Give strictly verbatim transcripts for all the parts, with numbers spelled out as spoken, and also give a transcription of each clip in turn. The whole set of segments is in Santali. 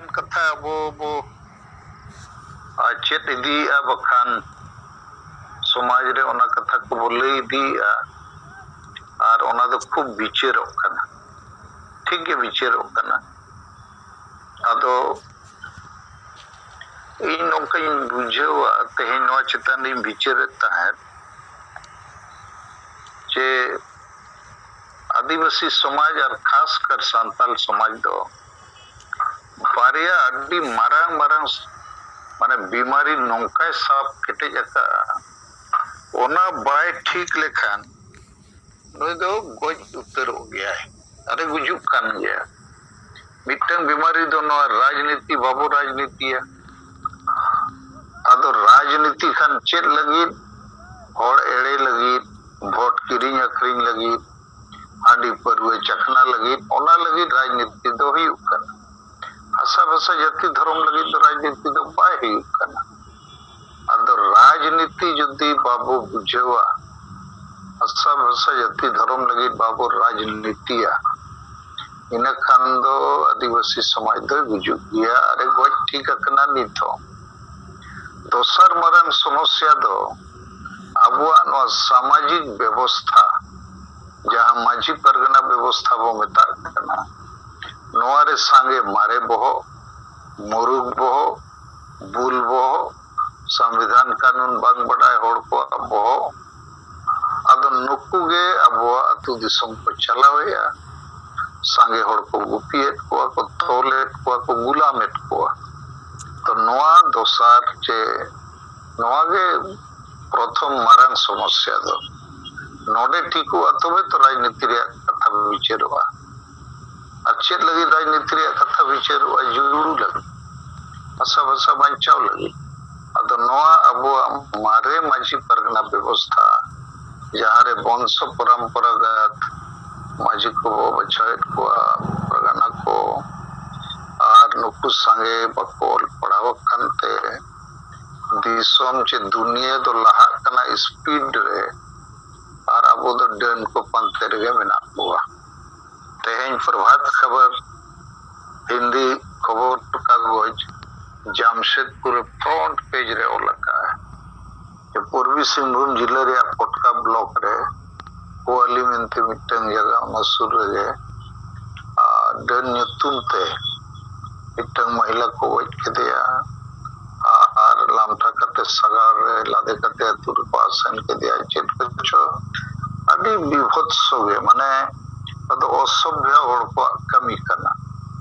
ᱠᱟᱛᱷᱟ ᱟᱵᱚ ᱵᱚ ᱟᱨ ᱪᱮᱫ ᱤᱫᱤᱭᱮᱫᱼᱟ, ᱵᱟᱠᱷᱟᱱ ᱥᱚᱢᱟᱡᱽ ᱨᱮ ᱚᱱᱟ ᱠᱟᱛᱷᱟ ᱠᱚᱵᱚ ᱞᱟᱹᱭ ᱤᱫᱤᱭᱮᱫᱼᱟ, ᱟᱨ ᱚᱱᱟ ᱫᱚ ᱠᱷᱩᱵ ᱵᱤᱪᱟᱹᱨᱚᱜ ᱠᱟᱱᱟ, ᱴᱷᱤᱠ ᱜᱮ ᱵᱤᱪᱟᱹᱨᱚᱜ ᱠᱟᱱᱟ᱾ ᱟᱫᱚ ᱤᱧ ᱱᱚᱝᱠᱟᱧ ᱵᱩᱡᱷᱟᱹᱣᱟ, ᱛᱮᱦᱮᱧ ᱱᱚᱣᱟ ᱪᱮᱛᱟᱱ ᱨᱤᱧ ᱵᱤᱪᱟᱹᱨᱮᱫ ᱛᱟᱦᱮᱸᱫ ᱡᱮ ᱟᱹᱫᱤᱵᱟᱹᱥᱤ ᱥᱚᱢᱟᱡᱽ ᱟᱨ ᱠᱷᱟᱥ ᱠᱟᱨ ᱥᱟᱱᱛᱟᱞ ᱥᱚᱢᱟᱡᱽ ᱫᱚ ᱵᱟᱨᱭᱟ ᱟᱹᱰᱤ ᱢᱟᱨᱟᱝ ᱢᱟᱨᱟᱝ ᱢᱟᱱᱮ ᱵᱤᱢᱟᱨᱤ ᱱᱚᱝᱠᱟᱭ ᱥᱟᱵ ᱠᱮᱴᱮᱡ ᱟᱠᱟᱫᱼᱟ, ᱚᱱᱟ ᱵᱟᱭ ᱴᱷᱤᱠ ᱞᱮᱠᱷᱟᱱ ᱱᱩᱭ ᱫᱚ ᱜᱚᱡ ᱩᱛᱟᱹᱨᱚᱜ ᱜᱮᱭᱟᱭ, ᱟᱨᱮ ᱜᱩᱡᱩᱜ ᱠᱟᱱ ᱜᱮᱭᱟ᱾ ᱢᱤᱫᱴᱟᱝ ᱵᱤᱢᱟᱨᱤ ᱫᱚ ᱱᱚᱣᱟ ᱨᱟᱡᱽᱱᱤᱛᱤ, ᱵᱟᱵᱚ ᱨᱟᱡᱽᱱᱤᱛᱤᱭᱟ᱾ ᱟᱫᱚ ᱨᱟᱡᱽᱱᱤᱛᱤ ᱠᱷᱟᱱ ᱪᱮᱫ ᱞᱟᱹᱜᱤᱫ? ᱦᱚᱲ ᱮᱲᱮ ᱞᱟᱹᱜᱤᱫ, ᱵᱷᱳᱴ ᱠᱤᱨᱤᱧ ᱟᱹᱠᱷᱨᱤᱧ ᱞᱟᱹᱜᱤᱫ, ᱦᱟᱺᱰᱤ ᱯᱟᱹᱨᱣᱟᱹ ᱪᱟᱠᱷᱱᱟ ᱞᱟᱹᱜᱤᱫ, ᱚᱱᱟ ᱞᱟᱹᱜᱤᱫ ᱨᱟᱡᱽᱱᱤᱛᱤ ᱫᱚ ᱦᱩᱭᱩᱜ ᱠᱟᱱᱟ᱾ ᱦᱟᱥᱟ ᱵᱷᱟᱥᱟ ᱡᱟᱹᱛᱤ ᱫᱷᱚᱨᱚᱢ ᱞᱟᱹᱜᱤᱫ ᱫᱚ ᱨᱟᱡᱽᱱᱤᱛᱤ ᱫᱚ ᱵᱟᱭ ᱦᱩᱭᱩᱜ ᱠᱟᱱᱟ᱾ ᱟᱫᱚ ᱨᱟᱡᱽᱱᱤᱛᱤ ᱡᱩᱫᱤ ᱵᱟᱵᱚ ᱵᱩᱡᱷᱟᱹᱣᱟ, ᱦᱟᱥᱟ ᱵᱷᱟᱥᱟ ᱡᱟᱹᱛᱤ ᱫᱷᱚᱨᱚᱢ ᱞᱟᱹᱜᱤᱫ ᱵᱟᱵᱚ ᱨᱟᱡᱽᱱᱤᱛᱤᱭᱟ, ᱤᱱᱟᱹ ᱠᱷᱟᱱ ᱫᱚ ᱟᱹᱫᱤᱵᱟᱹᱥᱤ ᱥᱚᱢᱟᱡᱽ ᱫᱚᱭ ᱜᱩᱡᱩᱜ ᱜᱮᱭᱟ, ᱟᱨᱮ ᱜᱚᱡ ᱴᱷᱤᱠ ᱟᱠᱟᱱᱟ ᱱᱤᱛ ᱦᱚᱸ᱾ ᱫᱚᱥᱟᱨ ᱢᱟᱨᱟᱝ ᱥᱚᱢᱚᱥᱭᱟ ᱫᱚ ᱟᱵᱚᱣᱟᱜ ᱱᱚᱣᱟ ᱥᱟᱢᱟᱡᱤᱠ ᱵᱮᱵᱚᱥᱛᱷᱟ, ᱡᱟᱦᱟᱸ ᱢᱟᱹᱡᱷᱤ ᱯᱟᱨᱜᱟᱱᱟ ᱵᱮᱵᱚᱥᱛᱷᱟ ᱵᱚ ᱢᱮᱛᱟᱜ ᱠᱟᱱᱟ, ᱱᱚᱣᱟ ᱨᱮ ᱥᱟᱸᱜᱮ ᱢᱟᱨᱮ ᱵᱚᱦᱚᱜ, ᱢᱩᱨᱩᱠ ᱵᱚᱦᱚᱜ, ᱵᱩᱞ ᱵᱚᱦᱚᱜ, ᱥᱚᱝᱵᱤᱫᱷᱟᱱ ᱠᱟᱹᱱᱩᱱ ᱵᱟᱝ ᱵᱟᱰᱟᱭ ᱦᱚᱲ ᱠᱚᱣᱟᱜ ᱵᱚᱦᱚᱜ᱾ ᱟᱫᱚ ᱱᱩᱠᱩ ᱜᱮ ᱟᱵᱚᱣᱟᱜ ᱟᱹᱛᱩ ᱫᱤᱥᱚᱢ ᱠᱚ ᱪᱟᱞᱟᱣᱮᱫᱼᱟ᱾ ᱥᱟᱸᱜᱮ ᱦᱚᱲ ᱠᱚ ᱜᱩᱯᱤᱭᱮᱫ ᱠᱚᱣᱟ, ᱠᱚ ᱛᱚᱞᱮᱫ ᱠᱚᱣᱟ, ᱠᱚ ᱜᱩᱞᱟᱢᱮᱫ ᱠᱚᱣᱟ᱾ ᱛᱚ ᱱᱚᱣᱟ ᱫᱚᱥᱟᱨ ᱪᱮ ᱱᱚᱣᱟ ᱜᱮ ᱯᱨᱚᱛᱷᱚᱢ ᱢᱟᱨᱟᱝ ᱥᱚᱢᱚᱥᱭᱟ ᱫᱚ᱾ ᱱᱚᱰᱮ ᱴᱷᱤᱠᱚᱜᱼᱟ, ᱛᱚᱵᱮ ᱛᱚ ᱨᱟᱡᱽᱱᱤᱛᱤ ᱨᱮᱭᱟᱜ ᱠᱟᱛᱷᱟ ᱵᱤᱪᱟᱹᱨᱚᱜᱼᱟ᱾ ᱟᱨ ᱪᱮᱫ ᱞᱟᱹᱜᱤᱫ ᱨᱟᱡᱽᱱᱤᱛᱤ ᱨᱮᱭᱟᱜ ᱠᱟᱛᱷᱟ ᱵᱤᱪᱟᱹᱨᱚᱜᱼᱟ? ᱡᱩᱲᱩ ᱞᱟᱹᱜᱤᱫ, ᱦᱟᱥᱟ ᱵᱷᱟᱥᱟ ᱵᱟᱧᱪᱟᱣ ᱞᱟᱹᱜᱤᱫ᱾ ᱟᱫᱚ ᱱᱚᱣᱟ ᱟᱵᱚᱣᱟᱜ ᱢᱟᱨᱮ ᱢᱟᱹᱡᱷᱤ ᱯᱟᱨᱜᱟᱱᱟ ᱵᱮᱵᱚᱥᱛᱷᱟ, ᱡᱟᱦᱟᱸ ᱨᱮ ᱵᱚᱝᱥᱚ ᱯᱚᱨᱚᱢᱯᱚᱨᱟᱜᱟᱛ ᱢᱟᱹᱡᱷᱤ ᱠᱚᱵᱚ ᱵᱟᱪᱷᱟᱣᱮᱫ ᱠᱚᱣᱟ, ᱯᱟᱨᱜᱟᱱᱟ ᱠᱚ, ᱟᱨ ᱱᱩᱠᱩ ᱥᱟᱸᱜᱮ ᱵᱟᱠᱚ ᱚᱞ ᱯᱟᱲᱦᱟᱣ ᱟᱠᱟᱱ ᱛᱮ ᱫᱤᱥᱚᱢ ᱪᱮ ᱫᱩᱱᱤᱭᱟᱹ ᱫᱚ ᱞᱟᱦᱟᱜ ᱠᱟᱱᱟ ᱥᱯᱤᱰ ᱨᱮ, ᱟᱨ ᱟᱵᱚ ᱫᱚ ᱰᱟᱹᱱ ᱠᱚ ᱯᱟᱱᱛᱮ ᱨᱮᱜᱮ ᱢᱮᱱᱟᱜ ᱵᱚᱣᱟ᱾ ᱛᱮᱦᱮᱧ ᱯᱨᱚᱵᱷᱟᱛ ᱠᱷᱚᱵᱚᱨ, ᱦᱤᱱᱫᱤ ᱠᱷᱚᱵᱚᱨ ᱠᱟᱜᱚᱡᱽ ᱡᱟᱢᱥᱮᱫᱽᱯᱩᱨ ᱯᱷᱨᱚᱱᱴ ᱯᱮᱡᱽ ᱨᱮ ᱚᱞ ᱟᱠᱟᱫᱼᱟ ᱡᱮ ᱯᱩᱨᱵᱤ ᱥᱤᱝᱵᱷᱩᱢ ᱡᱤᱞᱟᱹ ᱨᱮᱭᱟᱜ ᱯᱚᱴᱠᱟ ᱵᱞᱚᱠ ᱨᱮ ᱠᱳᱣᱟᱞᱤ ᱢᱮᱱᱛᱮ ᱢᱤᱫᱴᱟᱝ ᱡᱟᱭᱜᱟ, ᱚᱱᱟ ᱥᱩᱨ ᱨᱮᱜᱮ ᱟᱨ ᱰᱟᱹᱱ ᱧᱩᱛᱩᱢ ᱛᱮ ᱢᱤᱫᱴᱟᱝ ᱢᱚᱦᱤᱞᱟ ᱠᱚ ᱜᱚᱡ ᱠᱮᱫᱮᱭᱟ ᱟᱨ ᱞᱟᱢᱴᱟ ᱠᱟᱛᱮ ᱥᱟᱜᱟᱲ ᱨᱮ ᱞᱟᱫᱮ ᱠᱟᱛᱮ ᱟᱹᱛᱩ ᱨᱮᱠᱚ ᱟᱥᱮᱱ ᱠᱮᱫᱮᱭᱟ᱾ ᱪᱮᱫ ᱠᱚᱪᱚ ᱟᱹᱰᱤ ᱵᱤᱵᱷᱚᱛᱥᱚ ᱜᱮ, ᱢᱟᱱᱮ ᱟᱫᱚ ᱚᱥᱚᱵᱷᱭᱚ ᱦᱚᱲ ᱠᱚᱣᱟᱜ ᱠᱟᱹᱢᱤ ᱠᱟᱱᱟ᱾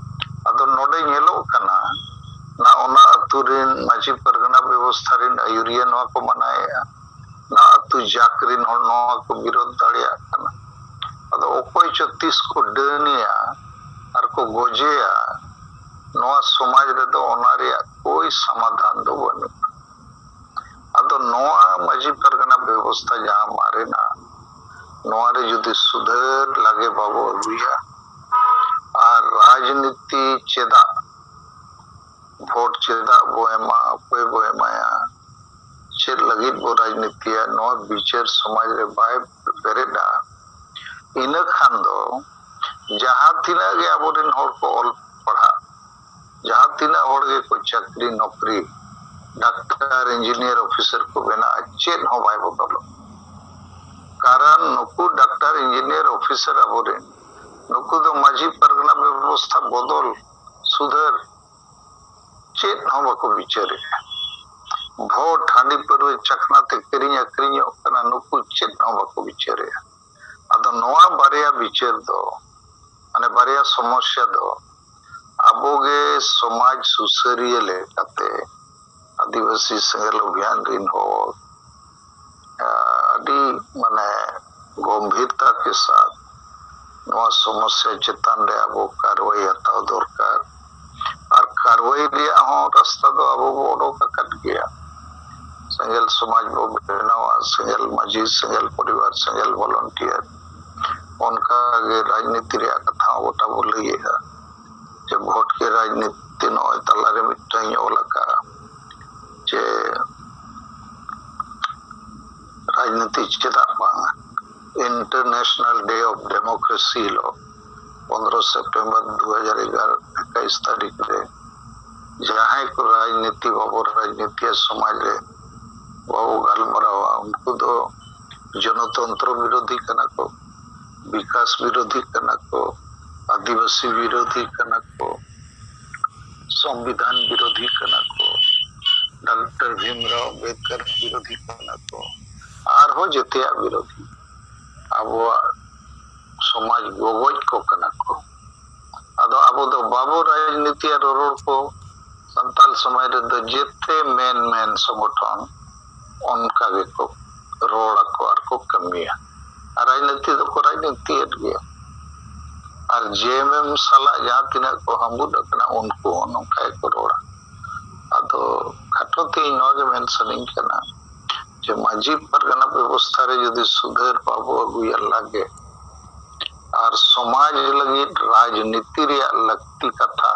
ᱟᱫᱚ ᱱᱚᱰᱮ ᱧᱮᱞᱚᱜ ᱠᱟᱱᱟ ᱱᱟ ᱚᱱᱟ ᱟᱹᱛᱩ ᱨᱮᱱ ᱢᱟᱹᱡᱷᱤ ᱯᱟᱨᱜᱟᱱᱟ ᱵᱮᱵᱚᱥᱛᱷᱟ ᱨᱮᱱ ᱟᱹᱭᱩᱨᱤᱭᱟᱹ ᱱᱚᱣᱟ ᱠᱚ ᱢᱟᱱᱟᱭᱮᱫᱼᱟ, ᱱᱟ ᱟᱹᱛᱩ ᱡᱟᱠ ᱨᱮᱱ ᱦᱚᱲ ᱱᱚᱣᱟ ᱠᱚ ᱵᱤᱨᱳᱫᱷ ᱫᱟᱲᱮᱭᱟᱜ ᱠᱟᱱᱟ᱾ ᱟᱫᱚ ᱚᱠᱚᱭ ᱪᱚ ᱛᱤᱥ ᱠᱚ ᱰᱟᱹᱱᱮᱭᱟ ᱟᱨ ᱠᱚ ᱜᱚᱡᱮᱭᱟ, ᱱᱚᱣᱟ ᱥᱚᱢᱟᱡᱽ ᱨᱮᱫᱚ ᱚᱱᱟ ᱨᱮᱭᱟᱜ ᱠᱳᱭ ᱥᱚᱢᱟᱫᱷᱟᱱ ᱫᱚ ᱵᱟᱹᱱᱩᱜᱼᱟ᱾ ᱟᱫᱚ ᱱᱚᱣᱟ ᱢᱟᱹᱡᱷᱤ ᱯᱟᱨᱜᱟᱱᱟ ᱵᱮᱵᱚᱥᱛᱷᱟ ᱡᱟᱦᱟᱸ ᱢᱟᱨᱮᱱᱟ, ᱱᱚᱣᱟ ᱨᱮ ᱡᱩᱫᱤ ᱥᱩᱫᱷᱟᱹᱨ ᱞᱟᱜᱮ ᱵᱟᱵᱚ ᱟᱹᱜᱩᱭᱟ ᱟᱨ ᱨᱟᱡᱽᱱᱤᱛᱤ ᱪᱮᱫᱟᱜ ᱵᱷᱳᱴ ᱪᱮᱫᱟᱜ ᱵᱚ ᱮᱢᱟ, ᱚᱠᱚᱭ ᱵᱚ ᱮᱢᱟᱭᱟ, ᱪᱮᱫ ᱞᱟᱹᱜᱤᱫ ᱵᱚ ᱨᱟᱡᱽᱱᱤᱛᱤᱭᱟ, ᱱᱚᱣᱟ ᱵᱤᱪᱟᱹᱨ ᱥᱚᱢᱟᱡᱽ ᱨᱮ ᱵᱟᱭ ᱵᱮᱨᱮᱫᱟ, ᱤᱱᱟᱹ ᱠᱷᱟᱱ ᱫᱚ ᱡᱟᱦᱟᱸ ᱛᱤᱱᱟᱹᱜ ᱜᱮ ᱟᱵᱚᱨᱮᱱ ᱦᱚᱲ ᱠᱚ ᱚᱞ ᱯᱟᱲᱦᱟᱜ, ᱡᱟᱦᱟᱸ ᱛᱤᱱᱟᱹᱜ ᱦᱚᱲ ᱜᱮᱠᱚ ᱪᱟᱹᱠᱨᱤ ᱱᱚᱠᱨᱤ, ᱰᱟᱠᱛᱟᱨ, ᱤᱧᱡᱤᱱᱤᱭᱟᱨ, ᱚᱯᱷᱤᱥᱟᱨ ᱠᱚ ᱵᱮᱱᱟᱜᱼᱟ, ᱪᱮᱫ ᱦᱚᱸ ᱵᱟᱭ ᱵᱚᱫᱚᱞᱚᱜ᱾ ᱠᱟᱨᱚᱱ ᱱᱩᱠᱩ ᱰᱟᱠᱛᱟᱨ, ᱤᱧᱡᱤᱱᱤᱭᱟᱨ, ᱚᱯᱷᱤᱥᱟᱨ ᱟᱵᱚᱨᱮᱱ, ᱱᱩᱠᱩ ᱫᱚ ᱢᱟᱹᱡᱷᱤ ᱯᱟᱨᱜᱟᱱᱟ ᱵᱮᱵᱚᱥᱛᱷᱟ ᱵᱚᱫᱚᱞ, ᱥᱩᱫᱷᱟᱹᱨ ᱪᱮᱫ ᱦᱚᱸ ᱵᱟᱠᱚ ᱵᱤᱪᱟᱹᱨᱮᱫᱼᱟ᱾ ᱵᱷᱳᱴ, ᱦᱟᱺᱰᱤ ᱯᱟᱹᱨᱣᱟᱹ ᱪᱟᱠᱷᱱᱟ ᱛᱮ ᱠᱤᱨᱤᱧ ᱟᱹᱠᱷᱨᱤᱧᱚᱜ ᱠᱟᱱᱟ, ᱱᱩᱠᱩ ᱪᱮᱫ ᱦᱚᱸ ᱵᱟᱠᱚ ᱵᱤᱪᱟᱹᱨᱮᱫᱼᱟ᱾ ᱟᱫᱚ ᱱᱚᱣᱟ ᱵᱟᱨᱭᱟ ᱵᱤᱪᱟᱹᱨ ᱫᱚ, ᱢᱟᱱᱮ ᱵᱟᱨᱭᱟ ᱥᱚᱢᱚᱥᱭᱟ ᱫᱚ ᱟᱵᱚᱜᱮ ᱥᱚᱢᱟᱡᱽ ᱥᱩᱥᱟᱹᱨᱤᱭᱟᱹ ᱞᱮᱠᱟᱛᱮ ᱟᱹᱫᱤᱵᱟᱹᱥᱤ ᱥᱮᱸᱜᱮᱞ ᱚᱵᱷᱤᱭᱟᱱ ᱨᱤᱱ ᱦᱚᱲ ᱟᱹᱰᱤ ᱢᱟᱱᱮ ᱜᱚᱢᱵᱷᱤᱨᱛᱟ ᱠᱮ ᱥᱟᱛ ᱱᱚᱣᱟ ᱥᱚᱢᱚᱥᱭᱟ ᱪᱮᱛᱟᱱ ᱨᱮ ᱟᱵᱚ ᱠᱟᱨᱣᱟᱭ ᱦᱟᱛᱟᱣ ᱫᱚᱨᱠᱟᱨ᱾ ᱟᱨ ᱠᱟᱨᱣᱟᱭ ᱨᱮᱭᱟᱜ ᱦᱚᱸ ᱨᱟᱥᱛᱟ ᱫᱚ ᱟᱵᱚ ᱵᱚ ᱚᱰᱚᱠ ᱟᱠᱟᱫ ᱜᱮᱭᱟ᱾ ᱥᱮᱸᱜᱮᱞ ᱥᱚᱢᱟᱡᱽ ᱵᱚ ᱵᱮᱱᱟᱣᱟ, ᱥᱮᱸᱜᱮᱞ ᱢᱟᱹᱡᱷᱤ, ᱥᱮᱸᱜᱮᱞ ᱯᱚᱨᱤᱵᱟᱨ, ᱥᱮᱸᱜᱮᱞ ᱵᱷᱚᱞᱚᱱᱴᱤᱭᱟᱨ, ᱚᱱᱠᱟᱜᱮ ᱨᱟᱡᱽᱱᱤᱛᱤ ᱨᱮᱭᱟᱜ ᱠᱟᱛᱷᱟ ᱦᱚᱸ ᱜᱚᱴᱟ ᱵᱚ ᱞᱟᱹᱭᱮᱫᱼᱟ ᱡᱮ ᱵᱷᱳᱴ ᱠᱮ ᱨᱟᱡᱽᱱᱤᱛᱤ᱾ ᱱᱚᱜᱼᱚᱭ ᱛᱟᱞᱟᱨᱮ ᱢᱤᱫᱴᱟᱝ ᱤᱧ ᱚᱞ ᱟᱠᱟᱫᱼᱟ ᱡᱮ ᱨᱟᱡᱽᱱᱤᱛᱤ ᱪᱮᱫᱟᱜ ᱵᱟᱝ, International Day of Democracy ᱦᱤᱞᱳᱜ ᱯᱚᱱᱨᱚ ᱥᱮᱯᱴᱮᱢᱵᱚᱨ ᱫᱩ ᱦᱟᱡᱟᱨ ᱮᱜᱟᱨᱚ ᱮᱠᱟᱭᱤᱥ ᱛᱟᱹᱨᱤᱠᱷ ᱨᱮ ᱡᱟᱦᱟᱸᱭ ᱠᱚ ᱨᱟᱡᱽᱱᱤᱛᱤ, ᱵᱟᱵᱚ ᱨᱟᱡᱽᱱᱤᱛᱤᱭᱟ, ᱥᱚᱢᱟᱡᱽ ᱨᱮ ᱵᱟᱵᱚ ᱜᱟᱞᱢᱟᱨᱟᱣᱟ, ᱩᱱᱠᱩ ᱫᱚ ᱡᱚᱱᱚᱛᱚᱱᱛᱨᱚ ᱵᱤᱨᱳᱫᱷᱤ ᱠᱟᱱᱟ ᱠᱚ, ᱵᱤᱠᱟᱥ ᱵᱤᱨᱳᱫᱷᱤ ᱠᱟᱱᱟ ᱠᱚ, ᱟᱹᱫᱤᱵᱟᱹᱥᱤ ᱵᱤᱨᱳᱫᱷᱤ ᱠᱟᱱᱟ ᱠᱚ, ᱥᱚᱝᱵᱤᱫᱷᱟᱱ ᱵᱤᱨᱳᱫᱷᱤ ᱠᱟᱱᱟ ᱠᱚ, ᱰᱟᱠᱛᱟᱨ ᱵᱷᱤᱢᱨᱟᱣ ᱟᱢᱵᱮᱫᱠᱟᱨ ᱵᱤᱨᱳᱫᱷᱤ ᱠᱟᱱᱟ ᱠᱚ, ᱟᱨᱦᱚᱸ ᱡᱮᱛᱮᱭᱟᱜ ᱵᱤᱨᱳᱫᱷᱤ ᱟᱵᱚᱣᱟᱜ ᱥᱚᱢᱟᱡᱽ ᱜᱚᱜᱚᱡ ᱠᱚ ᱠᱟᱱᱟ ᱠᱚ᱾ ᱟᱫᱚ ᱟᱵᱚ ᱫᱚ ᱵᱟᱵᱚ ᱨᱟᱡᱽᱱᱤᱛᱤᱭᱟ, ᱨᱚᱨᱚᱲ ᱠᱚ ᱥᱟᱱᱛᱟᱞ ᱥᱚᱢᱟᱡᱽ ᱨᱮᱫᱚ ᱡᱮᱛᱮ ᱢᱮᱱ ᱢᱮᱱ ᱥᱚᱝᱜᱚᱴᱷᱚᱱ ᱚᱱᱠᱟ ᱜᱮᱠᱚ ᱨᱚᱲ ᱟᱠᱚ ᱟᱨ ᱠᱚ ᱠᱟᱹᱢᱤᱭᱟ᱾ ᱟᱨ ᱨᱟᱡᱽᱱᱤᱛᱤ ᱫᱚᱠᱚ ᱨᱟᱡᱽᱱᱤᱛᱤᱭᱮᱫ ᱜᱮᱭᱟ᱾ ᱟᱨ ᱡᱮ ᱮᱢ ᱮᱢ ᱥᱟᱞᱟᱜ ᱡᱟᱦᱟᱸ ᱛᱤᱱᱟᱹᱜ ᱠᱚ ᱦᱟᱹᱢᱵᱩᱫ ᱟᱠᱟᱱᱟ, ᱩᱱᱠᱩ ᱦᱚᱸ ᱱᱚᱝᱠᱟ ᱜᱮᱠᱚ ᱨᱚᱲᱟ᱾ ᱟᱫᱚ ᱠᱷᱟᱴᱚ ᱛᱮ ᱤᱧ ᱱᱚᱣᱟ ᱜᱮ ᱢᱮᱱ ᱥᱟᱱᱟᱧ ᱠᱟᱱᱟ ᱡᱮ ᱢᱟᱹᱡᱷᱤ ᱯᱟᱨᱜᱟᱱᱟ ᱵᱮᱵᱚᱥᱛᱷᱟ ᱨᱮ ᱡᱩᱫᱤ ᱥᱩᱫᱷᱟᱹᱨ ᱵᱟᱵᱚ ᱟᱹᱜᱩᱭᱟ ᱞᱟᱜᱮ, ᱟᱨ ᱥᱚᱢᱟᱡᱽ ᱞᱟᱹᱜᱤᱫ ᱨᱟᱡᱽᱱᱤᱛᱤ ᱨᱮᱭᱟᱜ ᱞᱟᱹᱠᱛᱤ ᱠᱟᱛᱷᱟ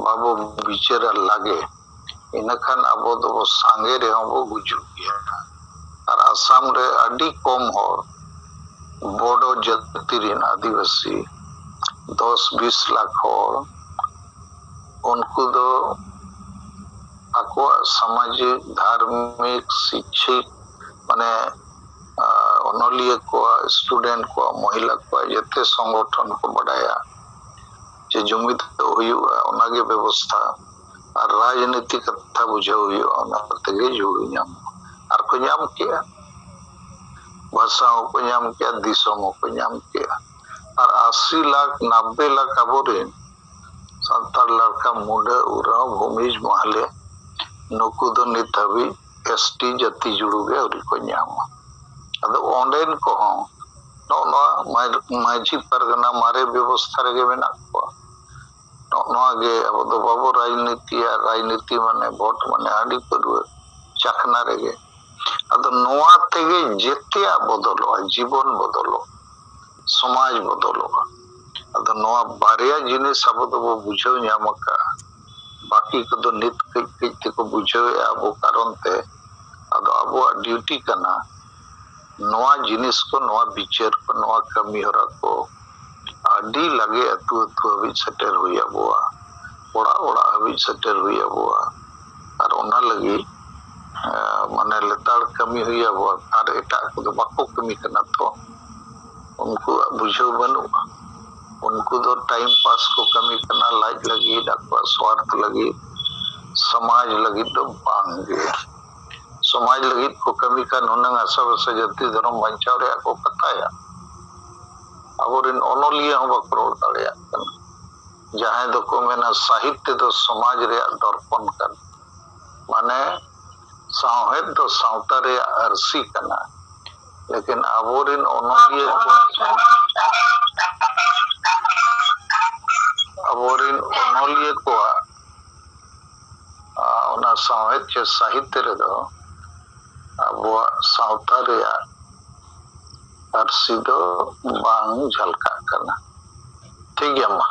ᱵᱟᱵᱚ ᱵᱤᱪᱟᱹᱨᱟ ᱞᱟᱜᱮ, ᱤᱱᱟᱹᱠᱷᱟᱱ ᱟᱵᱚ ᱫᱚᱵᱚ ᱥᱟᱸᱜᱮ ᱨᱮᱦᱚᱸ ᱵᱚ ᱜᱩᱡᱩᱜ ᱜᱮᱭᱟ᱾ ᱟᱨ ᱟᱥᱟᱢ ᱨᱮ ᱟᱹᱰᱤ ᱠᱚᱢ ᱦᱚᱲ, ᱵᱚᱰᱚ ᱡᱟᱹᱛᱤ ᱨᱮᱱ ᱟᱹᱫᱤᱵᱟᱹᱥᱤ ᱫᱚᱥ ᱵᱤᱥ ᱞᱟᱠᱷ ᱦᱚᱲ, ᱩᱱᱠᱩ ᱫᱚ ᱟᱠᱚᱣᱟᱜ ᱥᱟᱢᱟᱡᱤᱠ, ᱫᱷᱟᱨᱢᱤᱠ, ᱥᱤᱪᱪᱷᱤᱠ, ᱢᱟᱱᱮ, ᱟᱨ ᱚᱱᱚᱞᱤᱭᱟᱹ ᱠᱚᱣᱟᱜ, ᱥᱴᱩᱰᱮᱱᱴ ᱠᱚᱣᱟᱜ, ᱢᱚᱦᱤᱞᱟ ᱠᱚᱣᱟᱜ ᱡᱮᱛᱮ ᱥᱚᱝᱜᱚᱴᱷᱚᱱ ᱠᱚ ᱵᱟᱰᱟᱭᱟ ᱡᱮ ᱡᱩᱢᱤᱫ ᱫᱚ ᱦᱩᱭᱩᱜᱼᱟ, ᱚᱱᱟᱜᱮ ᱵᱮᱵᱚᱥᱛᱷᱟ᱾ ᱟᱨ ᱨᱟᱡᱽᱱᱤᱛᱤ ᱠᱟᱛᱷᱟ ᱵᱩᱡᱷᱟᱹᱣ ᱦᱩᱭᱩᱜᱼᱟ, ᱚᱱᱟ ᱛᱮᱜᱮ ᱡᱩᱲᱩ ᱧᱟᱢᱚᱜᱼᱟ᱾ ᱟᱨ ᱠᱚ ᱧᱟᱢ ᱠᱮᱜᱼᱟ, ᱵᱷᱟᱥᱟ ᱦᱚᱸᱠᱚ ᱧᱟᱢ ᱠᱮᱜᱼᱟ, ᱫᱤᱥᱚᱢ ᱦᱚᱸᱠᱚ ᱧᱟᱢ ᱠᱮᱜᱼᱟ᱾ ᱟᱨ ᱟᱥᱤ ᱞᱟᱠᱷ, ᱱᱟᱵᱵᱮ ᱞᱟᱠᱷ ᱟᱵᱚᱨᱮᱱ ᱥᱟᱱᱛᱟᱲ, ᱞᱟᱲᱠᱟ, ᱢᱩᱰᱟᱹ, ᱩᱨᱟᱣ, ᱵᱷᱩᱢᱤᱡᱽ, ᱢᱟᱦᱞᱮ, ᱱᱩᱠᱩ ᱫᱚ ᱱᱤᱛ ᱦᱟᱹᱵᱤᱡ ᱮᱥ ᱴᱤ ᱡᱟᱹᱛᱤ ᱡᱩᱲᱩ ᱜᱮ ᱟᱹᱣᱨᱤ ᱠᱚ ᱧᱟᱢᱟ᱾ ᱟᱫᱚ ᱚᱸᱰᱮᱱ ᱠᱚᱦᱚᱸ ᱱᱚᱜᱼᱚ ᱱᱚᱣᱟ ᱢᱟᱹ-, ᱢᱟᱹᱡᱷᱤ ᱯᱟᱨᱜᱟᱱᱟ ᱢᱟᱨᱮ ᱵᱮᱵᱚᱥᱛᱷᱟ ᱨᱮᱜᱮ ᱢᱮᱱᱟᱜ ᱠᱚᱣᱟ᱾ ᱱᱚᱜᱼᱚ ᱱᱚᱣᱟ ᱜᱮ ᱟᱵᱚ ᱫᱚ ᱵᱟᱵᱚ ᱨᱟᱡᱽᱱᱤᱛᱤᱭᱟ᱾ ᱨᱟᱡᱽᱱᱤᱛᱤ ᱢᱟᱱᱮ ᱵᱷᱳᱴ ᱢᱟᱱᱮ ᱦᱟᱺᱰᱤ ᱯᱟᱹᱨᱣᱟᱹ ᱪᱟᱠᱷᱱᱟ ᱨᱮᱜᱮ᱾ ᱟᱫᱚ ᱱᱚᱣᱟ ᱛᱮᱜᱮ ᱡᱮᱛᱮᱭᱟᱜ ᱵᱚᱫᱚᱞᱚᱜᱼᱟ, ᱡᱤᱵᱚᱱ ᱵᱚᱫᱚᱞᱚᱜᱼᱟ, ᱥᱚᱢᱟᱡᱽ ᱵᱚᱫᱚᱞᱚᱜᱼᱟ᱾ ᱟᱫᱚ ᱱᱚᱣᱟ ᱵᱟᱨᱭᱟ ᱡᱤᱱᱤᱥ ᱟᱵᱚ ᱫᱚᱵᱚ ᱵᱩᱡᱷᱟᱹᱣ ᱧᱟᱢ ᱟᱠᱟᱫᱼᱟ, ᱵᱟᱹᱠᱤ ᱠᱚᱫᱚ ᱱᱤᱛ ᱠᱟᱹᱡ ᱠᱟᱹᱡ ᱛᱮᱠᱚ ᱵᱩᱡᱷᱟᱹᱣᱮᱫᱼᱟ ᱟᱵᱚ ᱠᱟᱨᱚᱱ ᱛᱮ᱾ ᱟᱫᱚ ᱟᱵᱚᱣᱟᱜ ᱰᱤᱭᱩᱴᱤ ᱠᱟᱱᱟ ᱱᱚᱣᱟ ᱡᱤᱱᱤᱥ ᱠᱚ, ᱱᱚᱣᱟ ᱵᱤᱪᱟᱹᱨ ᱠᱚ, ᱱᱚᱣᱟ ᱠᱟᱹᱢᱤ ᱦᱚᱨᱟ ᱠᱚ ᱟᱹᱰᱤ ᱞᱟᱜᱮ ᱟᱹᱛᱩ ᱟᱹᱛᱩ ᱦᱟᱹᱵᱤᱡ ᱥᱮᱴᱮᱨ ᱦᱩᱭ ᱟᱵᱚᱣᱟ᱾ ᱚᱲᱟᱜ ᱚᱲᱟᱜ ᱦᱟᱹᱵᱤᱡ ᱥᱮᱴᱮᱨ ᱦᱩᱭ ᱟᱵᱚᱣᱟ᱾ ᱟᱨ ᱚᱱᱟ ᱞᱟᱹᱜᱤᱫ ᱮ, ᱢᱟᱱᱮ ᱞᱮᱛᱟᱲ ᱠᱟᱹᱢᱤ ᱦᱩᱭ ᱟᱵᱚᱣᱟ᱾ ᱟᱨ ᱮᱴᱟᱜ ᱠᱚᱫᱚ ᱵᱟᱠᱚ ᱠᱟᱹᱢᱤ ᱠᱟᱱᱟ ᱛᱚ, ᱩᱱᱠᱩᱣᱟᱜ ᱵᱩᱡᱷᱟᱹᱣ ᱵᱟᱹᱱᱩᱜᱼᱟ᱾ ᱩᱱᱠᱩ ᱫᱚ ᱴᱟᱭᱤᱢ ᱯᱟᱥ ᱠᱚ ᱠᱟᱹᱢᱤ ᱠᱟᱱᱟ, ᱞᱟᱡ ᱞᱟᱹᱜᱤᱫ, ᱟᱠᱚᱣᱟᱜ ᱥᱣᱟᱨᱛᱷ ᱞᱟᱹᱜᱤᱫ, ᱥᱚᱢᱟᱡᱽ ᱞᱟᱹᱜᱤᱫ ᱫᱚ ᱵᱟᱝ ᱜᱮ᱾ ᱥᱚᱢᱟᱡᱽ ᱞᱟᱹᱜᱤᱫ ᱠᱚ ᱠᱟᱹᱢᱤ ᱠᱷᱟᱱ ᱦᱩᱱᱟᱹᱝ ᱟᱥᱟᱵᱷᱟᱥᱟ ᱡᱟᱹᱛᱤ ᱫᱷᱚᱨᱚᱢ ᱵᱟᱧᱪᱟᱣ ᱨᱮᱭᱟᱜ ᱠᱚ ᱠᱟᱛᱷᱟᱭᱟ᱾ ᱟᱵᱚᱨᱮᱱ ᱚᱱᱚᱞᱤᱭᱟᱹ ᱦᱚᱸ ᱵᱟᱠᱚ ᱨᱚᱲ ᱫᱟᱲᱮᱭᱟᱜ ᱠᱟᱱᱟ᱾ ᱡᱟᱦᱟᱸᱭ ᱫᱚᱠᱚ ᱢᱮᱱᱟ ᱥᱟᱦᱤᱛᱛᱚ ᱫᱚ ᱥᱚᱢᱟᱡᱽ ᱨᱮᱭᱟᱜ ᱫᱚᱨᱯᱚᱱ ᱠᱟᱱᱟ, ᱢᱟᱱᱮ ᱥᱟᱶᱦᱮᱫ ᱫᱚ ᱥᱟᱶᱛᱟ ᱨᱮᱭᱟᱜ ᱟᱹᱨᱥᱤ ᱠᱟᱱᱟ᱾ ᱞᱮᱠᱤᱱ ᱟᱵᱚᱨᱮᱱ ᱚᱱᱚᱞᱤᱭᱟᱹ ᱠᱚ, ᱟᱵᱚᱨᱮᱱ ᱚᱱᱚᱞᱤᱭᱟᱹ ᱠᱚᱣᱟᱜ ᱟᱨ ᱚᱱᱟ ᱥᱟᱶᱦᱮᱫ ᱪᱮ ᱥᱟᱦᱤᱛᱛᱚ ᱨᱮᱫᱚ ᱟᱵᱚᱣᱟᱜ ᱥᱟᱶᱛᱟ ᱨᱮᱭᱟᱜ ᱟᱹᱨᱥᱤ ᱫᱚ ᱵᱟᱝ ᱡᱷᱟᱞᱠᱟᱜ ᱠᱟᱱᱟ᱾ ᱴᱷᱤᱠ ᱜᱮᱭᱟ ᱢᱟ᱾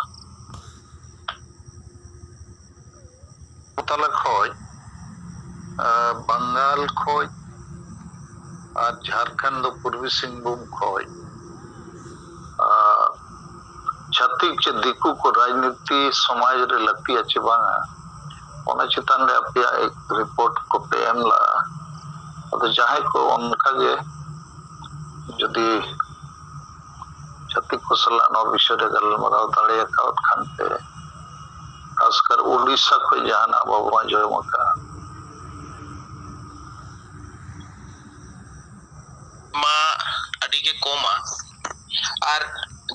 ᱛᱟᱞᱟ ᱠᱷᱚᱡ, ᱟᱨ ᱵᱟᱝᱜᱟᱞ ᱠᱷᱚᱡ, ᱟᱨ ᱡᱷᱟᱲᱠᱷᱚᱸᱰ ᱫᱚ ᱯᱩᱨᱵᱤ ᱥᱤᱝᱵᱷᱩᱢ ᱠᱷᱚᱡ, ᱟᱨ ᱪᱷᱟᱹᱛᱤᱠ ᱪᱮ ᱫᱤᱠᱩ ᱠᱚ ᱨᱟᱡᱽᱱᱤᱛᱤ ᱥᱚᱢᱟᱡᱽ ᱨᱮ ᱞᱟᱹᱠᱛᱤᱭᱟ ᱪᱮ ᱵᱟᱝᱟ, ᱚᱱᱟ ᱪᱮᱛᱟᱱ ᱨᱮ ᱟᱯᱮᱭᱟᱜ ᱨᱤᱯᱳᱨᱴ ᱠᱚᱯᱮ ᱮᱢ ᱞᱟᱜᱼᱟ᱾ ᱟᱫᱚ ᱡᱟᱦᱟᱸᱭ ᱠᱚ ᱚᱱᱠᱟ ᱜᱮ ᱡᱩᱫᱤ ᱪᱷᱟᱹᱛᱤᱠ ᱠᱚ ᱥᱟᱞᱟᱜ ᱱᱚᱣᱟ ᱵᱤᱥᱚᱭ ᱨᱮ ᱜᱟᱞᱢᱟᱨᱟᱣ ᱫᱟᱲᱮ ᱟᱠᱟᱣᱟᱫ ᱠᱷᱟᱱ ᱯᱮ, ᱠᱷᱟᱥᱠᱟᱨ ᱩᱰᱤᱥᱟ ᱠᱷᱚᱱ ᱡᱟᱦᱟᱱᱟᱜ ᱵᱟᱵᱚ ᱟᱸᱡᱚᱢ ᱟᱠᱟᱫᱼᱟ᱾ ᱢᱟ ᱟᱹᱰᱤ ᱜᱮ ᱠᱚᱢᱟ᱾ ᱟᱨ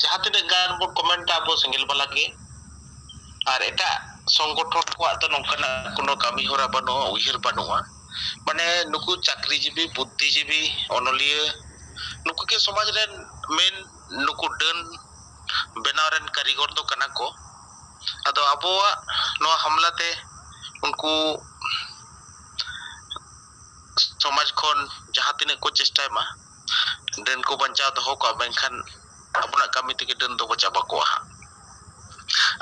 ᱡᱟᱦᱟᱸ ᱛᱤᱱᱟᱹᱜ ᱜᱟᱱ ᱵᱚᱱ ᱠᱚᱢᱮᱱᱴᱟ, ᱟᱵᱚ ᱥᱮᱸᱜᱮᱞ ᱵᱟᱞᱟ ᱜᱮ᱾ ᱟᱨ ᱮᱴᱟᱜ ᱥᱚᱝᱜᱚᱴᱷᱚᱱ ᱠᱚᱣᱟᱜ ᱫᱚ ᱱᱚᱝᱠᱟᱱᱟᱜ ᱠᱳᱱᱳ ᱠᱟᱹᱢᱤ ᱦᱚᱨᱟ ᱵᱟᱹᱱᱩᱜᱼᱟ, ᱩᱭᱦᱟᱹᱨ ᱵᱟᱹᱱᱩᱜᱼᱟ᱾ ᱢᱟᱱᱮ ᱱᱩᱠᱩ ᱪᱟᱹᱠᱨᱤᱡᱤᱵᱤ, ᱵᱩᱫᱽᱫᱷᱤᱡᱤᱵᱤ, ᱚᱱᱚᱞᱤᱭᱟᱹ, ᱱᱩᱠᱩ ᱜᱮ ᱥᱚᱢᱟᱡᱽ ᱨᱮᱱ ᱢᱮᱱ ᱱᱩᱠᱩ ᱰᱟᱹᱱ ᱵᱮᱱᱟᱣ ᱨᱮᱱ ᱠᱟᱹᱨᱤᱜᱚᱨ ᱫᱚ ᱠᱟᱱᱟ ᱠᱚ᱾ ᱟᱫᱚ ᱟᱵᱚᱣᱟᱜ ᱱᱚᱣᱟ ᱦᱟᱢᱞᱟ ᱛᱮ ᱩᱱᱠᱩ ᱥᱚᱢᱟᱡᱽ ᱠᱷᱚᱱ ᱡᱟᱦᱟᱸ ᱛᱤᱱᱟᱹᱜ ᱠᱚ ᱪᱮᱥᱴᱟᱭ ᱢᱟ ᱰᱟᱹᱱ ᱠᱚ ᱵᱟᱧᱪᱟᱣ ᱫᱚᱦᱚ ᱠᱚᱣᱟ, ᱢᱮᱱᱠᱷᱟᱱ ᱟᱵᱚᱱᱟᱜ ᱠᱟᱹᱢᱤ ᱛᱮᱜᱮ ᱰᱟᱹᱱ ᱫᱚᱵᱚ ᱪᱟᱵᱟ ᱠᱚᱣᱟ ᱦᱟᱸᱜ᱾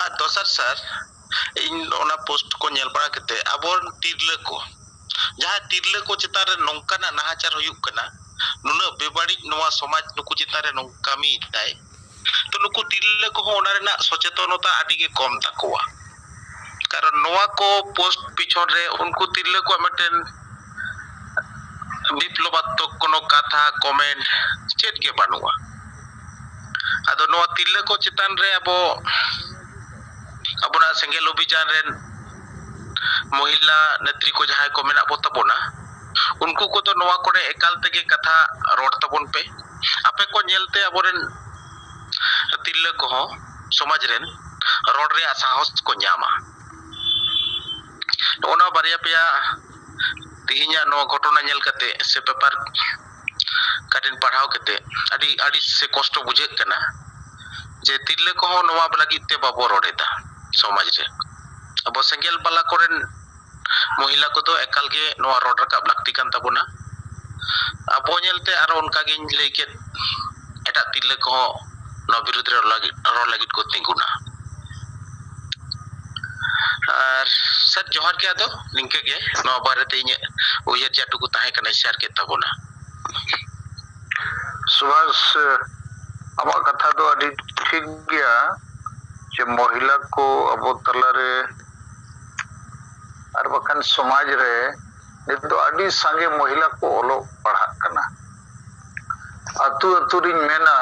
ᱟᱨ ᱫᱚᱥᱟᱨ ᱥᱟᱨ, ᱤᱧ ᱚᱱᱟ ᱯᱳᱥᱴ ᱠᱚ ᱧᱮᱞ ᱵᱟᱲᱟ ᱠᱟᱛᱮ ᱟᱵᱚᱨᱮᱱ ᱛᱤᱨᱞᱟᱹ ᱠᱚ, ᱡᱟᱦᱟᱸᱭ ᱛᱤᱨᱞᱟᱹ ᱠᱚ ᱪᱮᱛᱟᱱ ᱨᱮ ᱱᱚᱝᱠᱟᱱᱟᱜ ᱱᱟᱦᱟᱪᱟᱨ ᱦᱩᱭᱩᱜ ᱠᱟᱱᱟ, ᱱᱩᱱᱟᱹᱜ ᱵᱮᱵᱟᱹᱲᱤᱡ ᱱᱚᱣᱟ ᱥᱚᱢᱟᱡᱽ ᱱᱩᱠᱩ ᱪᱮᱛᱟᱱ ᱨᱮ ᱱᱚᱝᱠᱟ ᱠᱟᱹᱢᱤᱭᱮᱫᱟᱭ, ᱛᱚ ᱱᱩᱠᱩ ᱛᱤᱨᱞᱟᱹ ᱠᱚᱦᱚᱸ ᱚᱱᱟ ᱨᱮᱱᱟᱜ ᱥᱚᱪᱮᱛᱚᱱᱚᱛᱟ ᱟᱹᱰᱤ ᱜᱮ ᱠᱚᱢ ᱛᱟᱠᱚᱣᱟ᱾ ᱠᱟᱨᱚᱱ ᱱᱚᱣᱟ ᱠᱚ ᱯᱳᱥᱴ ᱯᱤᱪᱷᱚᱱ ᱨᱮ ᱩᱱᱠᱩ ᱛᱤᱨᱞᱟᱹ ᱠᱚᱣᱟᱜ ᱢᱤᱫᱴᱮᱱ ᱵᱤᱯᱞᱚᱵᱟᱛᱢᱚᱠ ᱠᱳᱱᱳ ᱠᱟᱛᱷᱟ, ᱠᱚᱢᱮᱱᱴ ᱪᱮᱫ ᱜᱮ ᱵᱟᱹᱱᱩᱜᱼᱟ᱾ ᱟᱫᱚ ᱱᱚᱣᱟ ᱛᱤᱨᱞᱟᱹ ᱠᱚ ᱪᱮᱛᱟᱱ ᱨᱮ ᱟᱵᱚ, ᱟᱵᱚᱱᱟᱜ ᱥᱮᱸᱜᱮᱞ ᱚᱵᱷᱤᱡᱟᱱ ᱨᱮᱱ ᱢᱚᱦᱤᱞᱟ ᱱᱮᱛᱨᱤ ᱠᱚ ᱡᱟᱦᱟᱸᱭ ᱠᱚ ᱢᱮᱱᱟᱜ ᱵᱚ ᱛᱟᱵᱚᱱᱟ, ᱩᱱᱠᱩ ᱠᱚᱫᱚ ᱱᱚᱣᱟ ᱠᱚᱨᱮ ᱮᱠᱟᱞ ᱛᱮᱜᱮ ᱠᱟᱛᱷᱟ ᱨᱚᱲ ᱛᱟᱵᱚᱱ ᱯᱮ᱾ ᱟᱯᱮ ᱠᱚ ᱧᱮᱞᱛᱮ ᱟᱵᱚᱨᱮᱱ ᱛᱤᱨᱞᱟᱹ ᱠᱚᱦᱚᱸ ᱥᱚᱢᱟᱡᱽ ᱨᱮᱱ ᱨᱚᱲ ᱨᱮᱭᱟᱜ ᱥᱟᱦᱚᱥ ᱠᱚ ᱧᱟᱢᱟ᱾ ᱱᱚᱜᱼᱚ ᱱᱚᱣᱟ ᱵᱟᱨᱭᱟ ᱯᱮᱭᱟ ᱛᱮᱦᱮᱧᱟᱜ ᱱᱚᱣᱟ ᱜᱷᱚᱴᱚᱱᱟ ᱧᱮᱞ ᱠᱟᱛᱮ ᱥᱮ ᱯᱮᱯᱟᱨ ᱠᱟᱴᱤᱱ ᱯᱟᱲᱦᱟᱣ ᱠᱟᱛᱮ ᱟᱹᱰᱤ ᱟᱹᱲᱤᱥ ᱥᱮ ᱠᱚᱥᱴᱚ ᱵᱩᱡᱷᱟᱹᱜ ᱠᱟᱱᱟ ᱡᱮ ᱛᱤᱨᱞᱟᱹ ᱠᱚᱦᱚᱸ ᱱᱚᱣᱟ ᱞᱟᱹᱜᱤᱫ ᱛᱮ ᱵᱟᱵᱚ ᱨᱚᱲ ᱮᱫᱟ ᱥᱚᱢᱟᱡᱽ ᱨᱮ᱾ ᱟᱵᱚ ᱥᱮᱸᱜᱮᱞ ᱯᱟᱞᱟ ᱠᱚᱨᱮᱱ ᱢᱚᱦᱤᱞᱟ ᱠᱚᱫᱚ ᱮᱠᱟᱞ ᱜᱮ ᱱᱚᱣᱟ ᱨᱚᱲ ᱨᱟᱠᱟᱵ ᱞᱟᱹᱠᱛᱤ ᱠᱟᱱ ᱛᱟᱵᱚᱱᱟ᱾ ᱟᱵᱚ ᱧᱮᱞᱛᱮ ᱟᱨᱚ ᱚᱱᱠᱟ ᱜᱤᱧ ᱞᱟᱹᱭ ᱠᱮᱫ, ᱮᱴᱟᱜ ᱛᱤᱨᱞᱟᱹ ᱠᱚᱦᱚᱸ ᱱᱚᱣᱟ ᱵᱤᱨᱩᱫᱽ ᱨᱮ ᱨᱚᱲ ᱞᱟᱹᱜᱤᱫ, ᱨᱚᱲ ᱞᱟᱹᱜᱤᱫ ᱠᱚ ᱛᱤᱸᱜᱩᱱᱟ᱾ ᱟᱨ ᱥᱟᱨ, ᱡᱚᱦᱟᱨ ᱜᱮ᱾ ᱟᱫᱚ ᱱᱤᱝᱠᱟᱹ ᱜᱮ ᱱᱚᱣᱟ ᱵᱟᱨᱮᱛᱮ ᱤᱧᱟᱹᱜ ᱩᱭᱦᱟᱹᱨ ᱡᱟ ᱴᱩᱠᱩ ᱛᱟᱦᱮᱸ ᱠᱟᱱᱟ, ᱥᱮᱭᱟᱨ ᱠᱮᱫ ᱛᱟᱵᱚᱱᱟ᱾ ᱥᱩᱵᱷᱟᱥ, ᱟᱢᱟᱜ ᱠᱟᱛᱷᱟ ᱫᱚ ᱟᱹᱰᱤ ᱴᱷᱤᱠ ᱜᱮᱭᱟ ᱡᱮ ᱢᱚᱦᱤᱞᱟ ᱠᱚ ᱟᱵᱚ ᱛᱟᱞᱟᱨᱮ ᱟᱨ ᱵᱟᱠᱷᱟᱱ ᱥᱚᱢᱟᱡᱽ ᱨᱮ ᱱᱤᱛ ᱫᱚ ᱟᱹᱰᱤ ᱥᱟᱸᱜᱮ ᱢᱚᱦᱤᱞᱟ ᱠᱚ ᱚᱞᱚᱜ ᱯᱟᱲᱦᱟᱜ ᱠᱟᱱᱟ᱾ ᱟᱹᱛᱩ ᱟᱹᱛᱩ ᱨᱤᱧ ᱢᱮᱱᱟ,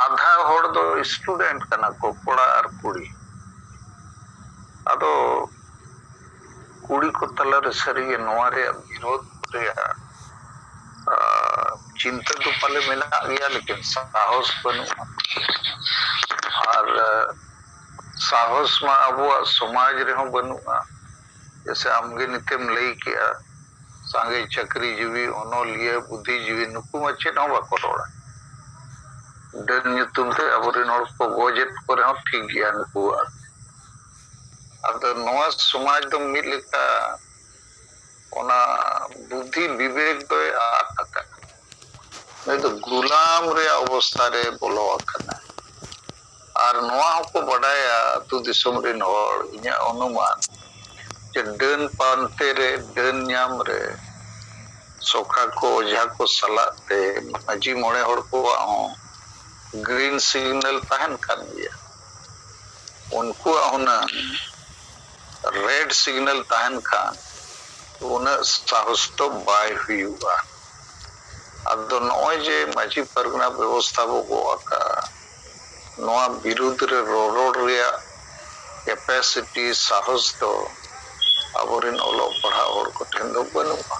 ᱟᱫᱷᱟ ᱦᱚᱲ ᱫᱚ ᱥᱴᱩᱰᱮᱱᱴ ᱠᱟᱱᱟ ᱠᱚ, ᱠᱚᱲᱟ ᱟᱨ ᱠᱩᱲᱤ᱾ ᱟᱫᱚ ᱠᱩᱲᱤ ᱠᱚ ᱛᱟᱞᱟᱨᱮ ᱥᱟᱹᱨᱤᱜᱮ ᱱᱚᱣᱟ ᱨᱮᱭᱟᱜ ᱵᱤᱨᱳᱫᱷ ᱨᱮᱭᱟᱜ, ᱟᱨ ᱪᱤᱱᱛᱟᱹ ᱫᱚ ᱯᱟᱞᱮ ᱢᱮᱱᱟᱜ ᱜᱮᱭᱟ, ᱞᱮᱠᱤᱱ ᱥᱟᱦᱚᱥ ᱵᱟᱹᱱᱩᱜᱼᱟ᱾ ᱟᱨ ᱥᱟᱦᱚᱥ ᱢᱟ ᱟᱵᱚᱣᱟᱜ ᱥᱚᱢᱟᱡᱽ ᱨᱮᱦᱚᱸ ᱵᱟᱹᱱᱩᱜᱼᱟ᱾ ᱡᱮᱭᱥᱮ ᱟᱢᱜᱮ ᱱᱤᱛᱮᱢ ᱞᱟᱹᱭ ᱠᱮᱜᱼᱟ, ᱥᱟᱸᱜᱮ ᱪᱟᱹᱠᱨᱤᱡᱤᱵᱤ, ᱚᱱᱚᱞᱤᱭᱟᱹ, ᱵᱩᱫᱽᱫᱷᱤᱡᱤᱵᱤ, ᱱᱩᱠᱩ ᱢᱟ ᱪᱮᱫ ᱦᱚᱸ ᱵᱟᱠᱚ ᱨᱚᱲᱟ᱾ ᱰᱟᱹᱱ ᱧᱩᱛᱩᱢ ᱛᱮ ᱟᱵᱚᱨᱮᱱ ᱦᱚᱲ ᱠᱚ ᱜᱚᱡᱮᱫ ᱠᱚ ᱨᱮᱦᱚᱸ ᱴᱷᱤᱠ ᱜᱮᱭᱟ ᱱᱩᱠᱩᱣᱟᱜ᱾ ᱟᱫᱚ ᱱᱚᱣᱟ ᱥᱚᱢᱟᱡᱽ ᱫᱚ ᱢᱤᱫ ᱞᱮᱠᱟ ᱚᱱᱟ ᱵᱩᱫᱽᱫᱷᱤ ᱵᱤᱵᱮᱠ ᱫᱚᱭ ᱟᱫ ᱟᱠᱟᱫ᱾ ᱱᱩᱭ ᱫᱚ ᱜᱩᱞᱟᱢ ᱨᱮᱭᱟᱜ ᱚᱵᱚᱥᱛᱷᱟ ᱨᱮ ᱵᱚᱞᱚ ᱟᱠᱟᱱᱟ᱾ ᱟᱨ ᱱᱚᱣᱟ ᱦᱚᱸᱠᱚ ᱵᱟᱰᱟᱭᱟ ᱟᱹᱛᱩ ᱫᱤᱥᱚᱢ ᱨᱮᱱ ᱦᱚᱲ, ᱤᱧᱟᱹᱜ ᱚᱱᱩᱢᱟᱱ, ᱡᱮ ᱰᱟᱹᱱ ᱯᱟᱱᱛᱮ ᱨᱮ, ᱰᱟᱹᱱ ᱧᱟᱢ ᱨᱮ ᱥᱚᱠᱷᱟ ᱠᱚ, ᱚᱡᱷᱟ ᱠᱚ ᱥᱟᱞᱟᱜ ᱛᱮ ᱢᱟᱹᱡᱷᱤ ᱢᱚᱬᱮ ᱦᱚᱲ ᱠᱚᱣᱟᱜ ᱦᱚᱸ ᱜᱨᱤᱱ ᱥᱤᱜᱽᱱᱟᱞ ᱛᱟᱦᱮᱱ ᱠᱟᱱ ᱜᱮᱭᱟ᱾ ᱩᱱᱠᱩᱣᱟᱜ ᱦᱩᱱᱟᱹᱝ ᱨᱮᱰ ᱥᱤᱜᱽᱱᱟᱞ ᱛᱟᱦᱮᱱ ᱠᱷᱟᱱ ᱩᱱᱟᱹᱜ ᱥᱟᱦᱚᱥ ᱫᱚ ᱵᱟᱭ ᱦᱩᱭᱩᱜᱼᱟ᱾ ᱟᱫᱚ ᱱᱚᱜᱼᱚᱭ ᱡᱮ ᱢᱟᱹᱡᱷᱤ ᱯᱟᱨᱜᱟᱱᱟ ᱵᱮᱵᱚᱥᱛᱷᱟ ᱵᱚ ᱜᱚᱜ ᱟᱠᱟᱫᱼᱟ, ᱱᱚᱣᱟ ᱵᱤᱨᱩᱫᱽ ᱨᱮ ᱨᱚᱨᱚᱲ ᱨᱮᱭᱟᱜ ᱠᱮᱯᱮᱥᱤᱴᱤ, ᱥᱟᱦᱚᱥ ᱫᱚ ᱟᱵᱚᱨᱮᱱ ᱚᱞᱚᱜ ᱯᱟᱲᱦᱟᱜ ᱦᱚᱲ ᱠᱚᱴᱷᱮᱱ ᱫᱚ ᱵᱟᱹᱱᱩᱜᱼᱟ᱾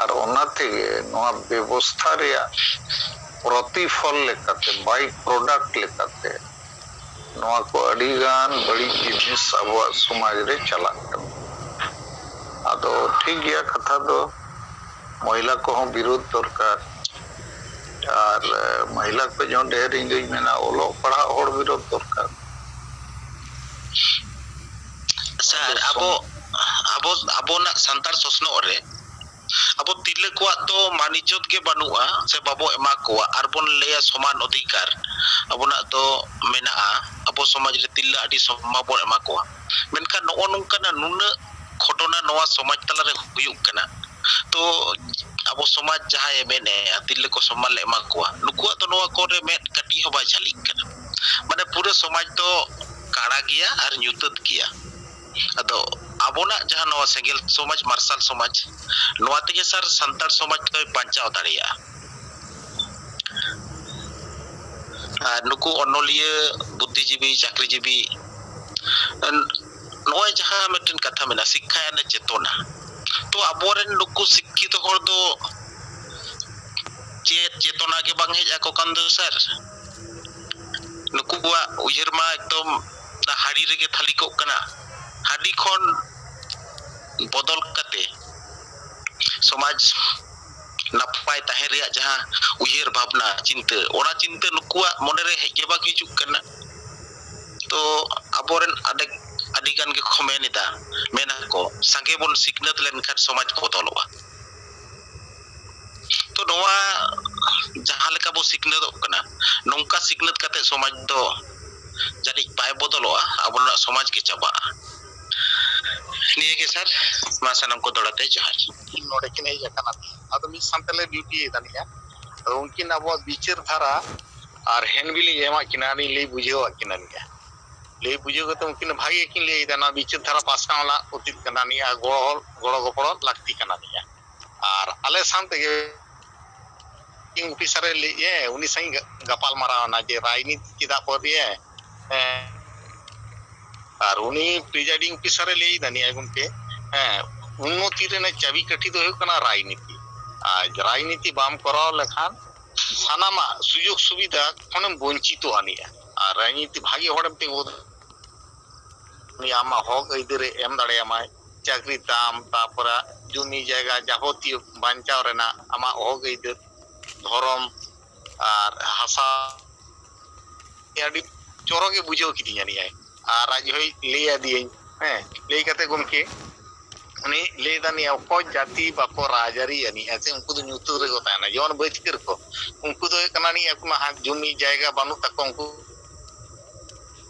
ᱟᱨ ᱚᱱᱟ ᱛᱮᱜᱮ ᱱᱚᱣᱟ ᱵᱮᱵᱚᱥᱛᱷᱟ ᱨᱮᱭᱟᱜ ᱯᱨᱚᱛᱤᱯᱷᱚᱞ ᱞᱮᱠᱟᱛᱮ, ᱵᱟᱭ ᱯᱨᱚᱰᱟᱠᱴ ᱞᱮᱠᱟᱛᱮ, ᱱᱚᱣᱟ ᱠᱚ ᱟᱹᱰᱤᱜᱟᱱ ᱵᱟᱹᱲᱤᱡ ᱡᱤᱱᱤᱥ ᱟᱵᱚᱣᱟᱜ ᱥᱚᱢᱟᱡᱽ ᱨᱮ ᱪᱟᱞᱟᱜ ᱠᱟᱱᱟ᱾ ᱟᱫᱚ ᱴᱷᱤᱠ ᱜᱮᱭᱟ, ᱠᱟᱛᱷᱟ ᱫᱚ ᱢᱚᱦᱤᱞᱟ ᱠᱚᱦᱚᱸ ᱵᱤᱨᱳᱫᱷ ᱫᱚᱨᱠᱟᱨ, ᱟᱨ ᱢᱚᱦᱤᱞᱟ ᱠᱷᱚᱱ ᱦᱚᱸ ᱰᱷᱮᱨ ᱤᱧ ᱫᱩᱧ ᱢᱮᱱᱟ ᱚᱞᱚᱜ ᱯᱟᱲᱦᱟᱜ ᱦᱚᱲ ᱵᱤᱨᱳᱫᱷ ᱫᱚᱨᱠᱟᱨ᱾ ᱥᱟᱨ, ᱟᱵᱚ ᱟᱵᱚ ᱟᱵᱚᱱᱟᱜ ᱥᱟᱱᱛᱟᱲ ᱥᱚᱥᱱᱚᱜ ᱨᱮ ᱟᱵᱚ ᱛᱤᱨᱞᱟᱹ ᱠᱚᱣᱟᱜ ᱫᱚ ᱢᱟᱹᱱ ᱤᱡᱽᱡᱚᱛ ᱜᱮ ᱵᱟᱹᱱᱩᱜᱼᱟ, ᱥᱮ ᱵᱟᱵᱚ ᱮᱢᱟ ᱠᱚᱣᱟ᱾ ᱟᱨ ᱵᱚᱱ ᱞᱟᱹᱭᱟ ᱥᱚᱢᱟᱱ ᱚᱫᱷᱤᱠᱟᱨ ᱟᱵᱚᱱᱟᱜ ᱫᱚ ᱢᱮᱱᱟᱜᱼᱟ, ᱟᱵᱚ ᱥᱚᱢᱟᱡᱽ ᱨᱮ ᱛᱤᱨᱞᱟᱹ ᱟᱹᱰᱤ ᱥᱚᱢᱢᱟᱱ ᱵᱚᱱ ᱮᱢᱟ ᱠᱚᱣᱟ᱾ ᱢᱮᱱᱠᱷᱟᱱ ᱱᱚᱜᱼᱚ ᱱᱚᱝᱠᱟᱱᱟᱜ ᱱᱩᱱᱟᱹᱜ ᱜᱷᱚᱴᱚᱱᱟ ᱱᱚᱣᱟ ᱥᱚᱢᱟᱡᱽ ᱛᱟᱞᱟᱨᱮ ᱦᱩᱭᱩᱜ ᱠᱟᱱᱟ, ᱛᱚ ᱟᱵᱚ ᱥᱚᱢᱟᱡᱽ ᱡᱟᱦᱟᱸᱭ ᱢᱮᱱᱮᱫᱼᱟ ᱛᱤᱨᱞᱟᱹ ᱠᱚ ᱥᱚᱢᱢᱟᱱ ᱞᱮ ᱮᱢᱟ ᱠᱚᱣᱟ, ᱱᱩᱠᱩᱣᱟᱜ ᱫᱚ ᱱᱚᱣᱟ ᱠᱚᱨᱮ ᱢᱮᱫ ᱠᱟᱹᱴᱤᱡ ᱦᱚᱸ ᱵᱟᱭ ᱡᱷᱟᱹᱞᱤᱜ ᱠᱟᱱᱟ᱾ ᱢᱟᱱᱮ ᱯᱩᱨᱟᱹ ᱥᱚᱢᱟᱡᱽ ᱫᱚ ᱠᱟᱲᱟ ᱜᱮᱭᱟ ᱟᱨ ᱧᱩᱛᱟᱹᱛ ᱜᱮᱭᱟ᱾ ᱟᱫᱚ ᱟᱵᱚᱱᱟᱜ ᱡᱟᱦᱟᱸ ᱱᱚᱣᱟ ᱥᱮᱸᱜᱮᱞ ᱥᱚᱢᱟᱡᱽ, ᱢᱟᱨᱥᱟᱞ ᱥᱚᱢᱟᱡᱽ, ᱱᱚᱣᱟ ᱛᱮᱜᱮ ᱥᱟᱨ ᱥᱟᱱᱛᱟᱲ ᱥᱚᱢᱟᱡᱽ ᱫᱚᱭ ᱵᱟᱧᱪᱟᱣ ᱫᱟᱲᱮᱭᱟᱜᱼᱟ᱾ ᱟᱨ ᱱᱩᱠᱩ ᱚᱱᱚᱞᱤᱭᱟᱹ, ᱵᱩᱫᱽᱫᱷᱤᱡᱤᱵᱤ, ᱪᱟᱹᱠᱨᱤᱡᱤᱵᱤ, ᱱᱚᱜᱼᱚᱭ ᱡᱟᱦᱟᱸ ᱢᱤᱫᱴᱮᱱ ᱠᱟᱛᱷᱟ ᱢᱮᱱᱟᱜᱼᱟ, ᱥᱤᱠᱠᱷᱟ ᱭᱟᱱᱮ ᱪᱮᱛᱚᱱᱟ, ᱛᱚ ᱟᱵᱚᱨᱮᱱ ᱱᱩᱠᱩ ᱥᱤᱠᱠᱷᱤᱛ ᱦᱚᱲ ᱫᱚ ᱪᱮᱫ ᱪᱮᱛᱚᱱᱟ ᱜᱮ ᱵᱟᱝ ᱦᱮᱡ ᱟᱠᱚ ᱠᱟᱱ ᱫᱚ ᱥᱟᱨ᱾ ᱱᱩᱠᱩᱣᱟᱜ ᱩᱭᱦᱟᱹᱨ ᱢᱟ ᱮᱠᱫᱚᱢ ᱚᱱᱟ ᱦᱟᱺᱰᱤ ᱨᱮᱜᱮ ᱛᱷᱟᱹᱞᱤ ᱠᱚᱜ ᱠᱟᱱᱟ᱾ ᱦᱟᱺᱰᱤ ᱠᱷᱚᱱ ᱵᱚᱫᱚᱞ ᱠᱟᱛᱮ ᱥᱚᱢᱟᱡᱽ ᱱᱟᱯᱟᱭ ᱛᱟᱦᱮᱸ ᱨᱮᱭᱟᱜ ᱡᱟᱦᱟᱸ ᱩᱭᱦᱟᱹᱨ ᱵᱷᱟᱵᱽᱱᱟ, ᱪᱤᱱᱛᱟᱹ, ᱚᱱᱟ ᱪᱤᱱᱛᱟᱹ ᱱᱩᱠᱩᱣᱟᱜ ᱢᱚᱱᱮᱨᱮ ᱦᱮᱡ ᱜᱮ ᱵᱟᱝ ᱦᱤᱡᱩᱜ ᱠᱟᱱᱟ᱾ ᱛᱚ ᱟᱵᱚᱨᱮᱱ ᱟᱹᱰᱤ, ᱟᱹᱰᱤ ᱜᱟᱱ ᱜᱮᱠᱚ ᱢᱮᱱ ᱮᱫᱟ, ᱢᱮᱱᱟ ᱠᱚ, ᱥᱟᱸᱜᱮ ᱵᱚᱱ ᱥᱤᱠᱷᱱᱟᱹᱛ ᱞᱮᱱᱠᱷᱟᱱ ᱥᱚᱢᱟᱡᱽ ᱵᱚᱫᱚᱞᱚᱜᱼᱟ᱾ ᱛᱚ ᱱᱚᱣᱟ ᱡᱟᱦᱟᱸ ᱞᱮᱠᱟ ᱵᱚ ᱥᱤᱠᱷᱱᱟᱹᱛᱚᱜ ᱠᱟᱱᱟ, ᱱᱚᱝᱠᱟ ᱥᱤᱠᱷᱱᱟᱹᱛ ᱠᱟᱛᱮ ᱥᱚᱢᱟᱡᱽ ᱫᱚ ᱡᱟᱹᱱᱤᱡ ᱵᱟᱭ ᱵᱚᱫᱚᱞᱚᱜᱼᱟ, ᱟᱵᱚᱱᱟᱜ ᱥᱚᱢᱟᱡᱽ ᱜᱮ ᱪᱟᱵᱟᱜᱼᱟ᱾ ᱱᱤᱭᱟᱹ ᱜᱮ ᱥᱟᱨ, ᱢᱟ ᱥᱟᱱᱟᱢ ᱠᱚ ᱫᱚᱲᱦᱟ ᱛᱮ ᱡᱚᱦᱟᱨ᱾ ᱱᱚᱰᱮ ᱠᱤᱱ ᱦᱮᱡ ᱟᱠᱟᱱᱟ, ᱟᱫᱚ ᱢᱤᱫ ᱥᱟᱶ ᱛᱮᱞᱮ ᱰᱤᱭᱩᱴᱤ ᱮᱫᱟ ᱱᱤᱭᱟᱹ᱾ ᱟᱫᱚ ᱩᱱᱠᱤᱱ ᱟᱵᱚᱣᱟᱜ ᱵᱤᱪᱟᱹᱨ ᱫᱷᱟᱨᱟ ᱟᱨ ᱦᱮᱱᱰᱵᱤᱞ ᱤᱧ ᱮᱢᱟᱜ ᱠᱤᱱᱟ, ᱟᱨᱤᱧ ᱞᱟᱹᱭ ᱵᱩᱡᱷᱟᱹᱣᱟᱜ ᱠᱤᱱᱟ ᱱᱤᱭᱟᱹ᱾ ᱞᱟᱹᱭ ᱵᱩᱡᱷᱟᱹᱣ ᱠᱟᱛᱮ ᱩᱱᱠᱤᱱ ᱵᱷᱟᱜᱮ ᱠᱤᱱ ᱞᱟᱹᱭ ᱮᱫᱟ, ᱱᱚᱣᱟ ᱵᱤᱪᱟᱹᱨ ᱫᱷᱟᱨᱟ ᱯᱟᱥᱱᱟᱣ ᱞᱟᱹᱠᱛᱤ ᱠᱟᱱᱟ, ᱱᱤᱭᱟᱹ ᱜᱚᱲᱚ, ᱜᱚᱲᱚ ᱜᱚᱯᱚᱲᱚ ᱞᱟᱹᱠᱛᱤ ᱠᱟᱱᱟ ᱱᱤᱭᱟᱹ᱾ ᱟᱨ ᱟᱞᱮ ᱥᱟᱶ ᱛᱮᱜᱮ ᱚᱯᱷᱤᱥᱟᱨ ᱮ ᱞᱟᱹᱭ, ᱦᱮᱸ, ᱩᱱᱤ ᱥᱟᱶ ᱤᱧ ᱜᱟ-, ᱜᱟᱯᱟᱞ ᱢᱟᱨᱟᱣ ᱮᱱᱟ ᱡᱮ ᱨᱟᱡᱽᱱᱤᱛᱤ ᱪᱮᱫᱟᱜ ᱵᱚ ᱤᱫᱤᱭᱟ? ᱦᱮᱸ᱾ ᱟᱨ ᱩᱱᱤ ᱯᱨᱤᱡᱟᱭᱰᱤᱝ ᱚᱯᱷᱤᱥᱟᱨ ᱮ ᱞᱟᱹᱭ ᱮᱫᱟ ᱱᱤᱭᱟᱹ ᱜᱚᱢᱠᱮ, ᱦᱮᱸ, ᱩᱱᱱᱚᱛᱤ ᱨᱮᱱᱟᱜ ᱪᱟᱵᱤᱠᱟᱹᱴᱷᱤ ᱫᱚ ᱦᱩᱭᱩᱜ ᱠᱟᱱᱟ ᱨᱟᱡᱽᱱᱤᱛᱤ᱾ ᱟᱨ ᱨᱟᱡᱽᱱᱤᱛᱤ ᱵᱟᱢ ᱠᱚᱨᱟᱣ ᱞᱮᱠᱷᱟᱱ ᱥᱟᱱᱟᱢᱟᱜ ᱥᱩᱡᱳᱜᱽ ᱥᱩᱵᱤᱫᱷᱟ ᱠᱷᱚᱱᱮᱢ ᱵᱚᱧᱪᱤᱛᱚᱜᱼᱟ ᱱᱤᱭᱟᱹ᱾ ᱟᱨ ᱨᱟᱡᱽᱱᱤᱛᱤ ᱵᱷᱟᱜᱮ ᱦᱚᱲᱮᱢ ᱛᱤᱸᱜᱩ, ᱩᱱᱤ ᱟᱢᱟᱜ ᱦᱚᱠ ᱟᱹᱭᱫᱟᱹᱨᱮ ᱮᱢ ᱫᱟᱲᱮᱭᱟᱢᱟᱭ, ᱪᱟᱹᱠᱨᱤ ᱛᱟᱢ, ᱛᱟᱯᱚᱨᱮ ᱡᱩᱢᱤ ᱡᱟᱭᱜᱟ ᱡᱟᱵᱚᱛᱤᱭᱚ ᱵᱟᱧᱪᱟᱣ ᱨᱮᱱᱟᱜ ᱟᱢᱟᱜ ᱦᱚᱠ ᱟᱹᱭᱫᱟᱹᱨ, ᱫᱷᱚᱨᱚᱢ ᱟᱨ ᱦᱟᱥᱟ᱾ ᱟᱹᱰᱤ ᱪᱚᱨᱚᱠ ᱜᱮ ᱵᱩᱡᱷᱟᱹᱣ ᱠᱤᱫᱤᱧᱟ ᱱᱤᱭᱟᱹ᱾ ᱟᱨ ᱟᱡ ᱦᱚᱸᱭ ᱞᱟᱹᱭ ᱟᱫᱤᱭᱟᱹᱧ, ᱦᱮᱸ, ᱞᱟᱹᱭ ᱠᱟᱛᱮ ᱜᱚᱢᱠᱮ ᱩᱱᱤ ᱞᱟᱹᱭ ᱮᱫᱟ ᱱᱤᱭᱟᱹ ᱚᱠᱚᱭ ᱡᱟᱹᱛᱤ ᱵᱟᱠᱚ ᱨᱟᱡᱽᱟᱹᱨᱤ ᱟᱹᱱᱤᱡᱼᱟ ᱥᱮ ᱩᱱᱠᱩ ᱫᱚ ᱧᱩᱛᱟᱹ ᱨᱮᱠᱚ ᱛᱟᱦᱮᱱᱟ, ᱡᱮᱢᱚᱱ ᱵᱟᱹᱫᱽᱠᱟᱹᱨ ᱠᱚ, ᱩᱱᱠᱩ ᱫᱚ ᱦᱩᱭᱩᱜ ᱠᱟᱱᱟ ᱱᱤᱭᱟᱹ ᱟᱠᱚ ᱢᱟ ᱦᱟᱸᱜ ᱡᱩᱢᱤ ᱡᱟᱭᱜᱟ ᱵᱟᱹᱱᱩᱜ ᱛᱟᱠᱚ, ᱩᱱᱠᱩ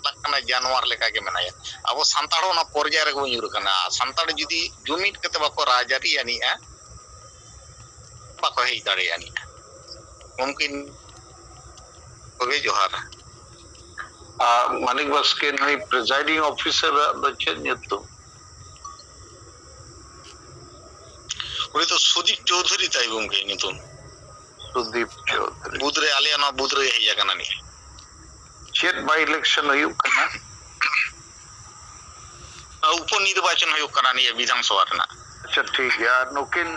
ᱪᱟᱞᱟᱜ ᱠᱟᱱᱟ ᱡᱟᱱᱣᱟᱨ ᱞᱮᱠᱟ ᱜᱮ ᱢᱮᱱᱟᱭᱟ᱾ ᱟᱵᱚ ᱥᱟᱱᱛᱟᱲ ᱦᱚᱸ ᱚᱱᱟ ᱯᱚᱨᱡᱟᱭ ᱨᱮᱜᱮ ᱵᱚᱱ ᱧᱩᱨ ᱟᱠᱟᱱᱟ᱾ ᱥᱟᱱᱛᱟᱲ ᱡᱩᱫᱤ ᱡᱩᱢᱤᱫ ᱠᱟᱛᱮ ᱵᱟᱠᱚ ᱨᱟᱡᱽᱟᱹᱨᱤ ᱟᱹᱱᱤᱡᱼᱟ, ᱵᱟᱠᱚ ᱦᱮᱡ ᱫᱟᱲᱮᱭᱟᱜᱼᱟ ᱱᱤᱭᱟᱹ᱾ ᱜᱚᱢᱠᱮ ᱠᱚᱜᱮ ᱡᱚᱦᱟᱨ᱾ ᱟᱨ ᱢᱟᱱᱤᱠ ᱵᱟᱥᱠᱮ ᱱᱩᱭ ᱯᱨᱤᱡᱟᱭᱰᱤᱝ ᱚᱯᱷᱤᱥᱟᱨ ᱟᱜ ᱫᱚ ᱪᱮᱫ ᱧᱩᱛᱩᱢ? ᱩᱱᱤ ᱫᱚ ᱥᱩᱫᱤᱯ ᱪᱳᱣᱫᱷᱩᱨᱤ ᱛᱟᱭ ᱜᱚᱢᱠᱮ ᱧᱩᱛᱩᱢ᱾ ᱥᱩᱫᱤᱯ ᱪᱳᱣᱫᱷᱩᱨᱤ᱾ ᱵᱩᱫᱽ ᱨᱮ, ᱟᱞᱮᱭᱟᱜ ᱱᱚᱣᱟ ᱵᱩᱫᱽ ᱨᱮ ᱦᱮᱡ ᱟᱠᱟᱱᱟ ᱱᱤᱭᱟᱹ᱾ ᱪᱮᱫ by election ᱦᱩᱭᱩᱜ ᱠᱟᱱᱟ? ᱩᱯᱚ ᱱᱤᱨᱵᱟᱪᱚᱱ ᱦᱩᱭᱩᱜ ᱠᱟᱱᱟ ᱱᱤᱭᱟᱹ ᱵᱤᱫᱷᱟᱱ ᱥᱚᱵᱷᱟ ᱨᱮᱱᱟᱜ᱾ ᱟᱪᱪᱷᱟ, ᱴᱷᱤᱠ ᱜᱮᱭᱟ᱾ ᱟᱨ ᱱᱩᱠᱤᱱ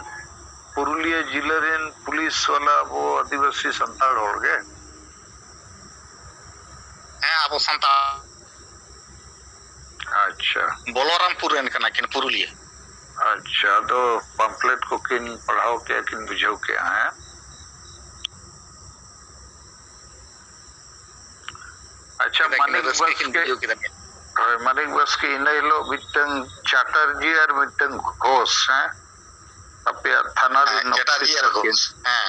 ᱯᱩᱨᱩᱞᱤᱭᱟᱹ ᱡᱤᱞᱟᱹ ᱨᱮᱱ ᱯᱩᱞᱤᱥ ᱵᱟᱞᱟ ᱟᱵᱚ ᱟᱹᱫᱤᱵᱟᱹᱥᱤ ᱥᱟᱱᱛᱟᱲ ᱦᱚᱲ ᱜᱮ? ᱦᱮᱸ, ᱟᱵᱚ ᱥᱟᱱᱛᱟᱲ᱾ ᱟᱪᱪᱷᱟ᱾ ᱵᱚᱞᱚᱨᱟᱢᱯᱩᱨ ᱨᱮᱱ ᱠᱟᱱᱟ ᱠᱤᱱ, ᱯᱩᱨᱩᱞᱤᱭᱟᱹ᱾ ᱟᱪᱪᱷᱟ, ᱟᱫᱚ pamphlet ᱠᱚᱠᱤᱱ ᱯᱟᱲᱦᱟᱣ ᱠᱮᱜᱼᱟ, ᱠᱤᱱ ᱵᱩᱡᱷᱟᱹᱣ ᱠᱮᱜᱼᱟ, ᱦᱮᱸ? ᱟᱪᱪᱷᱟ, ᱠᱮᱫᱟ ᱠᱤᱱ, ᱢᱟᱱᱤᱠ ᱨᱟᱹᱥᱠᱟᱹ ᱠᱤᱱ ᱵᱟᱥᱠᱮ, ᱵᱩᱡᱷᱟᱹᱣ ᱠᱮᱫᱟ ᱠᱤᱱ᱾ ᱦᱳᱭ, ᱢᱟᱱᱤᱠ ᱵᱟᱥᱠᱮ ᱤᱱᱟᱹ ᱦᱤᱞᱳᱜ ᱢᱤᱫᱴᱟᱝ ᱪᱟᱴᱟᱨᱡᱤ ᱟᱨ ᱢᱤᱫᱴᱟᱝ ᱜᱷᱳᱥ, ᱦᱮᱸ? ᱟᱯᱮᱭᱟᱜ ᱛᱷᱟᱱᱟ ᱨᱮᱱ ᱦᱮᱸ, ᱪᱟᱴᱟᱨᱡᱤ ᱚᱯᱷᱤᱥᱟᱨ ᱟᱨ ᱠᱤᱱ᱾ ᱜᱷᱳᱥ, ᱦᱮᱸ᱾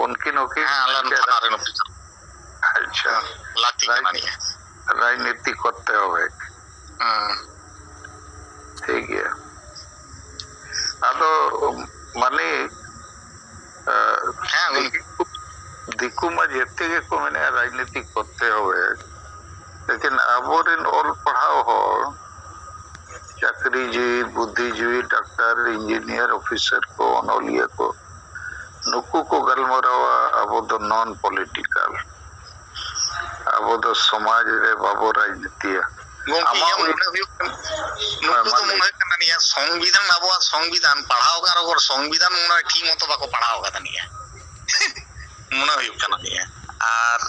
ᱩᱱᱠᱤᱱ ᱦᱚᱸᱠᱤᱱ ᱦᱮᱸ, ᱟᱞᱮ ᱢᱮᱱ ᱠᱮᱫᱟ᱾ ᱛᱷᱟᱱᱟ ᱨᱮᱱ ᱚᱯᱷᱤᱥᱟᱨ᱾ ᱟᱪᱪᱷᱟ᱾ ᱦᱮᱸ, ᱞᱟᱹᱠᱛᱤ ᱨᱟᱡᱽ-, ᱠᱟᱱᱟ ᱱᱤᱭᱟᱹ᱾ ᱨᱟᱡᱽᱱᱤᱛᱤ ᱠᱚᱨᱛᱮ ᱦᱚᱵᱮ᱾ ᱦᱮᱸ᱾ ᱴᱷᱤᱠ ᱜᱮᱭᱟ᱾ ᱟᱫᱚ ᱢᱟᱱᱮ, ᱟᱸ, ᱦᱮᱸ, ᱜᱚᱢᱠᱮ᱾ ᱫᱤᱠᱩ, ᱫᱤᱠᱩ ᱢᱟ ᱡᱮᱛᱮ ᱜᱮᱠᱚ ᱢᱮᱱᱮᱫᱼᱟ ᱨᱟᱡᱽᱱᱤᱛᱤ ᱠᱚᱨᱛᱮ ᱦᱚᱵᱮ, ᱞᱮᱠᱤᱱ ᱟᱵᱚᱨᱮᱱ ᱪᱟᱹᱠᱨᱤᱡᱤᱵᱤ, ᱵᱩᱫᱽᱫᱷᱤᱡᱤᱵᱤ, ᱰᱟᱠᱛᱟᱨ, ᱤᱧᱡᱤᱱᱤᱭᱟᱨ, ᱚᱯᱷᱤᱥᱟᱨ ᱠᱚ, ᱚᱱᱚᱞᱤᱭᱟᱹ ᱠᱚ, ᱱᱩᱠᱩ ᱠᱚ ᱜᱟᱞᱢᱟᱨᱟᱣᱟ ᱟᱵᱚ ᱫᱚ ᱱᱚᱱ ᱯᱚᱞᱤᱴᱤᱠᱟᱞ᱾ ᱟᱵᱚ ᱫᱚ ᱥᱚᱢᱟᱡᱽ ᱨᱮ ᱵᱟᱵᱚ ᱨᱟᱡᱽᱱᱤᱛᱤᱭᱟ᱾ ᱜᱚᱢᱠᱮ, ᱟᱢᱟᱜ ᱤᱧᱟᱹᱜ ᱩᱭ- ᱢᱚᱱᱮ ᱦᱩᱭᱩᱜ ᱠᱟᱱᱟ, ᱦᱮᱸ, ᱱᱩᱠᱩ ᱢᱟ ᱫᱚ ᱞᱟᱹᱭ ᱢᱚᱱᱮ ᱦᱩᱭᱩᱜ ᱠᱟᱱᱟ ᱱᱤᱭᱟᱹ ᱥᱚᱝᱵᱤᱫᱷᱟᱱ, ᱟᱵᱚᱣᱟᱜ ᱥᱚᱝᱵᱤᱫᱷᱟᱱ ᱯᱟᱲᱦᱟᱣ ᱟᱠᱟᱱ ᱨᱮᱦᱚᱸ ᱥᱚᱝᱵᱤᱫᱷᱟᱱ ᱢᱚᱱᱮ ᱦᱚᱭ ᱴᱷᱤᱠ ᱢᱚᱛᱚ ᱵᱟᱠᱚ ᱯᱟᱲᱦᱟᱣ ᱟᱠᱟᱫᱟ ᱱᱤᱭᱟᱹ᱾ ᱢᱚᱱᱮ ᱦᱩᱭᱩᱜ ᱠᱟᱱᱟ ᱱᱤᱭᱟᱹ᱾ ᱟᱨ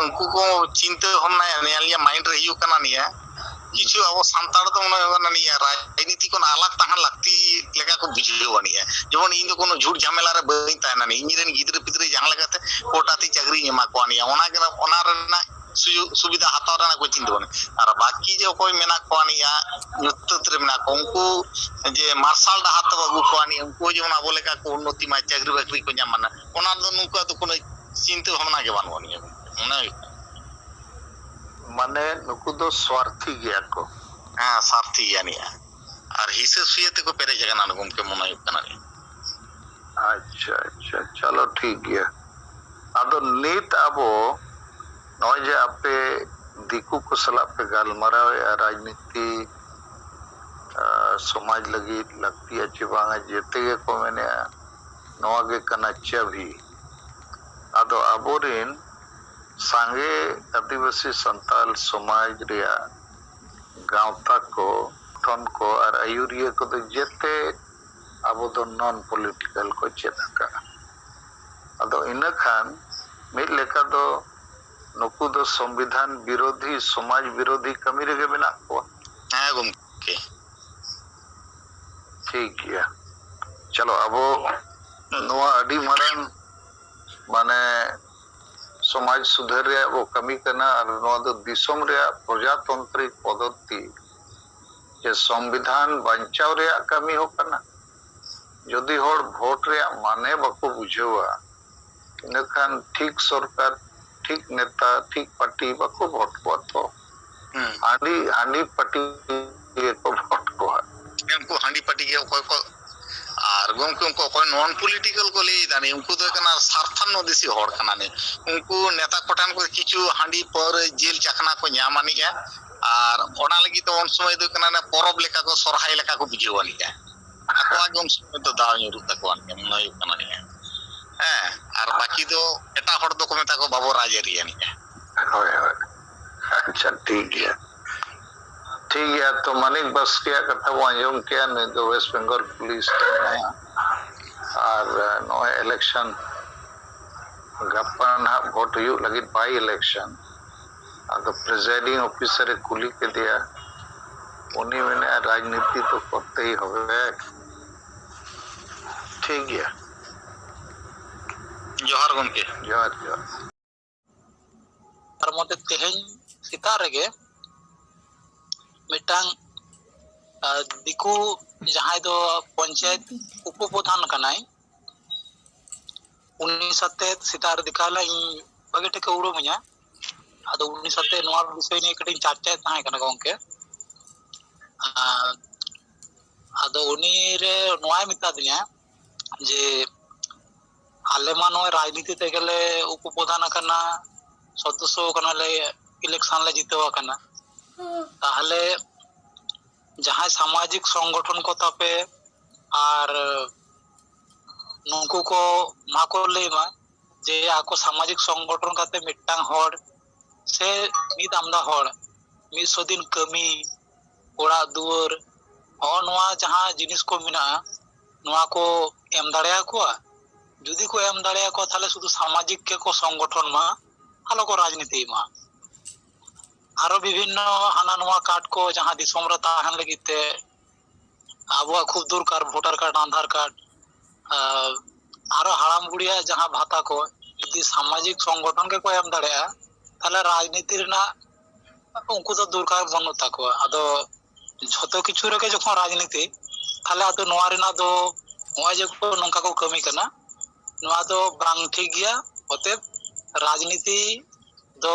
ᱩᱱᱠᱩ ᱠᱚ ᱪᱤᱱᱛᱟᱹ ᱵᱷᱟᱵᱽᱱᱟᱭᱟ, ᱱᱤᱭᱟᱹ ᱟᱹᱞᱤᱧᱟᱜ ᱢᱟᱭᱤᱱᱰ ᱨᱮ ᱦᱤᱡᱩᱜ ᱠᱟᱱᱟ ᱱᱤᱭᱟᱹ, ᱠᱤᱪᱷᱩ ᱟᱵᱚ ᱥᱟᱱᱛᱟᱲ ᱫᱚ ᱢᱚᱱᱮ ᱦᱩᱭᱩᱜ ᱠᱟᱱᱟ ᱱᱤᱭᱟᱹ ᱨᱟᱡᱽᱱᱤᱛᱤ ᱠᱷᱚᱱ ᱟᱞᱟᱜᱽ ᱛᱟᱦᱮᱸ ᱞᱟᱹᱠᱛᱤ ᱞᱮᱠᱟ ᱠᱚ ᱵᱩᱡᱷᱟᱹᱣᱟ ᱱᱤᱭᱟᱹ᱾ ᱡᱮᱢᱚᱱ ᱤᱧ ᱫᱚ ᱠᱳᱱᱳ ᱡᱷᱩᱴ ᱡᱷᱟᱢᱮᱞᱟ ᱨᱮ ᱵᱟᱹᱧ ᱛᱟᱦᱮᱱᱟ ᱱᱤᱭᱟᱹ, ᱤᱧ ᱨᱮᱱ ᱜᱤᱫᱽᱨᱟᱹ ᱯᱤᱫᱽᱨᱟᱹ ᱡᱟᱦᱟᱸ ᱞᱮᱠᱟᱛᱮ ᱠᱳᱴᱟ ᱛᱮ ᱪᱟᱹᱠᱨᱤᱧ ᱮᱢᱟ ᱠᱚᱣᱟ ᱱᱤᱭᱟᱹ, ᱚᱱᱟ ᱜᱮ, ᱚᱱᱟ ᱨᱮᱱᱟᱜ ᱥᱩᱡᱳᱜᱽ ᱥᱩᱵᱤᱫᱷᱟ ᱦᱟᱛᱟᱣ ᱨᱮᱱᱟᱜ ᱠᱚ ᱪᱤᱱᱛᱟᱹ ᱵᱷᱟᱵᱽᱱᱟ᱾ ᱟᱨ ᱵᱟᱹᱠᱤ ᱡᱮ ᱚᱠᱚᱭ ᱢᱮᱱᱟᱜ ᱠᱚᱣᱟ ᱱᱤᱭᱟᱹ ᱧᱩᱛᱟᱹᱛ ᱨᱮ ᱢᱮᱱᱟᱜ ᱠᱚᱣᱟ, ᱩᱱᱠᱩ ᱡᱮ ᱢᱟᱨᱥᱟᱞ ᱰᱟᱦᱟᱨ ᱛᱮᱵᱚ ᱟᱹᱜᱩ ᱠᱚᱣᱟ ᱱᱤᱭᱟᱹ, ᱩᱱᱠᱩ ᱡᱮᱢᱚᱱ ᱟᱵᱚ ᱞᱮᱠᱟ ᱠᱚ ᱩᱱᱱᱚᱛᱤ ᱢᱟ, ᱪᱟᱹᱠᱨᱤ ᱵᱟᱹᱠᱨᱤ ᱠᱚ ᱧᱟᱢ ᱢᱟ, ᱚᱱᱟ ᱫᱚ ᱱᱩᱠᱩᱣᱟᱜ ᱫᱚ ᱠᱳᱱᱳ ᱪᱤᱱᱛᱟᱹ ᱵᱷᱟᱵᱽᱱᱟ ᱜᱮ ᱵᱟᱹᱱᱩᱜ ᱟᱹᱱᱤᱡ ᱢᱚᱱᱮ ᱦᱩᱭᱩᱜ ᱠᱟᱱᱟ᱾ ᱢᱟᱱᱮ ᱱᱩᱠᱩ ᱫᱚ ᱥᱣᱟᱨᱛᱷᱤ ᱜᱮᱭᱟ ᱠᱚ᱾ ᱦᱮᱸ, ᱥᱟᱨᱛᱷᱤ ᱜᱮᱭᱟ ᱱᱤᱭᱟᱹ᱾ ᱟᱨ ᱦᱤᱥᱟᱹ ᱥᱩᱭᱟᱹ ᱛᱮᱠᱚ ᱯᱮᱨᱮᱡ ᱟᱠᱟᱱᱟ ᱜᱚᱢᱠᱮ, ᱢᱚᱱᱮ ᱦᱩᱭᱩᱜ ᱠᱟᱱᱟ᱾ ᱟᱪᱪᱷᱟ, ᱟᱪᱪᱷᱟ, ᱪᱚᱞᱚ ᱴᱷᱤᱠ ᱜᱮᱭᱟ᱾ ᱟᱫᱚ ᱱᱤᱛ ᱟᱵᱚ ᱱᱚᱜᱼᱚᱭ ᱡᱮ ᱟᱯᱮ ᱫᱤᱠᱩ ᱠᱚ ᱥᱟᱞᱟᱜ ᱯᱮ ᱜᱟᱞᱢᱟᱨᱟᱣᱮᱫᱼᱟ, ᱨᱟᱡᱽᱱᱤᱛᱤ, ᱟᱨ ᱥᱚᱢᱟᱡᱽ ᱞᱟᱹᱜᱤᱫ ᱞᱟᱹᱠᱛᱤᱭᱟ ᱪᱮ ᱵᱟᱝᱟ, ᱡᱮᱛᱮ ᱜᱮᱠᱚ ᱢᱮᱱᱮᱫᱼᱟ ᱱᱚᱣᱟ ᱜᱮ ᱠᱟᱱᱟ ᱪᱟᱹᱵᱤ᱾ ᱟᱫᱚ ᱟᱵᱚᱨᱮᱱ ᱥᱟᱸᱜᱮ ᱟᱹᱫᱤᱵᱟᱹᱥᱤ ᱥᱟᱱᱛᱟᱲ ᱥᱚᱢᱟᱡᱽ ᱨᱮᱭᱟᱜ ᱜᱟᱶᱛᱟ ᱠᱚ, ᱴᱷᱚᱱ ᱠᱚ ᱟᱨ ᱟᱹᱭᱩᱨᱤᱭᱟᱹ ᱠᱚᱫᱚ ᱡᱮᱛᱮ ᱟᱵᱚ ᱫᱚ ᱱᱚᱱ ᱯᱚᱞᱤᱴᱤᱠᱟᱞ ᱠᱚ ᱪᱮᱫ ᱟᱠᱟᱫᱼᱟ᱾ ᱟᱫᱚ ᱤᱱᱟᱹ ᱠᱷᱟᱱ ᱢᱤᱫ ᱞᱮᱠᱟ ᱫᱚ ᱱᱩᱠᱩ ᱫᱚ ᱥᱚᱝᱵᱤᱫᱷᱟᱱ ᱵᱤᱨᱳᱫᱷᱤ, ᱥᱚᱢᱟᱡᱽ ᱵᱤᱨᱳᱫᱷᱤ ᱠᱟᱹᱢᱤ ᱨᱮᱜᱮ ᱢᱮᱱᱟᱜ ᱠᱚᱣᱟ᱾ ᱦᱮᱸ ᱜᱚᱢᱠᱮ᱾ ᱴᱷᱤᱠ ᱜᱮᱭᱟ, ᱪᱚᱞᱚ ᱟᱵᱚ ᱱᱚᱣᱟ ᱟᱹᱰᱤ ᱢᱟᱨᱟᱝ ᱢᱟᱱᱮ ᱥᱚᱢᱟᱡᱽ ᱥᱩᱫᱷᱟᱹᱨ ᱨᱮᱭᱟᱜ ᱵᱚ ᱠᱟᱹᱢᱤ ᱠᱟᱱᱟ ᱟᱨ ᱱᱚᱣᱟ ᱫᱚ ᱫᱤᱥᱚᱢ ᱨᱮᱭᱟᱜ ᱯᱨᱚᱡᱟᱛᱚᱱᱛᱨᱤᱠ ᱯᱚᱫᱷᱚᱛᱤ ᱥᱮ ᱥᱚᱝᱵᱤᱫᱷᱟᱱ ᱵᱟᱧᱪᱟᱣ ᱨᱮᱭᱟᱜ ᱠᱟᱹᱢᱤ ᱦᱚᱸ ᱠᱟᱱᱟ᱾ ᱡᱩᱫᱤ ᱦᱚᱲ ᱵᱷᱳᱴ ᱨᱮᱭᱟᱜ ᱢᱟᱱᱮ ᱵᱟᱠᱚ ᱵᱩᱡᱷᱟᱹᱣᱟ, ᱤᱱᱟᱹᱠᱷᱟᱱ ᱴᱷᱤᱠ ᱥᱚᱨᱠᱟᱨ, ᱴᱷᱤᱠ ᱱᱮᱛᱟ, ᱴᱷᱤᱠ ᱯᱟᱨᱴᱤ ᱵᱟᱠᱚ ᱵᱷᱳᱴ ᱠᱚᱣᱟ ᱛᱚ᱾ ᱦᱩᱸ᱾ ᱦᱟᱺᱰᱤ, ᱦᱟᱺᱰᱤ ᱯᱟᱨᱴᱤ ᱜᱮᱠᱚ ᱵᱷᱳᱴ ᱠᱚᱣᱟ᱾ ᱩᱱᱠᱩ ᱦᱟᱺᱰᱤ ᱯᱟᱹᱴᱤ ᱜᱮ ᱚᱠᱚᱭ ᱠᱚ, ᱟᱨ ᱜᱚᱢᱠᱮ ᱩᱱᱠᱩ ᱚᱠᱚᱭ ᱱᱚᱱ ᱯᱚᱞᱤᱴᱤᱠᱟᱞ ᱠᱚ ᱞᱟᱹᱭ ᱮᱫᱟ ᱱᱤ, ᱩᱱᱠᱩ ᱫᱚ ᱦᱩᱭᱩᱜ ᱠᱟᱱᱟ ᱥᱟᱨᱛᱷᱟᱱᱱᱚ ᱫᱮᱥᱤ ᱦᱚᱲ ᱠᱟᱱᱟ ᱱᱤ᱾ ᱩᱱᱠᱩ ᱱᱮᱛᱟ ᱠᱚᱴᱷᱮᱱ ᱠᱚ ᱠᱤᱪᱷᱩ ᱦᱟᱺᱰᱤ ᱯᱟᱹᱣᱨᱟᱹ ᱡᱤᱞ ᱪᱟᱠᱷᱱᱟ ᱠᱚ ᱧᱟᱢ ᱟᱹᱱᱤᱡᱼᱟ, ᱟᱨ ᱚᱱᱟ ᱞᱟᱹᱜᱤᱫ ᱫᱚ ᱩᱱ ᱥᱚᱢᱚᱭ ᱫᱚ ᱦᱩᱭᱩᱜ ᱠᱟᱱᱟ, ᱚᱱᱟ ᱯᱚᱨᱚᱵᱽ ᱞᱮᱠᱟ ᱠᱚ ᱥᱚᱨᱦᱟᱭ ᱞᱮᱠᱟ ᱠᱚ ᱵᱩᱡᱷᱟᱹᱣ ᱟᱹᱱᱤᱡᱼᱟ᱾ ᱟᱠᱚᱣᱟᱜ ᱜᱮ ᱩᱱ ᱥᱚᱢᱚᱭ ᱫᱚ ᱫᱟᱣ ᱧᱩᱨᱩᱜ ᱛᱟᱠᱚᱣᱟ, ᱢᱚᱱᱮ ᱦᱩᱭᱩᱜ ᱠᱟᱱᱟ ᱱᱤᱭᱟᱹ᱾ ᱦᱮᱸ, ᱟᱨ ᱵᱟᱹᱠᱤ ᱫᱚ ᱮᱴᱟᱜ ᱦᱚᱲ ᱫᱚᱠᱚ ᱢᱮᱛᱟ ᱠᱚᱣᱟ, "ᱵᱟᱵᱚ ᱨᱟᱡᱽᱟᱹᱨᱤ ᱟᱹᱱᱤᱡᱼᱟ᱾" ᱦᱳᱭ, ᱦᱳᱭ᱾ ᱟᱪᱪᱷᱟ, ᱴᱷᱤᱠ ᱜᱮᱭᱟ᱾ ᱴᱷᱤᱠ ᱜᱮᱭᱟ, ᱛᱚ ᱢᱟᱱᱤᱠ ᱵᱟᱥᱠᱮᱭᱟᱜ ᱠᱟᱛᱷᱟ ᱵᱚᱱ ᱟᱸᱡᱚᱢ ᱠᱮᱜᱼᱟ᱾ ᱱᱩᱭ ᱫᱚ ᱳᱭᱮᱥᱴ ᱵᱮᱝᱜᱚᱞ ᱯᱩᱞᱤᱥ ᱠᱟᱱᱟᱭ᱾ ᱟᱨ, ᱮ, ᱱᱚᱜᱼᱚᱭ ᱤᱞᱮᱠᱥᱚᱱ, ᱜᱟᱯᱟ ᱱᱟᱦᱟᱜ ᱵᱷᱳᱴ ᱦᱩᱭᱩᱜ ᱞᱟᱹᱜᱤᱫ, ᱵᱟᱭ ᱤᱞᱮᱠᱥᱚᱱ᱾ ᱟᱫᱚ ᱯᱨᱤᱡᱟᱭᱰᱤᱝ ᱚᱯᱷᱤᱥᱟᱨ ᱮ ᱠᱩᱞᱤ ᱠᱮᱫᱮᱭᱟ, ᱩᱱᱤ ᱢᱮᱱᱮᱫᱼᱟ, "ᱨᱟᱡᱽᱱᱤᱛᱤ ᱛᱚ ᱠᱚᱨᱛᱮ ᱦᱤ ᱦᱚᱵᱮ᱾" ᱴᱷᱤᱠ ᱜᱮᱭᱟ᱾ ᱡᱚᱦᱟᱨ ᱜᱚᱢᱠᱮ᱾ ᱡᱚᱦᱟᱨ, ᱡᱚᱦᱟᱨ᱾ ᱛᱟᱨ ᱢᱚᱫᱽᱫᱷᱮ ᱛᱮᱦᱮᱧ ᱥᱮᱛᱟᱜ ᱨᱮᱜᱮ ᱢᱤᱫᱴᱟᱝ, ᱟᱸ, ᱫᱤᱠᱩ ᱡᱟᱦᱟᱸᱭ ᱫᱚ ᱯᱚᱧᱪᱟᱭᱮᱛ ᱩᱯᱚᱯᱨᱚᱫᱷᱟᱱ ᱠᱟᱱᱟᱭ, ᱩᱱᱤ ᱥᱟᱛᱮ ᱥᱮᱛᱟᱜ ᱨᱮ ᱫᱮᱠᱷᱟ ᱞᱮᱱᱟ, ᱤᱧ ᱵᱷᱟᱜᱮ ᱴᱷᱤᱠᱮ ᱩᱨᱩᱢᱤᱧᱟ᱾ ᱟᱫᱚ ᱩᱱᱤ ᱥᱟᱛᱮ ᱱᱚᱣᱟ ᱵᱤᱥᱚᱭ ᱱᱤᱭᱮ ᱠᱟᱹᱴᱤᱡ ᱤᱧ ᱪᱟᱨᱪᱟᱭᱮᱫ ᱛᱟᱦᱮᱸ ᱠᱟᱱᱟ ᱜᱚᱢᱠᱮ᱾ ᱟᱨ ᱟᱫᱚ ᱩᱱᱤ ᱨᱮ ᱱᱚᱣᱟᱭ ᱢᱮᱛᱟ ᱫᱤᱧᱟ ᱡᱮ, "ᱟᱞᱮ ᱢᱟ ᱱᱚᱜᱼᱚᱭ ᱨᱟᱡᱽᱱᱤᱛᱤ ᱛᱮᱜᱮᱞᱮ ᱩᱯᱚᱯᱨᱚᱫᱷᱟᱱ ᱟᱠᱟᱱᱟ, ᱥᱚᱫᱚᱥᱥᱚ ᱠᱟᱱᱟᱞᱮ, ᱤᱞᱮᱠᱥᱚᱱ ᱞᱮ ᱡᱤᱛᱟᱹᱣ ᱟᱠᱟᱱᱟ᱾ ᱛᱟᱦᱚᱞᱮ ᱡᱟᱦᱟᱸᱭ ᱥᱟᱢᱟᱡᱤᱠ ᱥᱚᱝᱜᱚᱴᱷᱚᱱ ᱠᱚ ᱛᱟᱯᱮ ᱟᱨ ᱱᱩᱠᱩ ᱠᱚ ᱢᱟ ᱠᱚ ᱞᱟᱹᱭ ᱢᱟ ᱡᱮ ᱟᱠᱚ ᱥᱟᱢᱟᱡᱤᱠ ᱥᱚᱝᱜᱚᱴᱷᱚᱱ ᱠᱟᱛᱮ ᱢᱤᱫᱴᱟᱝ ᱦᱚᱲ ᱥᱮ ᱢᱤᱫ ᱟᱢᱫᱟ ᱦᱚᱲ ᱢᱤᱫ ᱥᱚ ᱫᱤᱱ ᱠᱟᱹᱢᱤ, ᱚᱲᱟᱜ ᱫᱩᱣᱟᱹᱨ, ᱦᱚᱸᱜᱼᱚ ᱱᱚᱣᱟ ᱡᱟᱦᱟᱸ ᱡᱤᱱᱤᱥ ᱠᱚ ᱢᱮᱱᱟᱜᱼᱟ, ᱱᱚᱣᱟ ᱠᱚ ᱮᱢ ᱫᱟᱲᱮᱭᱟᱠᱚᱣᱟ? ᱡᱩᱫᱤ ᱠᱚ ᱮᱢ ᱫᱟᱲᱮᱭᱟᱠᱚᱣᱟ, ᱛᱟᱦᱚᱞᱮ ᱥᱩᱫᱷᱩ ᱥᱟᱢᱟᱡᱤᱠ ᱜᱮᱠᱚ ᱥᱚᱝᱜᱚᱴᱷᱚᱱ ᱢᱟ, ᱟᱞᱚ ᱠᱚ ᱨᱟᱡᱽᱱᱤᱛᱤᱭ ᱢᱟ᱾ ᱟᱨᱚ ᱵᱤᱵᱷᱤᱱᱱᱚ ᱦᱟᱱᱟ ᱱᱚᱣᱟ ᱠᱟᱨᱰ ᱠᱚ ᱡᱟᱦᱟᱸ ᱫᱤᱥᱚᱢ ᱨᱮ ᱛᱟᱦᱮᱱ ᱞᱟᱹᱜᱤᱫ ᱛᱮ ᱟᱵᱚᱣᱟᱜ ᱠᱷᱩᱵ ᱫᱚᱨᱠᱟᱨ, ᱵᱷᱳᱴᱟᱨ ᱠᱟᱨᱰ, ᱟᱫᱷᱟᱨ ᱠᱟᱨᱰ, ᱟᱨ ᱟᱨᱚ ᱦᱟᱲᱟᱢ ᱵᱩᱲᱤᱭᱟᱜ ᱡᱟᱦᱟᱸ ᱵᱷᱟᱛᱟ ᱠᱚ ᱡᱩᱫᱤ ᱥᱟᱢᱟᱡᱤᱠ ᱥᱚᱝᱜᱚᱴᱷᱚᱱ ᱜᱮᱠᱚ ᱮᱢ ᱫᱟᱲᱮᱭᱟᱜᱼᱟ, ᱛᱟᱦᱚᱞᱮ ᱨᱟᱡᱽᱱᱤᱛᱤ ᱨᱮᱱᱟᱜ ᱩᱱᱠᱩ ᱫᱚ ᱫᱚᱨᱠᱟᱨ ᱵᱟᱹᱱᱩᱜ ᱛᱟᱠᱚᱣᱟ᱾ ᱟᱫᱚ ᱡᱷᱚᱛᱚ ᱠᱤᱪᱷᱩ ᱨᱮᱜᱮ ᱡᱚᱠᱷᱚᱱ ᱨᱟᱡᱽᱱᱤᱛᱤ, ᱛᱟᱦᱚᱞᱮ ᱟᱫᱚ ᱱᱚᱣᱟ ᱨᱮᱱᱟᱜ ᱫᱚ, ᱱᱚᱜᱼᱚᱭ ᱡᱮ ᱠᱚ ᱱᱚᱝᱠᱟ ᱠᱚ ᱠᱟᱹᱢᱤ ᱠᱟᱱᱟ, ᱱᱚᱣᱟ ᱫᱚ ᱵᱟᱝ ᱴᱷᱤᱠ ᱜᱮᱭᱟ᱾ ᱚᱛᱮᱵ ᱨᱟᱡᱽᱱᱤᱛᱤ ᱫᱚ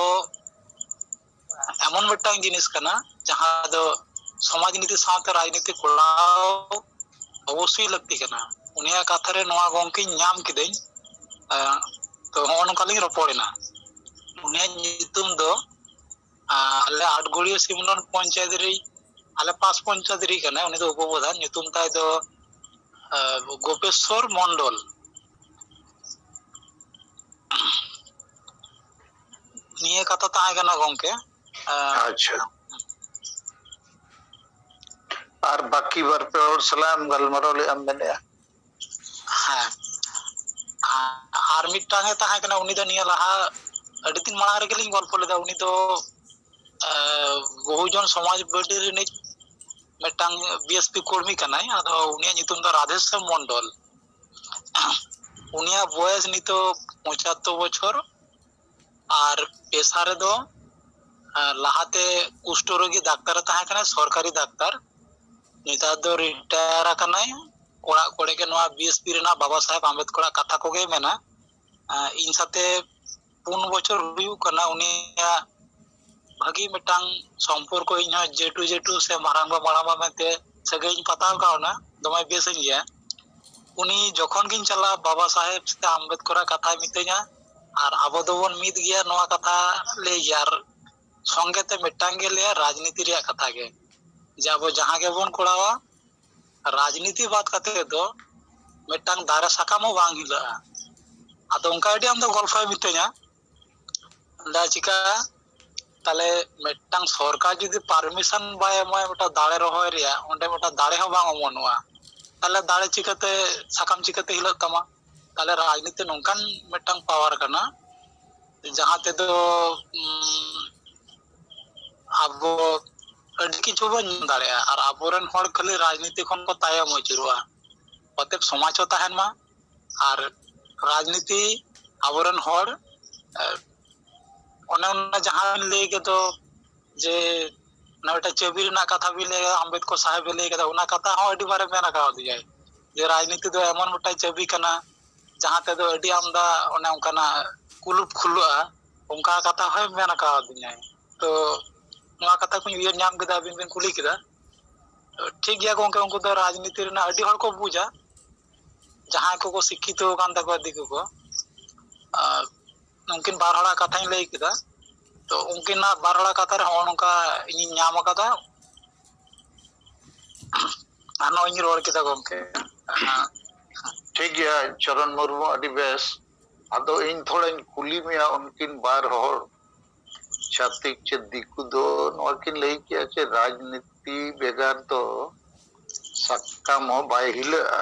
ᱮᱢᱚᱱ ᱢᱤᱫᱴᱟᱝ ᱡᱤᱱᱤᱥ ᱠᱟᱱᱟ, ᱡᱟᱦᱟᱸ ᱫᱚ ᱥᱚᱢᱟᱡᱽ ᱱᱤᱛᱤ ᱥᱟᱶᱛᱮ ᱨᱟᱡᱽᱱᱤᱛᱤ ᱠᱚᱨᱟᱣ ᱚᱵᱚᱥᱥᱳᱭ ᱞᱟᱹᱠᱛᱤ ᱠᱟᱱᱟ᱾ ᱩᱱᱤᱭᱟᱜ ᱠᱟᱛᱷᱟ ᱨᱮ ᱱᱚᱣᱟ ᱜᱚᱢᱠᱮᱧ ᱧᱟᱢ ᱠᱤᱫᱟᱹᱧ᱾ ᱮᱸ, ᱛᱚ, ᱦᱚᱸᱜᱼᱚ ᱱᱚᱝᱠᱟ ᱞᱤᱧ ᱨᱚᱯᱚᱲ ᱮᱱᱟ᱾ ᱩᱱᱤᱭᱟᱜ ᱧᱩᱛᱩᱢ ᱫᱚ ᱟᱞᱮ ᱟᱴᱜᱚᱲᱤᱭᱟᱹ ᱥᱤᱢᱞᱚᱱ ᱯᱚᱧᱪᱟᱭᱮᱛ ᱨᱮ, ᱟᱞᱮ ᱯᱟᱥ ᱯᱚᱧᱪᱟᱭᱮᱛ ᱨᱮ ᱠᱟᱱᱟᱭ, ᱩᱱᱤ ᱫᱚ ᱩᱯᱚᱯᱨᱚᱫᱷᱟᱱ, ᱧᱩᱛᱩᱢ ᱛᱟᱭ ᱫᱚ ᱟᱸ, ᱜᱳᱯᱮᱥᱣᱚᱨ ᱢᱚᱱᱰᱚᱞ᱾ ᱱᱤᱭᱟᱹ ᱠᱟᱛᱷᱟ ᱛᱟᱦᱮᱸ ᱠᱟᱱᱟ ᱜᱚᱝᱠᱮ᱾ ᱟᱸ, ᱟᱪᱪᱷᱟ᱾ ᱟᱨ ᱵᱟᱹᱠᱤ ᱵᱟᱨ ᱯᱮ ᱦᱚᱲ ᱥᱟᱞᱟᱜ ᱮᱢ ᱜᱟᱞᱢᱟᱨᱟᱣ ᱞᱮᱫ ᱟᱢ ᱢᱮᱱᱮᱫᱼᱟ? ᱦᱮᱸ᱾ ᱟ-, ᱟᱨ ᱢᱤᱫᱴᱟᱝ ᱮ ᱛᱟᱦᱮᱸ ᱠᱟᱱᱟ, ᱩᱱᱤ ᱫᱚ ᱱᱤᱭᱟᱹ ᱞᱟᱦᱟ ᱟᱹᱰᱤ ᱫᱤᱱ ᱢᱟᱲᱟᱝ ᱨᱮᱜᱮ ᱞᱤᱧ ᱜᱚᱞᱯᱚ ᱞᱮᱫᱟ᱾ ᱩᱱᱤ ᱫᱚ, ᱟ, ᱵᱚᱦᱩᱡᱚᱱ ᱥᱚᱢᱟᱡᱽ ᱯᱟᱨᱴᱤ ᱨᱤᱱᱤᱡ ᱢᱤᱫᱴᱟᱝ ᱵᱤ ᱮᱥ ᱯᱤ ᱠᱚᱨᱢᱤ ᱠᱟᱱᱟᱭ᱾ ᱟᱫᱚ ᱩᱱᱤᱭᱟᱜ ᱧᱩᱛᱩᱢ ᱫᱚ ᱨᱟᱫᱷᱮᱥᱭᱟᱢ ᱢᱚᱱᱰᱚᱞ᱾ ᱩᱱᱤᱭᱟᱜ ᱵᱚᱭᱮᱥ ᱱᱤᱛᱚᱜ ᱯᱚᱸᱪᱟᱛᱛᱳᱨ ᱵᱚᱪᱷᱚᱨ᱾ ᱟᱨ ᱯᱮᱥᱟ ᱨᱮᱫᱚ, ᱟ, ᱞᱟᱦᱟᱛᱮ ᱠᱩᱥᱴᱚ ᱨᱳᱜᱤ ᱰᱟᱠᱛᱟᱨ ᱮ ᱛᱟᱦᱮᱸ ᱠᱟᱱᱟ, ᱥᱚᱨᱠᱟᱨᱤ ᱰᱟᱠᱛᱟᱨ᱾ ᱱᱮᱛᱟᱨ ᱫᱚ ᱨᱤᱴᱟᱭᱟᱨ ᱟᱠᱟᱱᱟᱭ᱾ ᱚᱲᱟᱜ ᱠᱚᱨᱮ ᱜᱮ ᱱᱚᱣᱟ ᱵᱤ ᱮᱥ ᱯᱤ ᱨᱮᱱᱟᱜ ᱵᱟᱵᱟ ᱥᱟᱦᱮᱵᱽ ᱟᱢᱵᱮᱫᱠᱚᱨᱟᱜ ᱠᱟᱛᱷᱟ ᱠᱚᱜᱮ ᱢᱮᱱᱟ᱾ ᱟ, ᱤᱧ ᱥᱟᱛᱮ ᱯᱩᱱ ᱵᱚᱪᱷᱚᱨ ᱦᱩᱭᱩᱜ ᱠᱟᱱᱟ ᱩᱱᱤᱭᱟᱜ ᱵᱷᱟᱹᱜᱤ ᱢᱤᱫᱴᱟᱝ ᱥᱚᱢᱯᱚᱨᱠᱚ, ᱤᱧ ᱦᱚᱸ ᱡᱮᱴᱩ ᱡᱮᱴᱩ ᱥᱮ ᱢᱟᱨᱟᱝᱵᱟ ᱢᱟᱨᱟᱝᱵᱟ ᱢᱮᱱᱛᱮ ᱥᱟᱹᱜᱟᱹᱭ ᱤᱧ ᱯᱟᱛᱟᱣ ᱠᱟᱣᱱᱟ, ᱫᱚᱢᱮ ᱵᱮᱥᱤᱧ ᱜᱮᱭᱟ᱾ ᱩᱱᱤ ᱡᱚᱠᱷᱚᱱ ᱜᱤᱧ ᱪᱟᱞᱟᱜᱼᱟ, ᱵᱟᱵᱟ ᱥᱟᱦᱮᱵᱽ ᱥᱮ ᱟᱢᱵᱮᱫᱠᱚᱨᱟᱜ ᱠᱟᱛᱷᱟᱭ ᱢᱤᱛᱟᱹᱧᱟ, ᱟᱨ ᱟᱵᱚ ᱫᱚᱵᱚᱱ ᱢᱤᱫ ᱜᱮᱭᱟ, ᱱᱚᱣᱟ ᱠᱟᱛᱷᱟ ᱞᱟᱹᱭ ᱜᱮᱭᱟ᱾ ᱟᱨ ᱥᱚᱸᱜᱮ ᱛᱮ ᱢᱤᱫᱴᱟᱝ ᱜᱮ ᱞᱟᱹᱭᱟ, ᱨᱟᱡᱽᱱᱤᱛᱤ ᱨᱮᱭᱟᱜ ᱠᱟᱛᱷᱟ ᱜᱮ, ᱡᱮ ᱟᱵᱚ ᱡᱟᱦᱟᱸ ᱜᱮᱵᱚᱱ ᱠᱚᱨᱟᱣᱟ, ᱨᱟᱡᱽᱱᱤᱛᱤ ᱵᱟᱫ ᱠᱟᱛᱮ ᱫᱚ ᱢᱤᱫᱴᱟᱝ ᱫᱟᱨᱮ ᱥᱟᱠᱟᱢ ᱦᱚᱸ ᱵᱟᱝ ᱦᱤᱞᱟᱹᱜᱼᱟ᱾ ᱟᱫᱚ ᱚᱱᱠᱟ ᱟᱹᱰᱤ ᱟᱢᱫᱟ ᱜᱚᱞᱯᱷᱚᱭ ᱢᱤᱛᱟᱹᱧᱟ᱾ ᱫᱟ ᱪᱤᱠᱟ ᱛᱟᱦᱞᱮ ᱢᱤᱫᱴᱟᱝ ᱥᱚᱨᱠᱟᱨ ᱡᱩᱫᱤ ᱯᱟᱨᱢᱤᱥᱚᱱ ᱵᱟᱭ ᱮᱢᱚᱜᱼᱟ ᱢᱤᱫᱴᱟᱝ ᱫᱟᱨᱮ ᱨᱚᱦᱚᱭ ᱨᱮᱭᱟᱜ, ᱚᱸᱰᱮ ᱢᱤᱫᱴᱟᱝ ᱫᱟᱨᱮ ᱦᱚᱸ ᱵᱟᱝ ᱚᱢᱚᱱᱚᱜᱼᱟ, ᱛᱟᱦᱞᱮ ᱫᱟᱨᱮ ᱪᱤᱠᱟᱹᱛᱮ, ᱥᱟᱠᱟᱢ ᱪᱤᱠᱟᱹᱛᱮ ᱦᱤᱞᱟᱹᱜ ᱛᱟᱢᱟ? ᱛᱟᱦᱞᱮ ᱨᱟᱡᱽᱱᱤᱛᱤ ᱱᱚᱝᱠᱟᱱ ᱢᱤᱫᱴᱟᱝ ᱯᱟᱣᱟᱨ ᱠᱟᱱᱟ, ᱡᱟᱦᱟᱸ ᱛᱮᱫᱚ, ᱩᱢ, ᱟᱵᱚ ᱟᱹᱰᱤ ᱠᱤᱪᱷᱩ ᱵᱚᱱ ᱧᱟᱢ ᱫᱟᱲᱮᱭᱟᱜᱼᱟ᱾ ᱟᱨ ᱟᱵᱚᱨᱮᱱ ᱦᱚᱲ ᱠᱷᱟᱹᱞᱤ ᱨᱟᱡᱽᱱᱤᱛᱤ ᱠᱷᱚᱱ ᱠᱚ ᱛᱟᱭᱚᱢ ᱟᱹᱪᱩᱨᱚᱜᱼᱟ᱾ ᱚᱛᱮᱵ ᱥᱚᱢᱟᱡᱽ ᱦᱚᱸ ᱛᱟᱦᱮᱱ ᱢᱟ, ᱟᱨ ᱨᱟᱡᱽᱱᱤᱛᱤ ᱟᱵᱚᱨᱮᱱ ᱦᱚᱲ, ᱮ, ᱚᱱᱮ ᱚᱱᱟ ᱡᱟᱦᱟᱸ ᱵᱤᱱ ᱞᱟᱹᱭ ᱠᱮᱫ ᱫᱚ, ᱡᱮ ᱚᱱᱟ ᱢᱤᱫᱴᱟᱝ ᱪᱟᱹᱵᱤ ᱨᱮᱱᱟᱜ ᱠᱟᱛᱷᱟ ᱵᱤᱱ ᱞᱟᱹᱭ ᱠᱮᱫᱟ, ᱟᱢᱵᱮᱫᱠᱚᱨ ᱥᱟᱦᱮᱵᱽ ᱮ ᱞᱟᱹᱭ ᱠᱮᱫᱟ, ᱚᱱᱟ ᱠᱟᱛᱷᱟ ᱦᱚᱸ ᱟᱹᱰᱤ ᱵᱟᱨᱮ ᱢᱮᱱ ᱟᱠᱟᱣᱫᱤᱧᱟᱭ, ᱡᱮ ᱨᱟᱡᱽᱱᱤᱛᱤ ᱫᱚ ᱮᱢᱚᱱ ᱢᱤᱫᱴᱟᱝ ᱪᱟᱹᱵᱤ ᱠᱟᱱᱟ, ᱡᱟᱦᱟᱸ ᱛᱮᱫᱚ ᱟᱹᱰᱤ ᱟᱢᱫᱟ ᱚᱱᱮ ᱚᱱᱠᱟᱱᱟᱜ ᱠᱩᱞᱩᱯ ᱠᱷᱩᱞᱟᱹᱜᱼᱟ, ᱚᱱᱠᱟ ᱠᱟᱛᱷᱟ ᱦᱚᱸᱭ ᱢᱮᱱ ᱟᱠᱟᱣᱫᱤᱧᱟᱭ᱾ ᱛᱚ ᱱᱚᱣᱟ ᱠᱟᱛᱷᱟ ᱠᱚᱧ ᱩᱭᱦᱟᱹᱨ ᱧᱟᱢ ᱠᱮᱫᱟ, ᱟᱹᱵᱤᱱ ᱵᱤᱱ ᱠᱩᱞᱤ ᱠᱮᱫᱟ᱾ ᱴᱷᱤᱠ ᱜᱮᱭᱟ ᱜᱚᱝᱠᱮ, ᱩᱱᱠᱩ ᱫᱚ ᱨᱟᱡᱽᱱᱤᱛᱤ ᱨᱮᱱᱟᱜ ᱟᱹᱰᱤ ᱦᱚᱲ ᱠᱚ ᱵᱩᱡᱟ, ᱡᱟᱦᱟᱸᱭ ᱠᱚᱠᱚ ᱥᱤᱠᱠᱷᱤᱛᱚ ᱟᱠᱟᱱ ᱛᱟᱠᱚᱣᱟ ᱫᱤᱠᱩ ᱠᱚ᱾ ᱟᱨ ᱩᱱᱠᱤᱱ ᱵᱟᱨ ᱦᱚᱲᱟᱜ ᱠᱟᱛᱷᱟᱧ ᱞᱟᱹᱭ ᱠᱮᱫᱟ᱾ ᱛᱚ ᱩᱱᱠᱤᱱᱟᱜ ᱵᱟᱨ ᱦᱚᱲᱟᱜ ᱠᱟᱛᱷᱟ ᱨᱮ ᱦᱚᱸᱜᱼᱚ ᱱᱚᱝᱠᱟ ᱤᱧᱤᱧ ᱧᱟᱢ ᱟᱠᱟᱫᱟ᱾ ᱟᱨ ᱱᱚᱜᱼᱚᱭ ᱤᱧ ᱨᱚᱲ ᱠᱮᱫᱟ ᱜᱚᱢᱠᱮ᱾ ᱴᱷᱤᱠ ᱜᱮᱭᱟ ᱪᱚᱨᱚᱱ ᱢᱩᱨᱢᱩ, ᱟᱹᱰᱤ ᱵᱮᱥ᱾ ᱟᱫᱚ ᱤᱧ ᱛᱷᱚᱲᱟᱧ ᱠᱩᱞᱤ ᱢᱮᱭᱟ, ᱩᱱᱠᱤᱱ ᱵᱟᱨ ᱦᱚᱲ ᱪᱷᱟᱛᱤᱠ ᱪᱮ ᱫᱤᱠᱩ ᱫᱚ ᱱᱚᱣᱟ ᱠᱤᱱ ᱞᱟᱹᱭ ᱠᱮᱜᱼᱟ ᱪᱮ ᱨᱟᱡᱽᱱᱤᱛᱤ ᱵᱮᱜᱟᱨ ᱫᱚ ᱥᱟᱠᱟᱢ ᱦᱚᱸ ᱵᱟᱭ ᱦᱤᱞᱟᱹᱜᱼᱟ᱾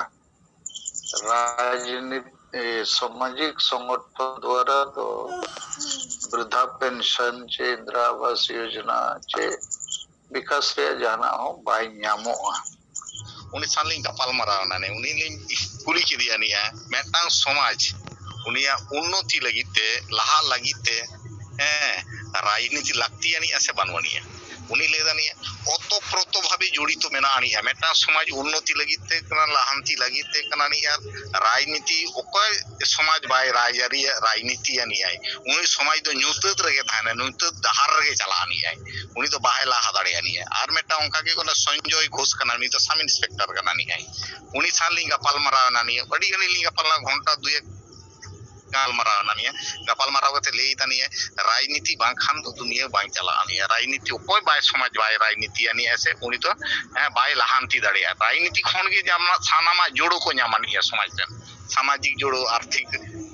ᱨᱟᱡᱽᱱᱤᱛᱤ, ᱥᱟᱢᱟᱡᱤᱠ ᱥᱚᱝᱜᱚᱴᱷᱚᱱ ᱫᱣᱟᱨᱟ ᱫᱚ ᱵᱨᱤᱫᱷᱟ ᱯᱮᱱᱥᱚᱱ ᱪᱮ ᱤᱱᱫᱨᱟ ᱟᱵᱟᱥ ᱭᱳᱡᱚᱱᱟ ᱪᱮ ᱵᱤᱠᱟᱥ ᱨᱮᱭᱟᱜ ᱡᱟᱦᱟᱱᱟᱜ ᱦᱚᱸ ᱵᱟᱭ ᱧᱟᱢᱚᱜᱼᱟ᱾ ᱩᱱᱤ ᱥᱟᱶ ᱞᱤᱧ ᱜᱟᱯᱟᱞ ᱢᱟᱨᱟᱣ ᱮᱱᱟ, ᱩᱱᱤ ᱞᱤᱧ ᱠᱩᱞᱤ ᱠᱮᱫᱮᱭᱟ ᱱᱤᱭᱟᱹ ᱢᱤᱫᱴᱟᱝ ᱥᱚᱢᱟᱡᱽ ᱩᱱᱤᱭᱟᱜ ᱩᱱᱱᱚᱛᱤ ᱞᱟᱹᱜᱤᱫ ᱛᱮ, ᱞᱟᱦᱟ ᱞᱟᱹᱜᱤᱫ ᱛᱮ, ᱦᱮᱸ, ᱨᱟᱡᱽᱱᱤᱛᱤ ᱞᱟᱹᱠᱛᱤᱭᱟᱱᱤᱡᱼᱟ ᱥᱮ ᱵᱟᱹᱱᱩᱜ ᱟᱱᱤᱡᱼᱟ? ᱩᱱᱤ ᱞᱟᱹᱭ ᱮᱫᱟ ᱱᱤᱭᱟᱹ ᱚᱛᱚᱯᱨᱚᱛᱚ ᱵᱷᱟᱵᱮ ᱡᱚᱲᱤᱛᱚ ᱢᱮᱱᱟᱜ ᱟᱱᱤᱡᱼᱟ᱾ ᱢᱤᱫᱴᱟᱝ ᱥᱚᱢᱟᱡᱽ ᱩᱱᱱᱚᱛᱤ ᱞᱟᱹᱜᱤᱫ ᱛᱮ ᱠᱟᱱᱟ, ᱞᱟᱦᱟᱱᱛᱤ ᱞᱟᱹᱜᱤᱫ ᱛᱮ ᱠᱟᱱᱟ ᱱᱤᱡ, ᱟᱨ ᱨᱟᱡᱽᱱᱤᱛᱤ ᱚᱠᱚᱭ ᱥᱚᱢᱟᱡᱽ ᱵᱟᱭ ᱨᱟᱡᱽᱟᱹᱨᱤᱭᱟ, ᱨᱟᱡᱽᱱᱤᱛᱤᱭᱟᱱᱤᱡ ᱟᱭ, ᱩᱱᱤ ᱥᱚᱢᱟᱡᱽ ᱫᱚ ᱧᱩᱛᱟᱹᱛ ᱨᱮᱜᱮ ᱛᱟᱦᱮᱱᱟ, ᱧᱩᱛᱟᱹᱛ ᱰᱟᱦᱟᱨ ᱨᱮᱜᱮ ᱪᱟᱞᱟᱜ ᱟᱱᱤᱡ ᱟᱭ, ᱩᱱᱤ ᱫᱚ ᱵᱟᱭ ᱞᱟᱦᱟ ᱫᱟᱲᱮᱭᱟᱱᱤᱡ ᱟᱭ᱾ ᱟᱨ ᱢᱤᱫᱴᱟᱝ ᱚᱱᱠᱟ ᱜᱮ ᱚᱱᱟ ᱥᱚᱧᱡᱚᱭ ᱜᱷᱳᱥ ᱠᱟᱱᱟ, ᱩᱱᱤ ᱫᱚ ᱥᱟᱵ ᱤᱱᱥᱯᱮᱠᱴᱚᱨ ᱠᱟᱱᱟ ᱱᱤᱡ ᱟᱭ᱾ ᱩᱱᱤ ᱥᱟᱶ ᱞᱤᱧ ᱜᱟᱯᱟᱞ ᱢᱟᱨᱟᱣ ᱮᱱᱟ ᱱᱤᱭᱟᱹ, ᱟᱹᱰᱤ ᱜᱷᱟᱹᱲᱤᱡ ᱞᱤᱧ ᱜᱟᱯᱟᱞ ᱮᱱᱟ, ᱜᱷᱚᱱᱴᱟ ᱫᱩᱭᱮᱠ ᱜᱟᱞᱢᱟᱨᱟᱣ ᱮᱱᱟ ᱱᱤᱭᱟᱹ᱾ ᱜᱟᱯᱟᱞ ᱢᱟᱨᱟᱣ ᱠᱟᱛᱮ ᱞᱟᱹᱭ ᱮᱫᱟ ᱱᱤᱭᱟᱹ, ᱨᱟᱡᱽᱱᱤᱛᱤ ᱵᱟᱝᱠᱷᱟᱱ ᱫᱚ ᱫᱩᱱᱤᱭᱟᱹ ᱵᱟᱝ ᱪᱟᱞᱟᱜᱼᱟ᱾ ᱱᱤᱭᱟᱹ ᱨᱟᱡᱽᱱᱤᱛᱤ ᱚᱠᱚᱭ ᱵᱟᱭ ᱥᱚᱢᱟᱡᱽ ᱵᱟᱭ ᱨᱟᱡᱽᱱᱤᱛᱤᱭᱟ ᱱᱤᱭᱟᱹ ᱥᱮ ᱩᱱᱤ ᱫᱚ, ᱦᱮᱸ, ᱵᱟᱭ ᱞᱟᱦᱟᱱᱛᱤ ᱫᱟᱲᱮᱭᱟᱜᱼᱟ᱾ ᱨᱟᱡᱽᱱᱤᱛᱤ ᱠᱷᱚᱱ ᱜᱮ ᱡᱟᱦᱟᱸ ᱥᱟᱱᱟᱢᱟᱜ ᱡᱩᱲᱩ ᱠᱚ ᱧᱟᱢᱟ ᱱᱤᱭᱟᱹ ᱥᱚᱢᱟᱡᱽ ᱨᱮᱱ, ᱥᱟᱢᱟᱡᱤᱠ ᱡᱩᱲᱩ, ᱟᱨᱛᱷᱤᱠ,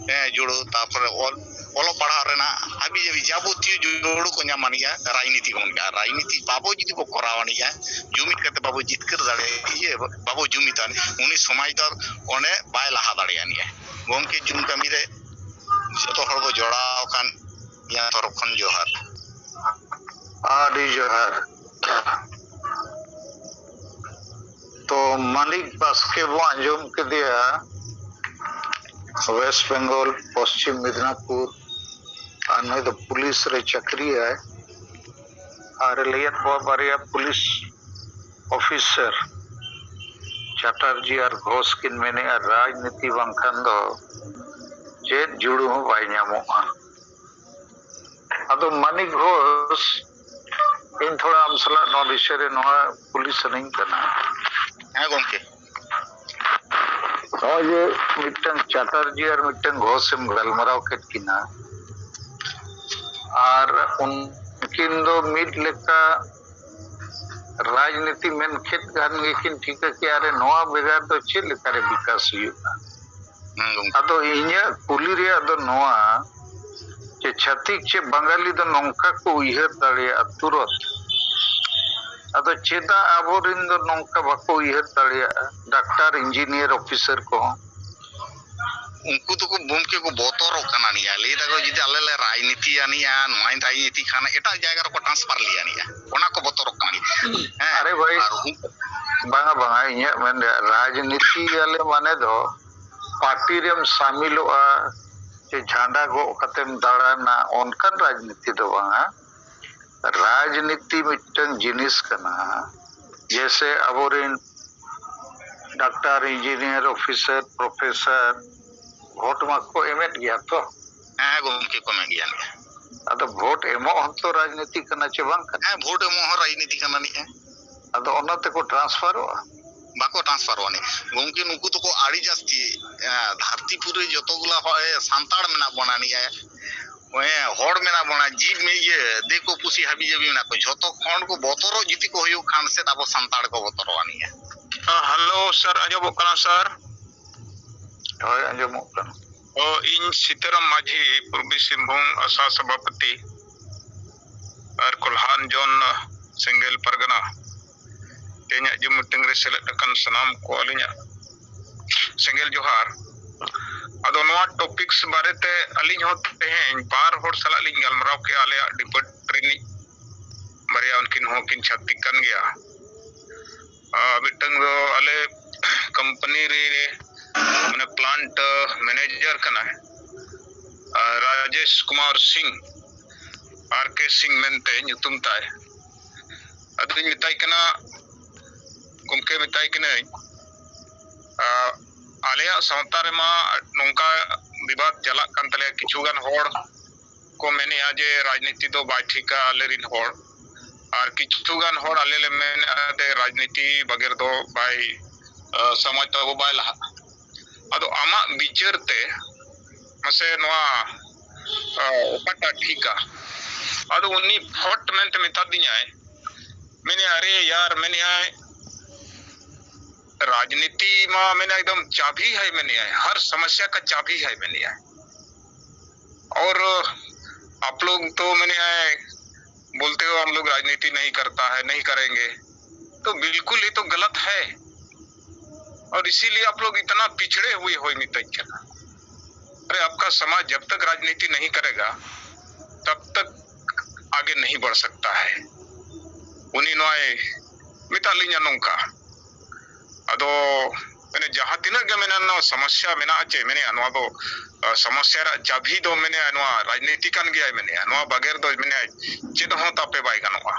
ᱦᱮᱸ, ᱡᱩᱲᱩ, ᱛᱟᱨᱯᱚᱨᱮ ᱚᱞ, ᱚᱞᱚᱜ ᱯᱟᱲᱦᱟᱣ ᱨᱮᱱᱟᱜ ᱦᱟᱹᱵᱤ ᱡᱟᱹᱵᱤ ᱡᱟᱵᱚᱛᱤᱭᱚ ᱡᱩᱲᱩ ᱠᱚ ᱧᱟᱢᱟ ᱱᱤᱭᱟᱹ ᱨᱟᱡᱽᱱᱤᱛᱤ ᱠᱷᱚᱱ ᱜᱮ᱾ ᱟᱨ ᱨᱟᱡᱽᱱᱤᱛᱤ ᱵᱟᱵᱚ ᱡᱩᱫᱤ ᱵᱚ ᱠᱚᱨᱟᱣ ᱟᱱᱤᱡᱼᱟ, ᱡᱩᱢᱤᱫ ᱠᱟᱛᱮ ᱵᱟᱵᱚ ᱡᱤᱛᱠᱟᱹᱨ ᱫᱟᱲᱮᱭᱟᱜᱼᱟ, ᱤᱭᱟᱹ, ᱵᱟᱵᱚ ᱡᱩᱢᱤᱫᱟ, ᱩᱱᱤ ᱥᱚᱢᱟᱡᱽ ᱫᱚ ᱚᱸᱰᱮ ᱵᱟᱭ ᱞᱟᱦᱟ ᱫᱟᱲᱮᱭᱟᱜᱼᱟ᱾ ᱜᱚᱢᱠᱮ ᱡᱩᱢᱤ ᱠᱟᱹᱢᱤ ᱨᱮ ᱡᱚᱛᱚ ᱦᱚᱲ ᱵᱚ ᱡᱚᱲᱟᱣ ᱟᱠᱟᱱ, ᱤᱧᱟᱹᱜ ᱛᱚᱨᱚᱯ ᱠᱷᱚᱱ ᱡᱚᱦᱟᱨ᱾ ᱟᱹᱰᱤ ᱡᱚᱦᱟᱨ᱾ ᱛᱚ ᱢᱟᱱᱤᱠ ᱵᱟᱥᱠᱮ ᱵᱚ ᱟᱸᱡᱚᱢ ᱠᱮᱫᱮᱭᱟ, ᱣᱮᱥᱴ ᱵᱮᱝᱜᱚᱞ, ᱯᱚᱥᱪᱤᱢ ᱢᱮᱫᱽᱱᱟᱯᱩᱨ, ᱟᱨ ᱱᱩᱭ ᱫᱚ ᱯᱩᱞᱤᱥ ᱨᱮ ᱪᱟᱹᱠᱨᱤᱭᱟᱭ᱾ ᱟᱨ ᱞᱟᱹᱭᱮᱫ ᱠᱚᱣᱟ ᱵᱟᱨᱭᱟ ᱯᱩᱞᱤᱥ ᱚᱯᱷᱤᱥᱟᱨ ᱪᱟᱴᱟᱨᱡᱤ ᱟᱨ ᱜᱷᱳᱥ ᱠᱤᱱ ᱢᱮᱱᱮᱜᱼᱟ, ᱨᱟᱡᱽᱱᱤᱛᱤ ᱵᱟᱝᱠᱷᱟᱱ ᱫᱚ ᱪᱮᱫ ᱡᱩᱲᱩ ᱦᱚᱸ ᱵᱟᱭ ᱧᱟᱢᱚᱜᱼᱟ᱾ ᱟᱫᱚ ᱢᱟᱱᱤᱠ ᱜᱷᱳᱥ, ᱤᱧ ᱛᱷᱚᱲᱟ ᱟᱢ ᱥᱟᱞᱟᱜ ᱱᱚᱣᱟ ᱵᱤᱥᱚᱭ ᱨᱮ ᱱᱚᱣᱟ ᱠᱩᱞᱤ ᱥᱟᱱᱟᱧ ᱠᱟᱱᱟ᱾ ᱦᱮᱸ ᱜᱚᱢᱠᱮ᱾ ᱱᱚᱜᱼᱚᱭ ᱡᱮ ᱢᱤᱫᱴᱟᱝ ᱪᱟᱴᱟᱨᱡᱤ ᱟᱨ ᱢᱤᱫᱴᱟᱝ ᱜᱷᱳᱥ ᱮᱢ ᱜᱟᱞᱢᱟᱨᱟᱣ ᱠᱮᱫ ᱠᱤᱱᱟ, ᱟᱨ ᱩᱱᱠᱤᱱ ᱫᱚ ᱢᱤᱫ ᱞᱮᱠᱟ ᱨᱟᱡᱽᱱᱤᱛᱤ ᱢᱮᱱ ᱠᱮᱫ ᱠᱷᱟᱱ ᱜᱮᱠᱤᱱ ᱴᱷᱤᱠᱟᱹ ᱠᱮᱜᱼᱟ, ᱨᱮ ᱱᱚᱣᱟ ᱵᱮᱜᱟᱨ ᱫᱚ ᱪᱮᱫ ᱞᱮᱠᱟᱨᱮ ᱵᱤᱠᱟᱥ ᱦᱩᱭᱩᱜᱼᱟ? ᱦᱮᱸ, ᱜᱚᱢᱠᱮ᱾ ᱟᱫᱚ ᱤᱧᱟᱹᱜ ᱠᱩᱞᱤ ᱨᱮᱭᱟᱜ ᱫᱚ ᱱᱚᱣᱟ, ᱡᱮ ᱪᱷᱟᱹᱛᱤᱠ ᱪᱮ ᱵᱟᱝᱜᱟᱞᱤ ᱫᱚ ᱱᱚᱝᱠᱟ ᱠᱚ ᱩᱭᱦᱟᱹᱨ ᱫᱟᱲᱮᱭᱟᱜᱼᱟ ᱛᱩᱨᱚᱛ, ᱟᱫᱚ ᱪᱮᱫᱟᱜ ᱟᱵᱚᱨᱮᱱ ᱫᱚ ᱱᱚᱝᱠᱟ ᱵᱟᱠᱚ ᱩᱭᱦᱟᱹᱨ ᱫᱟᱲᱮᱭᱟᱜᱼᱟ, ᱰᱟᱠᱛᱟᱨ, ᱤᱧᱡᱤᱱᱤᱭᱟᱨ, ᱚᱯᱷᱤᱥᱟᱨ ᱠᱚᱦᱚᱸ? ᱩᱱᱠᱩ ᱫᱚᱠᱚ, ᱜᱚᱢᱠᱮ, ᱠᱚ ᱵᱚᱛᱚᱨᱚᱜ ᱠᱟᱱᱟ ᱱᱤᱭᱟᱹ, ᱞᱟᱹᱭ ᱫᱟᱠᱚ ᱡᱩᱫᱤ ᱟᱞᱮ ᱞᱮ ᱨᱟᱡᱽᱱᱤᱛᱤ ᱟᱹᱱᱤᱡᱼᱟ, ᱱᱚᱣᱟᱧ ᱨᱟᱡᱽᱱᱤᱛᱤ ᱠᱷᱟᱱ ᱮᱴᱟᱜ ᱡᱟᱭᱜᱟ ᱨᱮᱠᱚ ᱴᱨᱟᱱᱥᱯᱷᱟᱨ ᱞᱮᱭᱟ ᱱᱤᱭᱟᱹ, ᱚᱱᱟ ᱠᱚ ᱵᱚᱛᱚᱨᱚᱜ ᱠᱟᱱᱟ ᱱᱤᱭᱟᱹ᱾ ᱦᱮᱸ, ᱟᱨᱮ ᱵᱷᱟᱹᱭ, ᱟᱨ ᱩᱱᱠᱩ ᱵᱟᱝᱟ, ᱵᱟᱝᱟ, ᱤᱧᱟᱹᱜ ᱢᱮᱱ ᱨᱮᱭᱟᱜ, ᱨᱟᱡᱽᱱᱤᱛᱤ ᱟᱞᱮ ᱢᱟᱱᱮ ᱫᱚ ᱯᱟᱨᱴᱤ ᱨᱮᱢ ᱥᱟᱢᱤᱞᱚᱜᱼᱟ, ᱪᱮ ᱡᱷᱟᱸᱰᱟ ᱜᱚᱜ ᱠᱟᱛᱮᱢ ᱫᱟᱬᱟᱱᱟ, ᱚᱱᱠᱟᱱ ᱨᱟᱡᱽᱱᱤᱛᱤ ᱫᱚ ᱵᱟᱝᱟ᱾ ᱨᱟᱡᱽᱱᱤᱛᱤ ᱢᱤᱫᱴᱟᱝ ᱡᱤᱱᱤᱥ ᱠᱟᱱᱟ, ᱡᱮᱭᱥᱮ ᱟᱵᱚᱨᱮᱱ ᱰᱟᱠᱛᱟᱨ, ᱤᱧᱡᱤᱱᱤᱭᱟᱨ, ᱚᱯᱷᱤᱥᱟᱨ, ᱯᱨᱚᱯᱷᱮᱥᱟᱨ ᱵᱷᱳᱴ ᱢᱟᱠᱚ ᱮᱢᱮᱫ ᱜᱮᱭᱟ ᱛᱚ᱾ ᱦᱮᱸ, ᱜᱚᱢᱠᱮ, ᱠᱚ ᱮᱢᱮᱫ ᱜᱮᱭᱟ᱾ ᱟᱫᱚ ᱵᱷᱳᱴ ᱮᱢᱚᱜ ᱦᱚᱸᱛᱚ ᱨᱟᱡᱽᱱᱤᱛᱤ ᱠᱟᱱᱟ ᱪᱮ ᱵᱟᱝ ᱠᱟᱱᱟ? ᱦᱮᱸ, ᱵᱷᱳᱴ ᱮᱢᱚᱜ ᱦᱚᱸ ᱨᱟᱡᱽᱱᱤᱛᱤ ᱠᱟᱱᱟ ᱱᱤᱡ᱾ ᱟᱫᱚ ᱚᱱᱟ ᱛᱮᱠᱚ ᱴᱨᱟᱱᱥᱯᱷᱟᱨᱚᱜᱼᱟ? ᱵᱟᱠᱚ ᱴᱨᱟᱱᱥᱯᱷᱟᱨᱚᱜᱼᱟ ᱱᱤᱡ᱾ ᱜᱚᱢᱠᱮ, ᱱᱩᱠᱩ ᱫᱚᱠᱚ ᱟᱹᱰᱤ ᱡᱟᱹᱥᱛᱤ, ᱮ, ᱫᱷᱟᱹᱨᱛᱤ ᱯᱩᱨᱤ ᱡᱚᱛᱚ ᱜᱩᱞᱟ ᱦᱚ-, ᱮ, ᱥᱟᱱᱛᱟᱲ ᱢᱮᱱᱟᱜ ᱵᱚᱱᱟ ᱱᱤᱡ᱾ ᱦᱮᱸ, ᱦᱚᱲ ᱢᱮᱱᱟᱜ ᱵᱚᱱᱟ, ᱡᱤᱵᱽ ᱢᱮ-, ᱤᱭᱟᱹ, ᱫᱤᱠᱩ ᱯᱩᱥᱤ ᱦᱟᱹᱵᱤ ᱡᱟᱹᱵᱤ ᱢᱮᱱᱟᱜ ᱠᱚᱣᱟ᱾ ᱡᱷᱚᱛᱚ ᱠᱷᱚᱱ ᱠᱚ ᱵᱚᱛᱚᱨᱚᱜ ᱡᱩᱫᱤ ᱠᱚ ᱦᱩᱭᱩᱜ ᱠᱷᱟᱱ ᱥᱮᱫ ᱟᱵᱚ ᱥᱟᱱᱛᱟᱲ ᱠᱚ ᱵᱚᱛᱚᱨᱚᱜᱼᱟ ᱱᱤᱡ᱾ ᱦᱮᱸ, ᱦᱮᱞᱳ ᱥᱟᱨ, ᱟᱸᱡᱚᱢᱚᱜ ᱠᱟᱱᱟ ᱥᱟᱨ? ᱦᱳᱭ, ᱟᱸᱡᱚᱢᱚᱜ ᱠᱟᱱᱟ᱾ ᱚ, ᱤᱧ ᱥᱤᱛᱟᱹᱨᱟᱢ ᱢᱟᱹᱡᱷᱤ, ᱯᱩᱨᱵᱤ ᱥᱤᱝᱵᱷᱩᱢ ᱟᱥᱟ ᱥᱚᱵᱷᱟᱯᱚᱛᱤ ᱟᱨ ᱠᱚᱞᱦᱟᱱ ᱡᱚᱱ ᱥᱮᱸᱜᱮᱞ ᱯᱟᱨᱜᱟᱱᱟ᱾ ᱛᱮᱦᱮᱧᱟᱜ ᱡᱩᱢ ᱢᱤᱴᱤᱝ ᱨᱮ ᱥᱮᱞᱮᱫ ᱟᱠᱟᱱ ᱥᱟᱱᱟᱢ ᱠᱚ ᱟᱹᱞᱤᱧᱟᱜ ᱥᱮᱸᱜᱮᱞ ᱡᱚᱦᱟᱨ᱾ ᱟᱫᱚ ᱱᱚᱣᱟ ᱴᱚᱯᱤᱠᱥ ᱵᱟᱨᱮᱛᱮ ᱟᱹᱞᱤᱧ ᱦᱚᱸ ᱛᱮᱦᱮᱧ ᱵᱟᱨ ᱦᱚᱲ ᱥᱟᱞᱟᱜ ᱞᱤᱧ ᱜᱟᱞᱢᱟᱨᱟᱣ ᱠᱮᱜᱼᱟ, ᱟᱞᱮᱭᱟᱜ ᱰᱤᱯᱟᱨᱴ ᱨᱤᱱᱤᱡ ᱵᱟᱨᱭᱟ, ᱩᱱᱠᱤᱱ ᱦᱚᱸ ᱠᱤᱱ ᱪᱷᱟᱛᱤᱠ ᱠᱟᱱ ᱜᱮᱭᱟ᱾ ᱟᱨ ᱢᱤᱫᱴᱟᱝ ᱫᱚ ᱟᱞᱮ ᱠᱳᱢᱯᱟᱱᱤ ᱨᱮ ᱢᱟᱱᱮ ᱯᱞᱟᱱᱴ ᱢᱮᱱᱮᱡᱟᱨ ᱠᱟᱱᱟᱭ, ᱟᱨ ᱨᱟᱡᱮᱥ ᱠᱩᱢᱟᱨ ᱥᱤᱝ, ᱟᱨ ᱠᱮ ᱥᱤᱝ ᱢᱮᱱᱛᱮ ᱧᱩᱛᱩᱢ ᱛᱟᱭ᱾ ᱟᱫᱚᱧ ᱢᱮᱛᱟᱭ ᱠᱟᱱᱟ, ᱜᱚᱢᱠᱮ, ᱢᱮᱛᱟᱭ ᱠᱟᱹᱱᱟᱹᱧ, ᱟᱨ ᱟᱞᱮᱭᱟᱜ ᱥᱟᱶᱛᱟ ᱨᱮᱢᱟ ᱱᱚᱝᱠᱟ ᱵᱤᱵᱟᱫ ᱪᱟᱞᱟᱜ ᱠᱟᱱ ᱛᱟᱞᱮᱭᱟ, ᱠᱤᱪᱷᱩ ᱜᱟᱱ ᱦᱚᱲ ᱠᱚ ᱢᱮᱱᱮᱜᱼᱟ ᱡᱮ ᱨᱟᱡᱽᱱᱤᱛᱤ ᱫᱚ ᱵᱟᱭ ᱴᱷᱤᱠᱟ ᱟᱞᱮ ᱨᱮᱱ ᱦᱚᱲ, ᱟᱨ ᱠᱤᱪᱷᱩ ᱜᱟᱱ ᱦᱚᱲ ᱟᱞᱮ ᱞᱮ ᱢᱮᱱᱮᱜᱼᱟ ᱡᱮ ᱨᱟᱡᱽᱱᱤᱛᱤ ᱵᱟᱜᱮᱨ ᱫᱚ ᱵᱟᱭ, ᱟ, ᱥᱚᱢᱟᱡᱽ ᱛᱟᱵᱚ ᱵᱟᱭ ᱞᱟᱦᱟᱜᱼᱟ᱾ ᱟᱫᱚ ᱟᱢᱟᱜ ᱵᱤᱪᱟᱹᱨ ᱛᱮ ᱢᱟᱥᱮ ᱱᱚᱣᱟ ᱚᱠᱟᱴᱟᱜ ᱴᱷᱤᱠᱟ? ᱟᱫᱚ ᱩᱱᱤ ᱯᱷᱚᱴ ᱢᱮᱱᱛᱮ ᱢᱮᱛᱟ ᱫᱤᱧᱟᱭ, ᱢᱮᱱᱮ, ᱟᱨᱮ ᱭᱟᱨ, ᱢᱮᱱᱮ ᱟᱭ, ᱨᱟᱡᱽᱱᱤᱛᱤ ᱢᱟ ᱢᱮᱱᱮ ᱮᱠᱫᱚᱢ ᱪᱟᱵᱤ ᱦᱟᱭ, ᱢᱮᱱᱮ ᱟᱭ, ᱦᱟᱨ ᱥᱟᱢᱟᱥᱭᱟ ᱠᱟ ᱪᱟᱵᱤ ᱦᱟᱭ, ᱢᱮᱱᱮ ᱟᱭ᱾ ᱚᱨ ᱟᱯ ᱞᱳᱜ ᱛᱚ, ᱢᱮᱱᱮ ᱟᱭ, ᱵᱳᱞᱛᱮ ᱦᱳ ᱦᱟᱢ ᱞᱳᱜ ᱨᱟᱡᱽᱱᱤᱛᱤ ᱱᱟᱦᱤ ᱠᱟᱨᱛᱟ ᱦᱟᱭ, ᱱᱟᱦᱤ ᱠᱟᱨᱮᱝᱜᱮ, ᱛᱚ ᱵᱤᱞᱠᱩᱞ ᱭᱮ ᱛᱚ ᱜᱟᱞᱟᱛ ᱦᱟᱭ᱾ ᱚᱨ ᱤᱥᱤᱞᱤᱭᱮ ᱟᱯ ᱞᱳᱜ ᱤᱛᱱᱟ ᱯᱤᱪᱷᱲᱮ ᱦᱩᱭᱮ ᱦᱳᱭ ᱢᱤᱛᱟᱹᱧ ᱠᱟᱱᱟ᱾ ᱟᱨᱮ, ᱟᱯᱠᱟ ᱥᱟᱢᱟᱡᱽ ᱡᱟᱵ ᱛᱟᱠ ᱨᱟᱡᱽᱱᱤᱛᱤ ᱱᱟᱦᱤ ᱠᱟᱨᱮᱜᱟ, ᱛᱟᱵ ᱛᱟᱠ ᱟᱜᱮ ᱱᱟᱦᱤ ᱵᱟᱲ ᱥᱟᱠᱛᱟ ᱦᱟᱭ᱾ ᱩᱱᱤ ᱱᱚᱣᱟᱭ ᱢᱮᱛᱟᱜ ᱞᱤᱧᱟ ᱱᱚᱝᱠᱟ᱾ ᱟᱫᱚ ᱢᱟᱱᱮ ᱡᱟᱦᱟᱸ ᱛᱤᱱᱟᱹᱜ ᱜᱮ ᱢᱮᱱᱟ ᱱᱚᱣᱟ ᱥᱟᱢᱟᱥᱭᱟ ᱢᱮᱱᱟᱜᱼᱟ ᱪᱮ, ᱢᱮᱱᱮᱜᱼᱟ ᱱᱚᱣᱟ ᱫᱚ, ᱟ, ᱥᱟᱢᱟᱥᱭᱟ ᱨᱮᱭᱟᱜ ᱪᱟᱵᱤ ᱫᱚ ᱢᱮᱱᱮᱜᱼᱟ ᱱᱚᱣᱟ ᱨᱟᱡᱽᱱᱤᱛᱤ ᱠᱟᱱ ᱜᱮᱭᱟᱭ ᱢᱮᱱᱮᱜᱼᱟ, ᱱᱚᱣᱟ ᱵᱟᱜᱮᱨ ᱫᱚ ᱢᱮᱱᱮᱜᱼᱟ ᱪᱮᱫ ᱦᱚᱸ ᱛᱟᱯᱮ ᱵᱟᱭ ᱜᱟᱱᱚᱜᱼᱟ᱾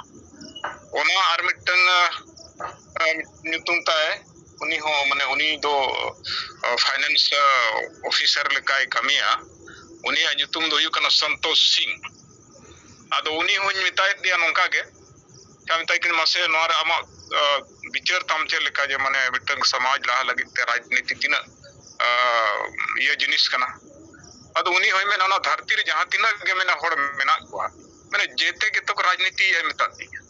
ᱚᱱᱟ ᱟᱨ ᱢᱤᱫᱴᱟᱝ, ᱟ, ᱟ, ᱧᱩᱛᱩᱢ ᱛᱟᱭ, ᱩᱱᱤ ᱦᱚᱸ ᱢᱟᱱᱮ ᱩᱱᱤ ᱫᱚ, ᱟ, ᱯᱷᱟᱭᱱᱮᱱᱥ, ᱟ, ᱚᱯᱷᱤᱥᱟᱨ ᱞᱮᱠᱟᱭ ᱠᱟᱹᱢᱤᱭᱟ᱾ ᱩᱱᱤᱭᱟᱜ ᱧᱩᱛᱩᱢ ᱫᱚ ᱦᱩᱭᱩᱜ ᱠᱟᱱᱟ ᱥᱚᱱᱛᱳᱥ ᱥᱤᱝ᱾ ᱟᱫᱚ ᱩᱱᱤ ᱦᱚᱸᱧ ᱢᱮᱛᱟᱭᱮᱫ ᱜᱮᱭᱟ ᱱᱚᱝᱠᱟ ᱜᱮ, ᱟᱪᱪᱷᱟ, ᱢᱮᱛᱟᱭ ᱠᱟᱹᱱᱟᱹᱧ, ᱢᱟᱥᱮ ᱱᱚᱣᱟ ᱨᱮ ᱟᱢᱟᱜ, ᱟ, ᱵᱤᱪᱟᱹᱨ ᱛᱟᱢ ᱪᱮᱫ ᱞᱮᱠᱟ ᱡᱮ ᱢᱟᱱᱮ ᱢᱤᱫᱴᱟᱝ ᱥᱚᱢᱟᱡᱽ ᱞᱟᱦᱟ ᱞᱟᱹᱜᱤᱫ ᱛᱮ ᱨᱟᱡᱽᱱᱤᱛᱤ ᱛᱤᱱᱟᱹᱜ, ᱟ, ᱤᱭᱟᱹ ᱡᱤᱱᱤᱥ ᱠᱟᱱᱟ? ᱟᱫᱚ ᱩᱱᱤ ᱦᱚᱸᱭ ᱢᱮᱱᱟ, ᱚᱱᱟ ᱫᱷᱟᱹᱨᱛᱤ ᱨᱮ ᱡᱟᱦᱟᱸ ᱛᱤᱱᱟᱹᱜ ᱜᱮ ᱢᱮᱱᱟᱜ ᱦᱚᱲ ᱢᱮᱱᱟᱜ ᱠᱚᱣᱟ, ᱢᱟᱱᱮ ᱡᱮᱛᱮ ᱜᱮᱛᱚ ᱠᱚ ᱨᱟᱡᱽᱱᱤᱛᱤᱭᱟ ᱢᱮᱛᱟᱫ ᱞᱤᱧᱟ,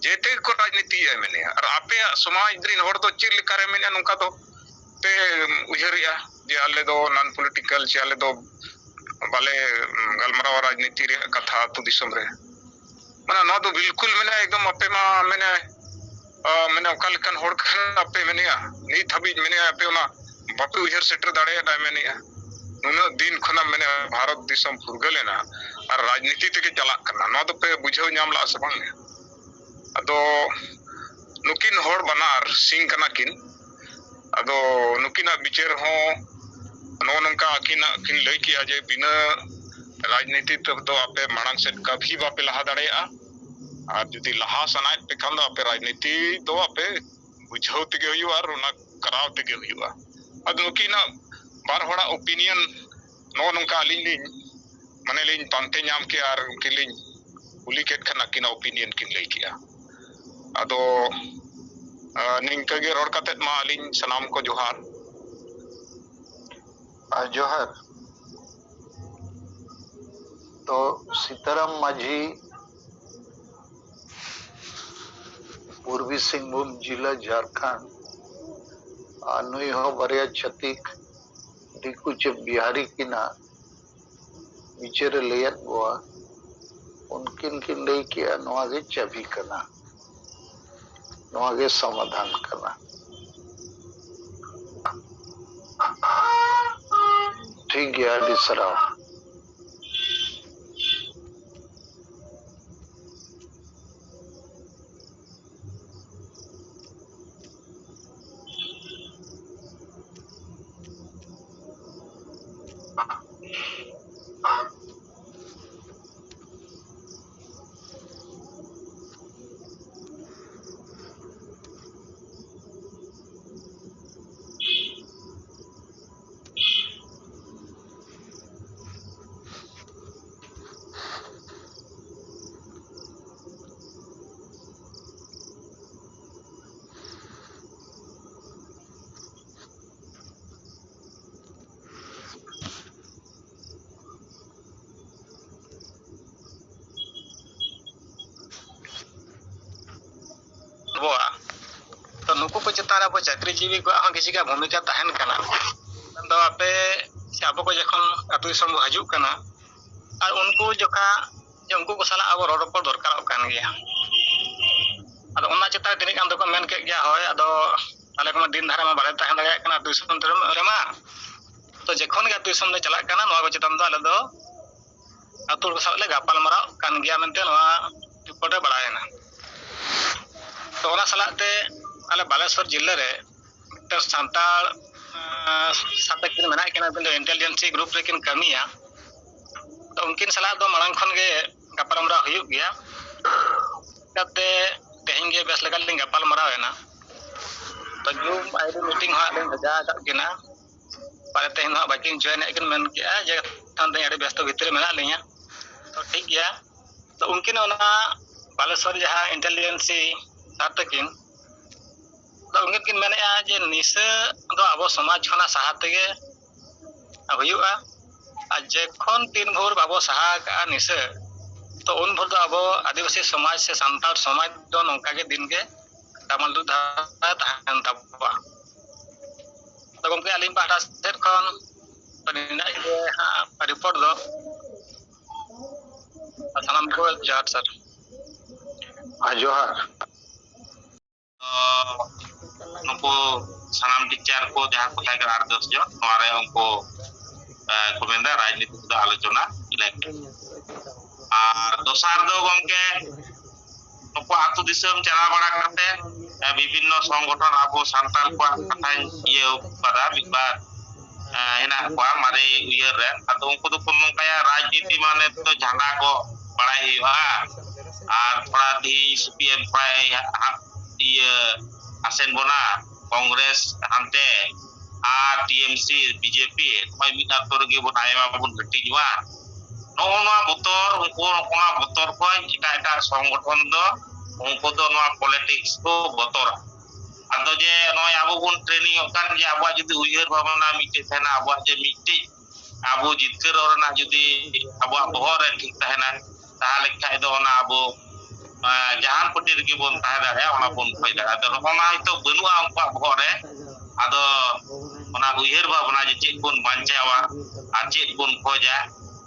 ᱡᱮᱛᱮ ᱜᱮᱠᱚ ᱨᱟᱡᱽᱱᱤᱛᱤᱭᱟ ᱢᱮᱱᱮᱜᱼᱟ᱾ ᱟᱨ ᱟᱯᱮᱭᱟᱜ ᱥᱚᱢᱟᱡᱽ ᱨᱮᱱ ᱦᱚᱲ ᱫᱚ ᱪᱮᱫ ᱞᱮᱠᱟᱨᱮ ᱢᱮᱱᱮᱜᱼᱟ ᱱᱚᱝᱠᱟ ᱫᱚ ᱯᱮ ᱩᱭᱦᱟᱹᱨᱮᱜᱼᱟ ᱡᱮ ᱟᱞᱮ ᱫᱚ ᱱᱚᱱ ᱯᱚᱞᱤᱴᱤᱠᱟᱞ ᱪᱮ ᱟᱞᱮ ᱫᱚ ᱵᱟᱞᱮ ᱜᱟᱞᱢᱟᱨᱟᱣᱟ ᱨᱟᱡᱽᱱᱤᱛᱤ ᱨᱮᱭᱟᱜ ᱠᱟᱛᱷᱟ ᱟᱹᱛᱩ ᱫᱤᱥᱚᱢ ᱨᱮ? ᱢᱟᱱᱮ ᱱᱚᱣᱟ ᱫᱚ ᱵᱤᱞᱠᱩᱞ ᱢᱮᱱᱮ ᱮᱠᱫᱚᱢ ᱟᱯᱮ ᱢᱟ ᱢᱮᱱᱮ, ᱟ, ᱢᱮᱱᱮ ᱚᱠᱟ ᱞᱮᱠᱟᱱ ᱦᱚᱲ ᱠᱟᱱᱟ ᱯᱮ ᱢᱮᱱᱮᱜᱼᱟ? ᱱᱤᱛ ᱦᱟᱹᱵᱤᱡ ᱢᱮᱱᱮ ᱟᱯᱮ ᱚᱱᱟ ᱵᱟᱯᱮ ᱩᱭᱦᱟᱹᱨ ᱥᱮᱴᱮᱨ ᱫᱟᱲᱮᱭᱟᱫᱟ ᱢᱮᱱᱮᱜᱼᱟ᱾ ᱱᱩᱱᱟᱹᱜ ᱫᱤᱱ ᱠᱷᱚᱱᱟᱜ ᱢᱮᱱᱮ ᱵᱷᱟᱨᱚᱛ ᱫᱤᱥᱚᱢ ᱯᱷᱩᱨᱜᱟᱹᱞ ᱮᱱᱟ ᱟᱨ ᱨᱟᱡᱽᱱᱤᱛᱤ ᱛᱮᱜᱮ ᱪᱟᱞᱟᱜ ᱠᱟᱱᱟ, ᱱᱚᱣᱟ ᱫᱚᱯᱮ ᱵᱩᱡᱷᱟᱹᱣ ᱧᱟᱢ ᱞᱟᱜᱼᱟ ᱥᱮ ᱵᱟᱝ? ᱟᱫᱚ ᱱᱩᱠᱤᱱ ᱦᱚᱲ ᱵᱟᱱᱟᱨ ᱥᱤᱝ ᱠᱟᱱᱟ ᱠᱤᱱ᱾ ᱟᱫᱚ ᱱᱩᱠᱤᱱᱟᱜ ᱵᱤᱪᱟᱹᱨ ᱦᱚᱸ ᱱᱚᱜᱼᱚ ᱱᱚᱝᱠᱟ ᱟᱹᱠᱤᱱᱟᱜ ᱠᱤᱱ ᱞᱟᱹᱭ ᱠᱮᱜᱼᱟ ᱡᱮ ᱵᱤᱱᱟᱹ ᱨᱟᱡᱽᱱᱤᱛᱤ ᱛᱮᱫᱚ ᱟᱯᱮ ᱢᱟᱲᱟᱝ ᱥᱮᱫ ᱠᱟᱹᱵᱷᱤ ᱵᱟᱯᱮ ᱞᱟᱦᱟ ᱫᱟᱲᱮᱭᱟᱜᱼᱟ, ᱟᱨ ᱡᱩᱫᱤ ᱞᱟᱦᱟ ᱥᱟᱱᱟᱭᱮᱫ ᱯᱮ ᱠᱷᱟᱱ ᱫᱚ ᱟᱯᱮ ᱨᱟᱡᱽᱱᱤᱛᱤ ᱫᱚ ᱟᱯᱮ ᱵᱩᱡᱷᱟᱹᱣ ᱛᱮᱜᱮ ᱦᱩᱭᱩᱜᱼᱟ ᱟᱨ ᱚᱱᱟ ᱠᱚᱨᱟᱣ ᱛᱮᱜᱮ ᱦᱩᱭᱩᱜᱼᱟ᱾ ᱟᱫᱚ ᱱᱩᱠᱤᱱᱟᱜ ᱵᱟᱨ ᱦᱚᱲᱟᱜ ᱚᱯᱤᱱᱤᱭᱚᱱ ᱱᱚᱜᱼᱚ ᱱᱚᱝᱠᱟ ᱟᱹᱞᱤᱧ ᱞᱤᱧ ᱢᱟᱱᱮ ᱞᱤᱧ ᱯᱟᱱᱛᱮ ᱧᱟᱢ ᱠᱮᱜᱼᱟ ᱟᱨ ᱩᱱᱠᱤᱱ ᱞᱤᱧ ᱠᱩᱞᱤ ᱠᱮᱫ ᱠᱷᱟᱱ ᱟᱹᱠᱤᱱᱟᱜ ᱚᱯᱤᱱᱤᱭᱚᱱ ᱠᱤᱱ ᱞᱟᱹᱭ ᱠᱮᱜᱼᱟ᱾ ᱟᱫᱚ, ᱟ, ᱱᱤᱝᱠᱟᱹ ᱜᱮ ᱨᱚᱲ ᱠᱟᱛᱮᱫ ᱢᱟ ᱟᱹᱞᱤᱧ ᱥᱟᱱᱟᱢ ᱠᱚ ᱡᱚᱦᱟᱨ᱾ ᱟᱨ ᱡᱚᱦᱟᱨ᱾ ᱛᱚ ᱥᱤᱛᱟᱨᱟᱢ ᱢᱟᱹᱡᱷᱤ, ᱯᱩᱨᱵᱤ ᱥᱤᱝᱵᱷᱩᱢ ᱡᱤᱞᱟ, ᱡᱷᱟᱲᱠᱷᱚᱸᱰ, ᱟᱨ ᱱᱩᱭ ᱦᱚᱸ ᱵᱟᱨᱭᱟ ᱪᱷᱟᱹᱛᱤᱠ, ᱫᱤᱠᱩ ᱪᱮ ᱵᱤᱦᱟᱨᱤ ᱠᱤᱱᱟ ᱵᱤᱪᱟᱹᱨᱮ ᱞᱟᱹᱭᱟᱫ ᱠᱚᱣᱟ, ᱩᱱᱠᱤᱱ ᱠᱤᱱ ᱞᱟᱹᱭ ᱠᱮᱜᱼᱟ, ᱱᱚᱣᱟ ᱜᱮ ᱪᱟᱹᱵᱤ ᱠᱟᱱᱟ, ᱱᱚᱣᱟ ᱜᱮ ᱥᱚᱢᱟᱫᱷᱟᱱ ᱠᱟᱱᱟ᱾ ᱴᱷᱤᱠ ᱜᱮᱭᱟ, ᱟᱹᱰᱤ ᱥᱟᱨᱦᱟᱣ᱾ ᱟᱵᱚᱣᱟᱜ᱾ ᱛᱚ ᱱᱩᱠᱩ ᱠᱚ ᱪᱮᱛᱟᱱ ᱨᱮ ᱟᱵᱚ ᱪᱟᱹᱠᱨᱤ ᱡᱤᱵᱤ ᱠᱚᱣᱟᱜ ᱦᱚᱸ ᱠᱤᱪᱷᱩ ᱜᱟᱱ ᱵᱷᱩᱢᱤᱠᱟ ᱛᱟᱦᱮᱱ ᱠᱟᱱᱟ᱾ ᱢᱮᱱᱫᱚ ᱟᱯᱮ ᱥᱮ ᱟᱵᱚ ᱠᱚ ᱡᱚᱠᱷᱚᱱ ᱟᱹᱛᱩ ᱫᱤᱥᱚᱢ ᱵᱚ ᱦᱤᱡᱩᱜ ᱠᱟᱱᱟ, ᱟᱨ ᱩᱱᱠᱩ ᱡᱚᱠᱷᱟ ᱡᱮ ᱩᱱᱠᱩ ᱠᱚ ᱥᱟᱞᱟᱜ ᱟᱵᱚ ᱨᱚᱲ ᱨᱚᱯᱚᱲ ᱫᱚᱨᱠᱟᱨᱚᱜ ᱠᱟᱱ ᱜᱮᱭᱟ᱾ ᱟᱫᱚ ᱚᱱᱟ ᱪᱮᱛᱟᱱ ᱨᱮ ᱛᱤᱱᱟᱹᱜ ᱜᱟᱱ ᱫᱚᱠᱚ ᱢᱮᱱ ᱠᱮᱫ ᱜᱮᱭᱟ, ᱦᱳᱭ, ᱟᱫᱚ ᱟᱞᱮ ᱠᱚᱢᱟ ᱫᱤᱱ ᱫᱷᱟᱨᱟ ᱢᱟ ᱵᱟᱞᱮ ᱛᱟᱦᱮᱸ ᱫᱟᱲᱮᱭᱟᱜ ᱠᱟᱱᱟ ᱟᱹᱛᱩ ᱫᱤᱥᱚᱢ ᱨᱮᱢᱟ᱾ ᱛᱚ ᱡᱚᱠᱷᱚᱱ ᱜᱮ ᱟᱹᱛᱩ ᱫᱤᱥᱚᱢ ᱞᱮ ᱪᱟᱞᱟᱜ ᱠᱟᱱᱟ, ᱱᱚᱣᱟ ᱠᱚ ᱪᱮᱛᱟᱱ ᱫᱚ ᱟᱞᱮ ᱫᱚ ᱟᱹᱛᱩ ᱦᱚᱲ ᱠᱚ ᱥᱟᱞᱟᱜ ᱞᱮ ᱜᱟᱯᱟᱞ ᱢᱟᱨᱟᱣ ᱠᱟᱱ ᱜᱮᱭᱟ ᱢᱮᱱᱛᱮ ᱱᱚᱣᱟ ᱨᱤᱯᱳᱨᱴ ᱨᱮ ᱵᱟᱲᱟᱭᱮᱱᱟ᱾ ᱛᱚ ᱚᱱᱟ ᱥᱟᱞᱟᱜ ᱛᱮ ᱟᱞᱮ ᱵᱟᱞᱮᱥᱚᱨ ᱡᱤᱞᱟᱹ ᱨᱮ ᱢᱤᱫᱴᱟᱝ ᱥᱟᱱᱛᱟᱲ, ᱟᱸ, ᱥᱟᱛᱮ ᱠᱤᱱ ᱢᱮᱱᱟᱜ ᱠᱤᱱᱟ, ᱩᱱᱠᱤᱱ ᱫᱚ ᱤᱱᱴᱮᱞᱤᱡᱮᱱᱥᱤ ᱜᱨᱩᱯ ᱨᱮᱠᱤᱱ ᱠᱟᱹᱢᱤᱭᱟ᱾ ᱛᱚ ᱩᱱᱠᱤᱱ ᱥᱟᱞᱟᱜ ᱫᱚ ᱢᱟᱲᱟᱝ ᱠᱷᱚᱱ ᱜᱮ ᱜᱟᱯᱟᱞᱢᱟᱨᱟᱣ ᱦᱩᱭᱩᱜ ᱜᱮᱭᱟ᱾ ᱪᱤᱠᱟᱹᱛᱮ ᱛᱮᱦᱮᱧ ᱜᱮ ᱵᱮᱥ ᱞᱮᱠᱟ ᱞᱤᱧ ᱜᱟᱯᱟᱞᱢᱟᱨᱟᱣ ᱮᱱᱟ᱾ ᱛᱚ ᱡᱩᱢ ᱟᱭᱰᱤ ᱢᱤᱴᱤᱝ ᱦᱚᱸ ᱦᱟᱸᱜ ᱞᱤᱧ ᱵᱷᱮᱡᱟ ᱟᱠᱟᱫ ᱠᱤᱱᱟ᱾ ᱯᱟᱞᱮ ᱛᱮᱦᱮᱧ ᱫᱚ ᱦᱟᱸᱜ ᱵᱟᱹᱠᱤᱱ ᱡᱚᱭᱮᱱ ᱮᱫ ᱠᱤᱱ ᱢᱮᱱ ᱠᱮᱜᱼᱟ ᱡᱮ ᱛᱟᱭᱚᱢ ᱛᱮ ᱟᱹᱰᱤ ᱵᱮᱥᱛᱚ ᱵᱷᱤᱛᱨᱤ ᱨᱮ ᱢᱮᱱᱟᱜ ᱞᱤᱧᱟ᱾ ᱛᱚ ᱴᱷᱤᱠ ᱜᱮᱭᱟ᱾ ᱛᱚ ᱩᱱᱠᱤᱱ ᱚᱱᱟ ᱵᱟᱞᱮᱥᱚᱨ ᱡᱟᱦᱟᱸ ᱤᱱᱴᱮᱞᱤᱡᱮᱱᱥᱤ ᱥᱟᱨ ᱛᱟᱹᱠᱤᱱ, ᱛᱚ ᱩᱱᱠᱤᱱ ᱠᱤᱱ ᱢᱮᱱᱮᱫᱼᱟ ᱡᱮ ᱱᱤᱥᱟᱹ ᱫᱚ ᱟᱵᱚ ᱥᱚᱢᱟᱡᱽ ᱠᱷᱚᱱᱟᱜ ᱥᱟᱦᱟ ᱛᱮᱜᱮ ᱦᱩᱭᱩᱜᱼᱟ᱾ ᱟᱨ ᱡᱚᱠᱷᱚᱱ ᱛᱤᱱ ᱵᱷᱳᱨ ᱵᱟᱵᱚ ᱥᱟᱦᱟ ᱟᱠᱟᱜᱼᱟ ᱱᱤᱥᱟᱹ, ᱛᱚ ᱩᱱ ᱵᱷᱳᱨ ᱫᱚ ᱟᱵᱚ ᱟᱹᱫᱤᱵᱟᱹᱥᱤ ᱥᱚᱢᱟᱡᱽ ᱥᱮ ᱥᱟᱱᱛᱟᱲ ᱥᱚᱢᱟᱡᱽ ᱫᱚ ᱱᱚᱝᱠᱟ ᱜᱮ ᱫᱤᱱ ᱜᱮ ᱰᱟᱢᱟᱞ ᱫᱩᱜ ᱫᱷᱟᱨᱟ ᱛᱟᱦᱮᱱ ᱛᱟᱵᱚᱣᱟ᱾ ᱟᱫᱚ ᱜᱚᱢᱠᱮ, ᱟᱹᱞᱤᱧ ᱯᱟᱦᱴᱟ ᱥᱮᱫ ᱠᱷᱚᱱ ᱱᱤᱱᱟᱹᱜ ᱜᱮ ᱦᱟᱸᱜ ᱨᱤᱯᱳᱨᱴ ᱫᱚ᱾ ᱥᱟᱱᱟᱢ ᱠᱚ ᱡᱚᱦᱟᱨ ᱥᱟᱨ᱾ ᱟᱨ ᱡᱚᱦᱟᱨ᱾ ᱛᱚ, ᱱᱩᱠᱩ ᱥᱟᱱᱟᱢ ᱴᱤᱪᱟᱨ ᱠᱚ ᱡᱟᱦᱟᱸ ᱠᱚ ᱛᱟᱦᱮᱸ ᱠᱟᱱᱟ ᱟᱴ ᱫᱚᱥ ᱡᱚᱱ, ᱱᱚᱣᱟ ᱨᱮ ᱩᱱᱠᱩ, ᱮ, ᱠᱚ ᱢᱮᱱᱫᱟ ᱨᱟᱡᱽᱱᱤᱛᱤ ᱫᱚ ᱟᱞᱳᱪᱚᱱᱟ ᱞᱮᱠ᱾ ᱟᱨ ᱫᱚᱥᱟᱨ ᱫᱚ ᱜᱚᱢᱠᱮ, ᱱᱩᱠᱩ ᱟᱹᱛᱩ ᱫᱤᱥᱚᱢ ᱪᱟᱞᱟᱣ ᱵᱟᱲᱟ ᱠᱟᱛᱮ, ᱮ, ᱵᱤᱵᱷᱤᱱᱱᱚ ᱥᱚᱝᱜᱚᱴᱷᱚᱱ ᱟᱵᱚ ᱥᱟᱱᱛᱟᱲ ᱠᱚᱣᱟᱜ ᱠᱟᱛᱷᱟᱧ ᱤᱭᱟᱹ ᱠᱟᱫᱟ, ᱢᱤᱫ ᱵᱟᱨ, ᱮ, ᱦᱮᱱᱟᱜ ᱠᱚᱣᱟ ᱢᱟᱨᱮ ᱩᱭᱦᱟᱹᱨ ᱨᱮ᱾ ᱟᱫᱚ ᱩᱱᱠᱩ ᱫᱚᱠᱚ ᱱᱚᱝᱠᱟᱭᱟ, ᱨᱟᱡᱽᱱᱤᱛᱤ ᱢᱟᱱᱮ ᱫᱚ ᱡᱷᱟᱸᱰᱟ ᱠᱚ ᱵᱟᱲᱟᱭ ᱦᱩᱭᱩᱜᱼᱟ, ᱟᱨ ᱛᱷᱚᱲᱟ ᱛᱮᱦᱤᱧ ᱥᱤ ᱯᱤ ᱮᱢ ᱠᱷᱚᱱ ᱦᱟᱸᱜ ᱤᱭᱟᱹ ᱟᱥᱮᱱ ᱵᱚᱱᱟ, ᱠᱚᱝᱜᱨᱮᱥ ᱦᱟᱱᱛᱮ, ᱟᱨ ᱴᱤ ᱮᱢ ᱥᱤ, ᱵᱤ ᱡᱮ ᱯᱤ, ᱱᱚᱜᱼᱚᱭ ᱢᱤᱫ ᱟᱛᱳ ᱨᱮᱜᱮ ᱵᱚᱱ ᱟᱭᱢᱟ ᱵᱚᱱ ᱦᱟᱹᱴᱤᱧᱚᱜᱼᱟ᱾ ᱱᱚᱜᱼᱚ ᱱᱚᱣᱟ ᱵᱚᱛᱚᱨ, ᱩᱱᱠᱩ ᱚᱱᱟ ᱵᱚᱛᱚᱨ ᱠᱷᱚᱱ ᱮᱴᱟᱜ ᱮᱴᱟᱜ ᱥᱚᱝᱜᱚᱴᱷᱚᱱ ᱫᱚ, ᱩᱱᱠᱩ ᱫᱚ ᱱᱚᱣᱟ ᱯᱚᱞᱤᱴᱤᱠᱥ ᱠᱚ ᱵᱚᱛᱚᱨᱟ᱾ ᱟᱫᱚ ᱡᱮ ᱱᱚᱜᱼᱚᱭ ᱟᱵᱚ ᱵᱚᱱ ᱴᱨᱮᱱᱤᱝ ᱚᱜ ᱠᱟᱱ, ᱡᱮ ᱟᱵᱚᱣᱟᱜ ᱡᱩᱫᱤ ᱩᱭᱦᱟᱹᱨ ᱵᱷᱟᱵᱽᱱᱟ ᱢᱤᱫᱴᱮᱡ ᱛᱟᱦᱮᱱᱟ, ᱟᱵᱚᱣᱟᱜ ᱡᱮ ᱢᱤᱫᱴᱮᱡ ᱟᱵᱚ ᱡᱤᱛᱠᱟᱹᱨᱚᱜ ᱨᱮᱱᱟᱜ ᱡᱩᱫᱤ ᱟᱵᱚᱣᱟᱜ ᱵᱚᱦᱚᱜ ᱨᱮ ᱴᱷᱤᱠ ᱛᱟᱦᱮᱱᱟ, ᱛᱟᱦᱞᱮ ᱠᱷᱟᱡ ᱫᱚ ᱚᱱᱟ ᱟᱵᱚ, ᱟᱸ, ᱡᱟᱦᱟᱱ ᱯᱟᱹᱴᱤ ᱨᱮᱜᱮ ᱵᱚᱱ ᱛᱟᱦᱮᱸ ᱫᱟᱲᱮᱭᱟᱜᱼᱟ, ᱚᱱᱟ ᱵᱚᱱ ᱠᱷᱚᱡ ᱫᱟᱲᱮᱭᱟᱜᱼᱟ᱾ ᱟᱫᱚ ᱱᱚᱜᱼᱚ ᱱᱟ ᱦᱚᱭᱛᱳ ᱵᱟᱹᱱᱩᱜᱼᱟ ᱩᱱᱠᱩᱣᱟᱜ ᱵᱚᱦᱚᱜ ᱨᱮ᱾ ᱟᱫᱚ ᱚᱱᱟ ᱩᱭᱦᱟᱹᱨ ᱵᱷᱟᱵᱽᱱᱟ ᱡᱮ ᱪᱮᱫ ᱵᱚᱱ ᱵᱟᱧᱪᱟᱣᱟ ᱟᱨ ᱪᱮᱫ ᱵᱚᱱ ᱠᱷᱚᱡᱟ,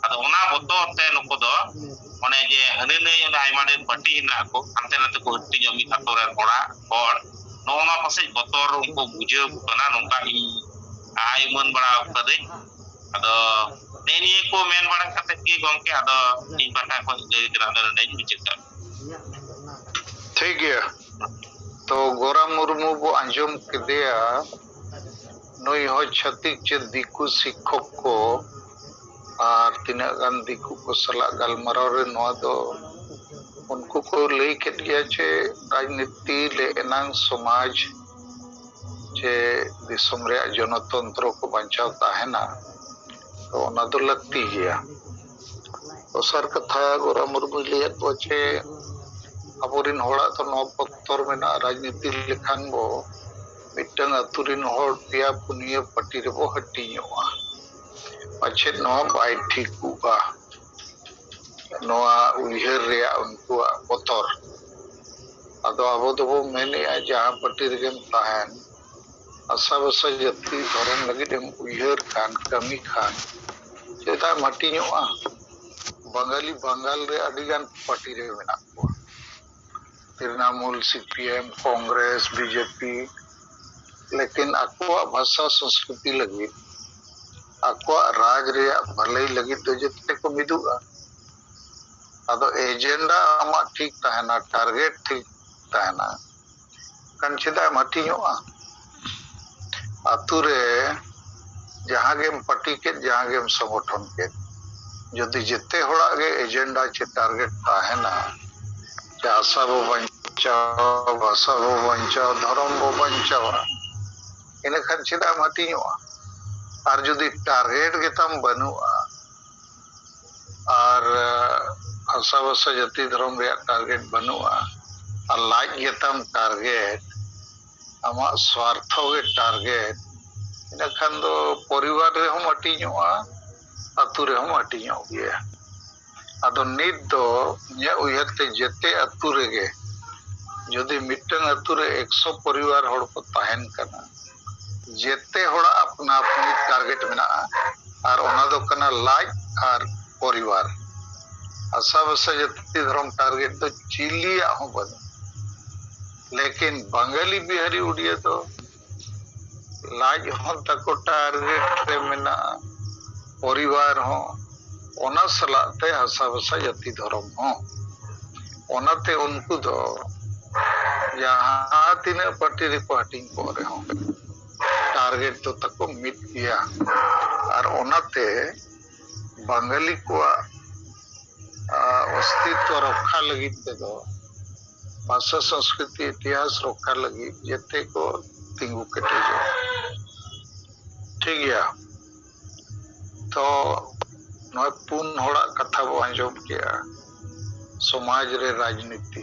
ᱟᱫᱚ ᱚᱱᱟ ᱵᱚᱛᱚᱨ ᱛᱮ ᱱᱩᱠᱩ ᱫᱚ ᱚᱱᱮ ᱡᱮ ᱦᱟᱹᱱᱤ ᱱᱟᱹᱭ ᱚᱱᱮ ᱟᱭᱢᱟ ᱰᱷᱮᱨ ᱯᱟᱹᱴᱤ ᱦᱮᱱᱟᱜ ᱠᱚ, ᱦᱟᱱᱛᱮ ᱱᱟᱛᱮ ᱠᱚ ᱦᱟᱹᱴᱤᱧᱚᱜ ᱢᱤᱫ ᱟᱛᱳ ᱨᱮᱱ ᱚᱲᱟᱜ ᱦᱚᱲ, ᱱᱚᱜᱼᱚ ᱱᱟ ᱯᱟᱥᱮᱡ ᱵᱚᱛᱚᱨ ᱩᱱᱠᱩ ᱵᱩᱡᱷᱟᱹᱣ ᱠᱚ ᱠᱟᱱᱟ, ᱱᱚᱝᱠᱟ ᱤᱧ ᱟᱭ ᱩᱢᱟᱹᱱ ᱵᱟᱲᱟ ᱠᱟᱹᱫᱟᱹᱧ᱾ ᱟᱫᱚ ᱱᱮᱜᱼᱮ ᱱᱤᱭᱟᱹ ᱠᱚ ᱢᱮᱱ ᱵᱟᱲᱟ ᱠᱟᱛᱮ ᱜᱮ ᱜᱚᱢᱠᱮ, ᱟᱫᱚ ᱤᱧ ᱯᱟᱦᱴᱟ ᱠᱷᱚᱱ ᱞᱟᱹᱭ ᱛᱮᱱᱟᱜ ᱫᱚ ᱱᱚᱰᱮᱧ ᱢᱩᱪᱟᱹᱫ ᱠᱟᱜ ᱠᱟᱱᱟ᱾ ᱴᱷᱤᱠ ᱜᱮᱭᱟ᱾ ᱛᱚ ᱜᱳᱨᱟ ᱢᱩᱨᱢᱩ ᱵᱚ ᱟᱸᱡᱚᱢ ᱠᱮᱫᱮᱭᱟ, ᱱᱩᱭ ᱦᱚᱸ ᱪᱷᱟᱹᱛᱤᱠ ᱪᱮ ᱫᱤᱠᱩ ᱥᱤᱠᱠᱷᱚᱠ ᱠᱚ ᱟᱨ ᱛᱤᱱᱟᱹᱜ ᱜᱟᱱ ᱫᱤᱠᱩ ᱠᱚ ᱥᱟᱞᱟᱜ ᱜᱟᱞᱢᱟᱨᱟᱣ ᱨᱮ ᱱᱚᱣᱟ ᱫᱚ ᱩᱱᱠᱩ ᱠᱚ ᱞᱟᱹᱭ ᱠᱮᱫ ᱜᱮᱭᱟ ᱡᱮ ᱨᱟᱡᱽᱱᱤᱛᱤ ᱞᱮ ᱮᱱᱟᱝ ᱥᱚᱢᱟᱡᱽ ᱪᱮ ᱫᱤᱥᱚᱢ ᱨᱮᱭᱟᱜ ᱡᱚᱱᱚᱛᱚᱱᱛᱨᱚ ᱠᱚ ᱵᱟᱧᱪᱟᱣ ᱛᱟᱦᱮᱱᱟ, ᱛᱚ ᱚᱱᱟ ᱫᱚ ᱞᱟᱹᱠᱛᱤ ᱜᱮᱭᱟ᱾ ᱫᱚᱥᱟᱨ ᱠᱟᱛᱷᱟ, ᱜᱳᱨᱟ ᱢᱩᱨᱢᱩᱭ ᱞᱟᱹᱭᱟᱫ ᱵᱚ ᱡᱮ ᱟᱵᱚᱨᱮᱱ ᱦᱚᱲᱟᱜ ᱫᱚ ᱱᱚᱣᱟ ᱵᱚᱛᱚᱨ ᱢᱮᱱᱟᱜᱼᱟ, ᱨᱟᱡᱽᱱᱤᱛᱤ ᱞᱮᱠᱷᱟᱱ ᱵᱚ ᱢᱤᱫᱴᱟᱝ ᱟᱹᱛᱩ ᱨᱮᱱ ᱦᱚᱲ ᱯᱮᱭᱟ ᱯᱩᱱᱭᱟᱹ ᱯᱟᱹᱴᱤ ᱨᱮᱵᱚ ᱦᱟᱹᱴᱤᱧᱚᱜᱼᱟ᱾ ᱯᱟᱪᱮᱫ ᱱᱚᱣᱟ ᱵᱟᱭ ᱴᱷᱤᱠᱚᱜᱼᱟ, ᱱᱚᱣᱟ ᱩᱭᱦᱟᱹᱨ ᱨᱮᱭᱟᱜ ᱩᱱᱠᱩᱣᱟᱜ ᱵᱚᱛᱚᱨ᱾ ᱟᱫᱚ ᱟᱵᱚ ᱫᱚᱵᱚ ᱢᱮᱱᱮᱜᱼᱟ, ᱡᱟᱦᱟᱸ ᱯᱟᱨᱴᱤ ᱨᱮᱜᱮᱢ ᱛᱟᱦᱮᱱ, ᱟᱥᱟ ᱵᱷᱟᱥᱟ ᱡᱟᱹᱛᱤ ᱫᱷᱚᱨᱚᱢ ᱞᱟᱹᱜᱤᱫ ᱮᱢ ᱩᱭᱦᱟᱹᱨ ᱠᱷᱟᱱ, ᱠᱟᱹᱢᱤ ᱠᱷᱟᱱ, ᱪᱮᱫᱟᱜ ᱮᱢ ᱦᱟᱹᱴᱤᱧᱚᱜᱼᱟ? ᱵᱟᱝᱜᱟᱞᱤ ᱵᱟᱝᱜᱟᱞ ᱨᱮ ᱟᱹᱰᱤ ᱜᱟᱱ ᱯᱟᱨᱴᱤ ᱨᱮ ᱢᱮᱱᱟᱜ ᱠᱚᱣᱟ, Trinamool, C P M, Congress, B J P, ᱞᱮᱠᱤᱱ ᱟᱠᱚᱣᱟᱜ ᱵᱷᱟᱥᱟ ᱥᱚᱝᱥᱠᱨᱤᱛᱤ ᱞᱟᱹᱜᱤᱫ, ᱟᱠᱚᱣᱟᱜ ᱨᱟᱡᱽ ᱨᱮᱭᱟᱜ ᱵᱷᱟᱹᱞᱟᱹᱭ ᱞᱟᱹᱜᱤᱫ ᱫᱚ ᱡᱮᱛᱮ ᱠᱚ ᱢᱤᱫᱚᱜᱼᱟ᱾ ᱟᱫᱚ ᱮᱡᱮᱱᱰᱟ ᱟᱢᱟᱜ ᱴᱷᱤᱠ ᱛᱟᱦᱮᱱᱟ, ᱴᱟᱨᱜᱮᱴ ᱴᱷᱤᱠ ᱛᱟᱦᱮᱱᱟ, ᱠᱷᱟᱱ ᱪᱮᱫᱟᱜ ᱮᱢ ᱦᱟᱹᱴᱤᱧᱚᱜᱼᱟ? ᱟᱛᱳ ᱨᱮ ᱡᱟᱦᱟᱸ ᱜᱮᱢ ᱯᱟᱨᱴᱤ ᱠᱮᱫ, ᱡᱟᱦᱟᱸ ᱜᱮᱢ ᱥᱚᱝᱜᱚᱴᱷᱚᱱ ᱠᱮᱫ, ᱡᱩᱫᱤ ᱡᱮᱛᱮ ᱦᱚᱲᱟᱜ ᱜᱮ ᱮᱡᱮᱱᱰᱟ ᱪᱮ ᱴᱟᱨᱜᱮᱴ ᱛᱟᱦᱮᱱᱟ, ᱪᱟᱥ ᱟᱵᱚ ᱵᱟᱧᱪᱟᱣ, ᱵᱷᱟᱥᱟ ᱵᱚ ᱵᱟᱧᱪᱟᱣ, ᱫᱷᱚᱨᱚᱢ ᱵᱚ ᱵᱟᱧᱪᱟᱣᱟ, ᱤᱱᱟᱹᱠᱷᱟᱱ ᱪᱮᱫᱟᱜ ᱮᱢ ᱦᱟᱹᱴᱤᱧᱚᱜᱼᱟ? ᱟᱨ ᱡᱩᱫᱤ ᱴᱟᱨᱜᱮᱴ ᱜᱮᱛᱟᱢ ᱵᱟᱹᱱᱩᱜᱼᱟ, ᱟᱨ ᱵᱷᱟᱥᱟ ᱵᱷᱟᱥᱟ ᱡᱟᱹᱛᱤ ᱫᱷᱚᱨᱚᱢ ᱨᱮᱭᱟᱜ ᱴᱟᱨᱜᱮᱴ ᱵᱟᱹᱱᱩᱜᱼᱟ, ᱟᱨ ᱞᱟᱡ ᱜᱮᱛᱟᱢ ᱴᱟᱨᱜᱮᱴ, ᱟᱢᱟᱜ ᱥᱣᱟᱨᱛᱷᱚ ᱜᱮ ᱴᱟᱨᱜᱮᱴ, ᱤᱱᱟᱹᱠᱷᱟᱱ ᱫᱚ ᱯᱚᱨᱤᱵᱟᱨ ᱨᱮᱦᱚᱸᱢ ᱦᱟᱹᱴᱤᱧᱚᱜᱼᱟ, ᱟᱹᱛᱩ ᱨᱮᱦᱚᱸᱢ ᱦᱟᱹᱴᱤᱧᱚᱜ ᱜᱮᱭᱟ᱾ ᱟᱫᱚ ᱱᱤᱛ ᱫᱚ ᱤᱧᱟᱹᱜ ᱩᱭᱦᱟᱹᱨ ᱛᱮ ᱡᱮᱛᱮ ᱟᱹᱛᱩ ᱨᱮᱜᱮ ᱡᱩᱫᱤ ᱢᱤᱫᱴᱟᱝ ᱟᱹᱛᱩ ᱨᱮ ᱮᱠᱥᱚ ᱯᱚᱨᱤᱵᱟᱨ ᱦᱚᱲ ᱠᱚ ᱛᱟᱦᱮᱱ ᱠᱟᱱᱟ, ᱡᱮᱛᱮ ᱦᱚᱲᱟᱜ ᱟᱯᱱᱟ ᱟᱯᱱᱤ ᱴᱟᱨᱜᱮᱴ ᱢᱮᱱᱟᱜᱼᱟ, ᱟᱨ ᱚᱱᱟ ᱫᱚ ᱠᱟᱱᱟ ᱞᱟᱡ ᱟᱨ ᱯᱚᱨᱤᱵᱟᱨ᱾ ᱟᱥᱟ ᱵᱷᱟᱥᱟ ᱡᱟᱹᱛᱤ ᱫᱷᱚᱨᱚᱢ ᱴᱟᱨᱜᱮᱴ ᱫᱚ ᱪᱤᱞᱤᱭᱟᱜ ᱦᱚᱸ ᱵᱟᱹᱱᱩᱜ᱾ ᱞᱮᱠᱤᱱ ᱵᱟᱝᱜᱟᱞᱤ ᱵᱤᱦᱟᱨᱤ ᱩᱰᱤᱭᱟ ᱫᱚ ᱞᱟᱡ ᱦᱚᱸ ᱛᱟᱠᱚ ᱴᱟᱨᱜᱮᱴ ᱨᱮ ᱢᱮᱱᱟᱜᱼᱟ, ᱯᱚᱨᱤᱵᱟᱨ ᱦᱚᱸ, ᱚᱱᱟ ᱥᱟᱞᱟᱜ ᱛᱮ ᱦᱟᱥᱟ ᱵᱷᱟᱥᱟ ᱡᱟᱹᱛᱤ ᱫᱷᱚᱨᱚᱢ ᱦᱚᱸ᱾ ᱚᱱᱟᱛᱮ ᱩᱱᱠᱩ ᱫᱚ ᱡᱟᱦᱟᱸ ᱛᱤᱱᱟᱹᱜ ᱯᱟᱨᱴᱤ ᱨᱮᱠᱚ ᱦᱟᱹᱴᱤᱧ ᱠᱚᱜ ᱨᱮᱦᱚᱸ, ᱴᱟᱨᱜᱮᱴ ᱫᱚ ᱛᱟᱠᱚ ᱢᱤᱫ ᱜᱮᱭᱟ᱾ ᱟᱨ ᱚᱱᱟᱛᱮ ᱵᱟᱝᱜᱟᱞᱤ ᱠᱚᱣᱟᱜ, ᱟ, ᱚᱥᱛᱤᱛᱣᱚ ᱨᱚᱠᱠᱷᱟ ᱞᱟᱹᱜᱤᱫ ᱛᱮᱫᱚ, ᱵᱷᱟᱥᱟ ᱥᱚᱝᱥᱠᱨᱤᱛᱤ ᱤᱛᱤᱦᱟᱥ ᱨᱚᱠᱠᱷᱟ ᱞᱟᱹᱜᱤᱫ ᱡᱮᱛᱮ ᱠᱚ ᱛᱤᱸᱜᱩ ᱠᱮᱴᱮᱡᱚᱜᱼᱟ᱾ ᱴᱷᱤᱠ ᱜᱮᱭᱟ, ᱛᱚ ᱱᱚᱜᱼᱚᱭ ᱯᱩᱱ ᱦᱚᱲᱟᱜ ᱠᱟᱛᱷᱟ ᱵᱚ ᱟᱸᱡᱚᱢ ᱠᱮᱜᱼᱟ, ᱥᱚᱢᱟᱡᱽ ᱨᱮ ᱨᱟᱡᱽᱱᱤᱛᱤ᱾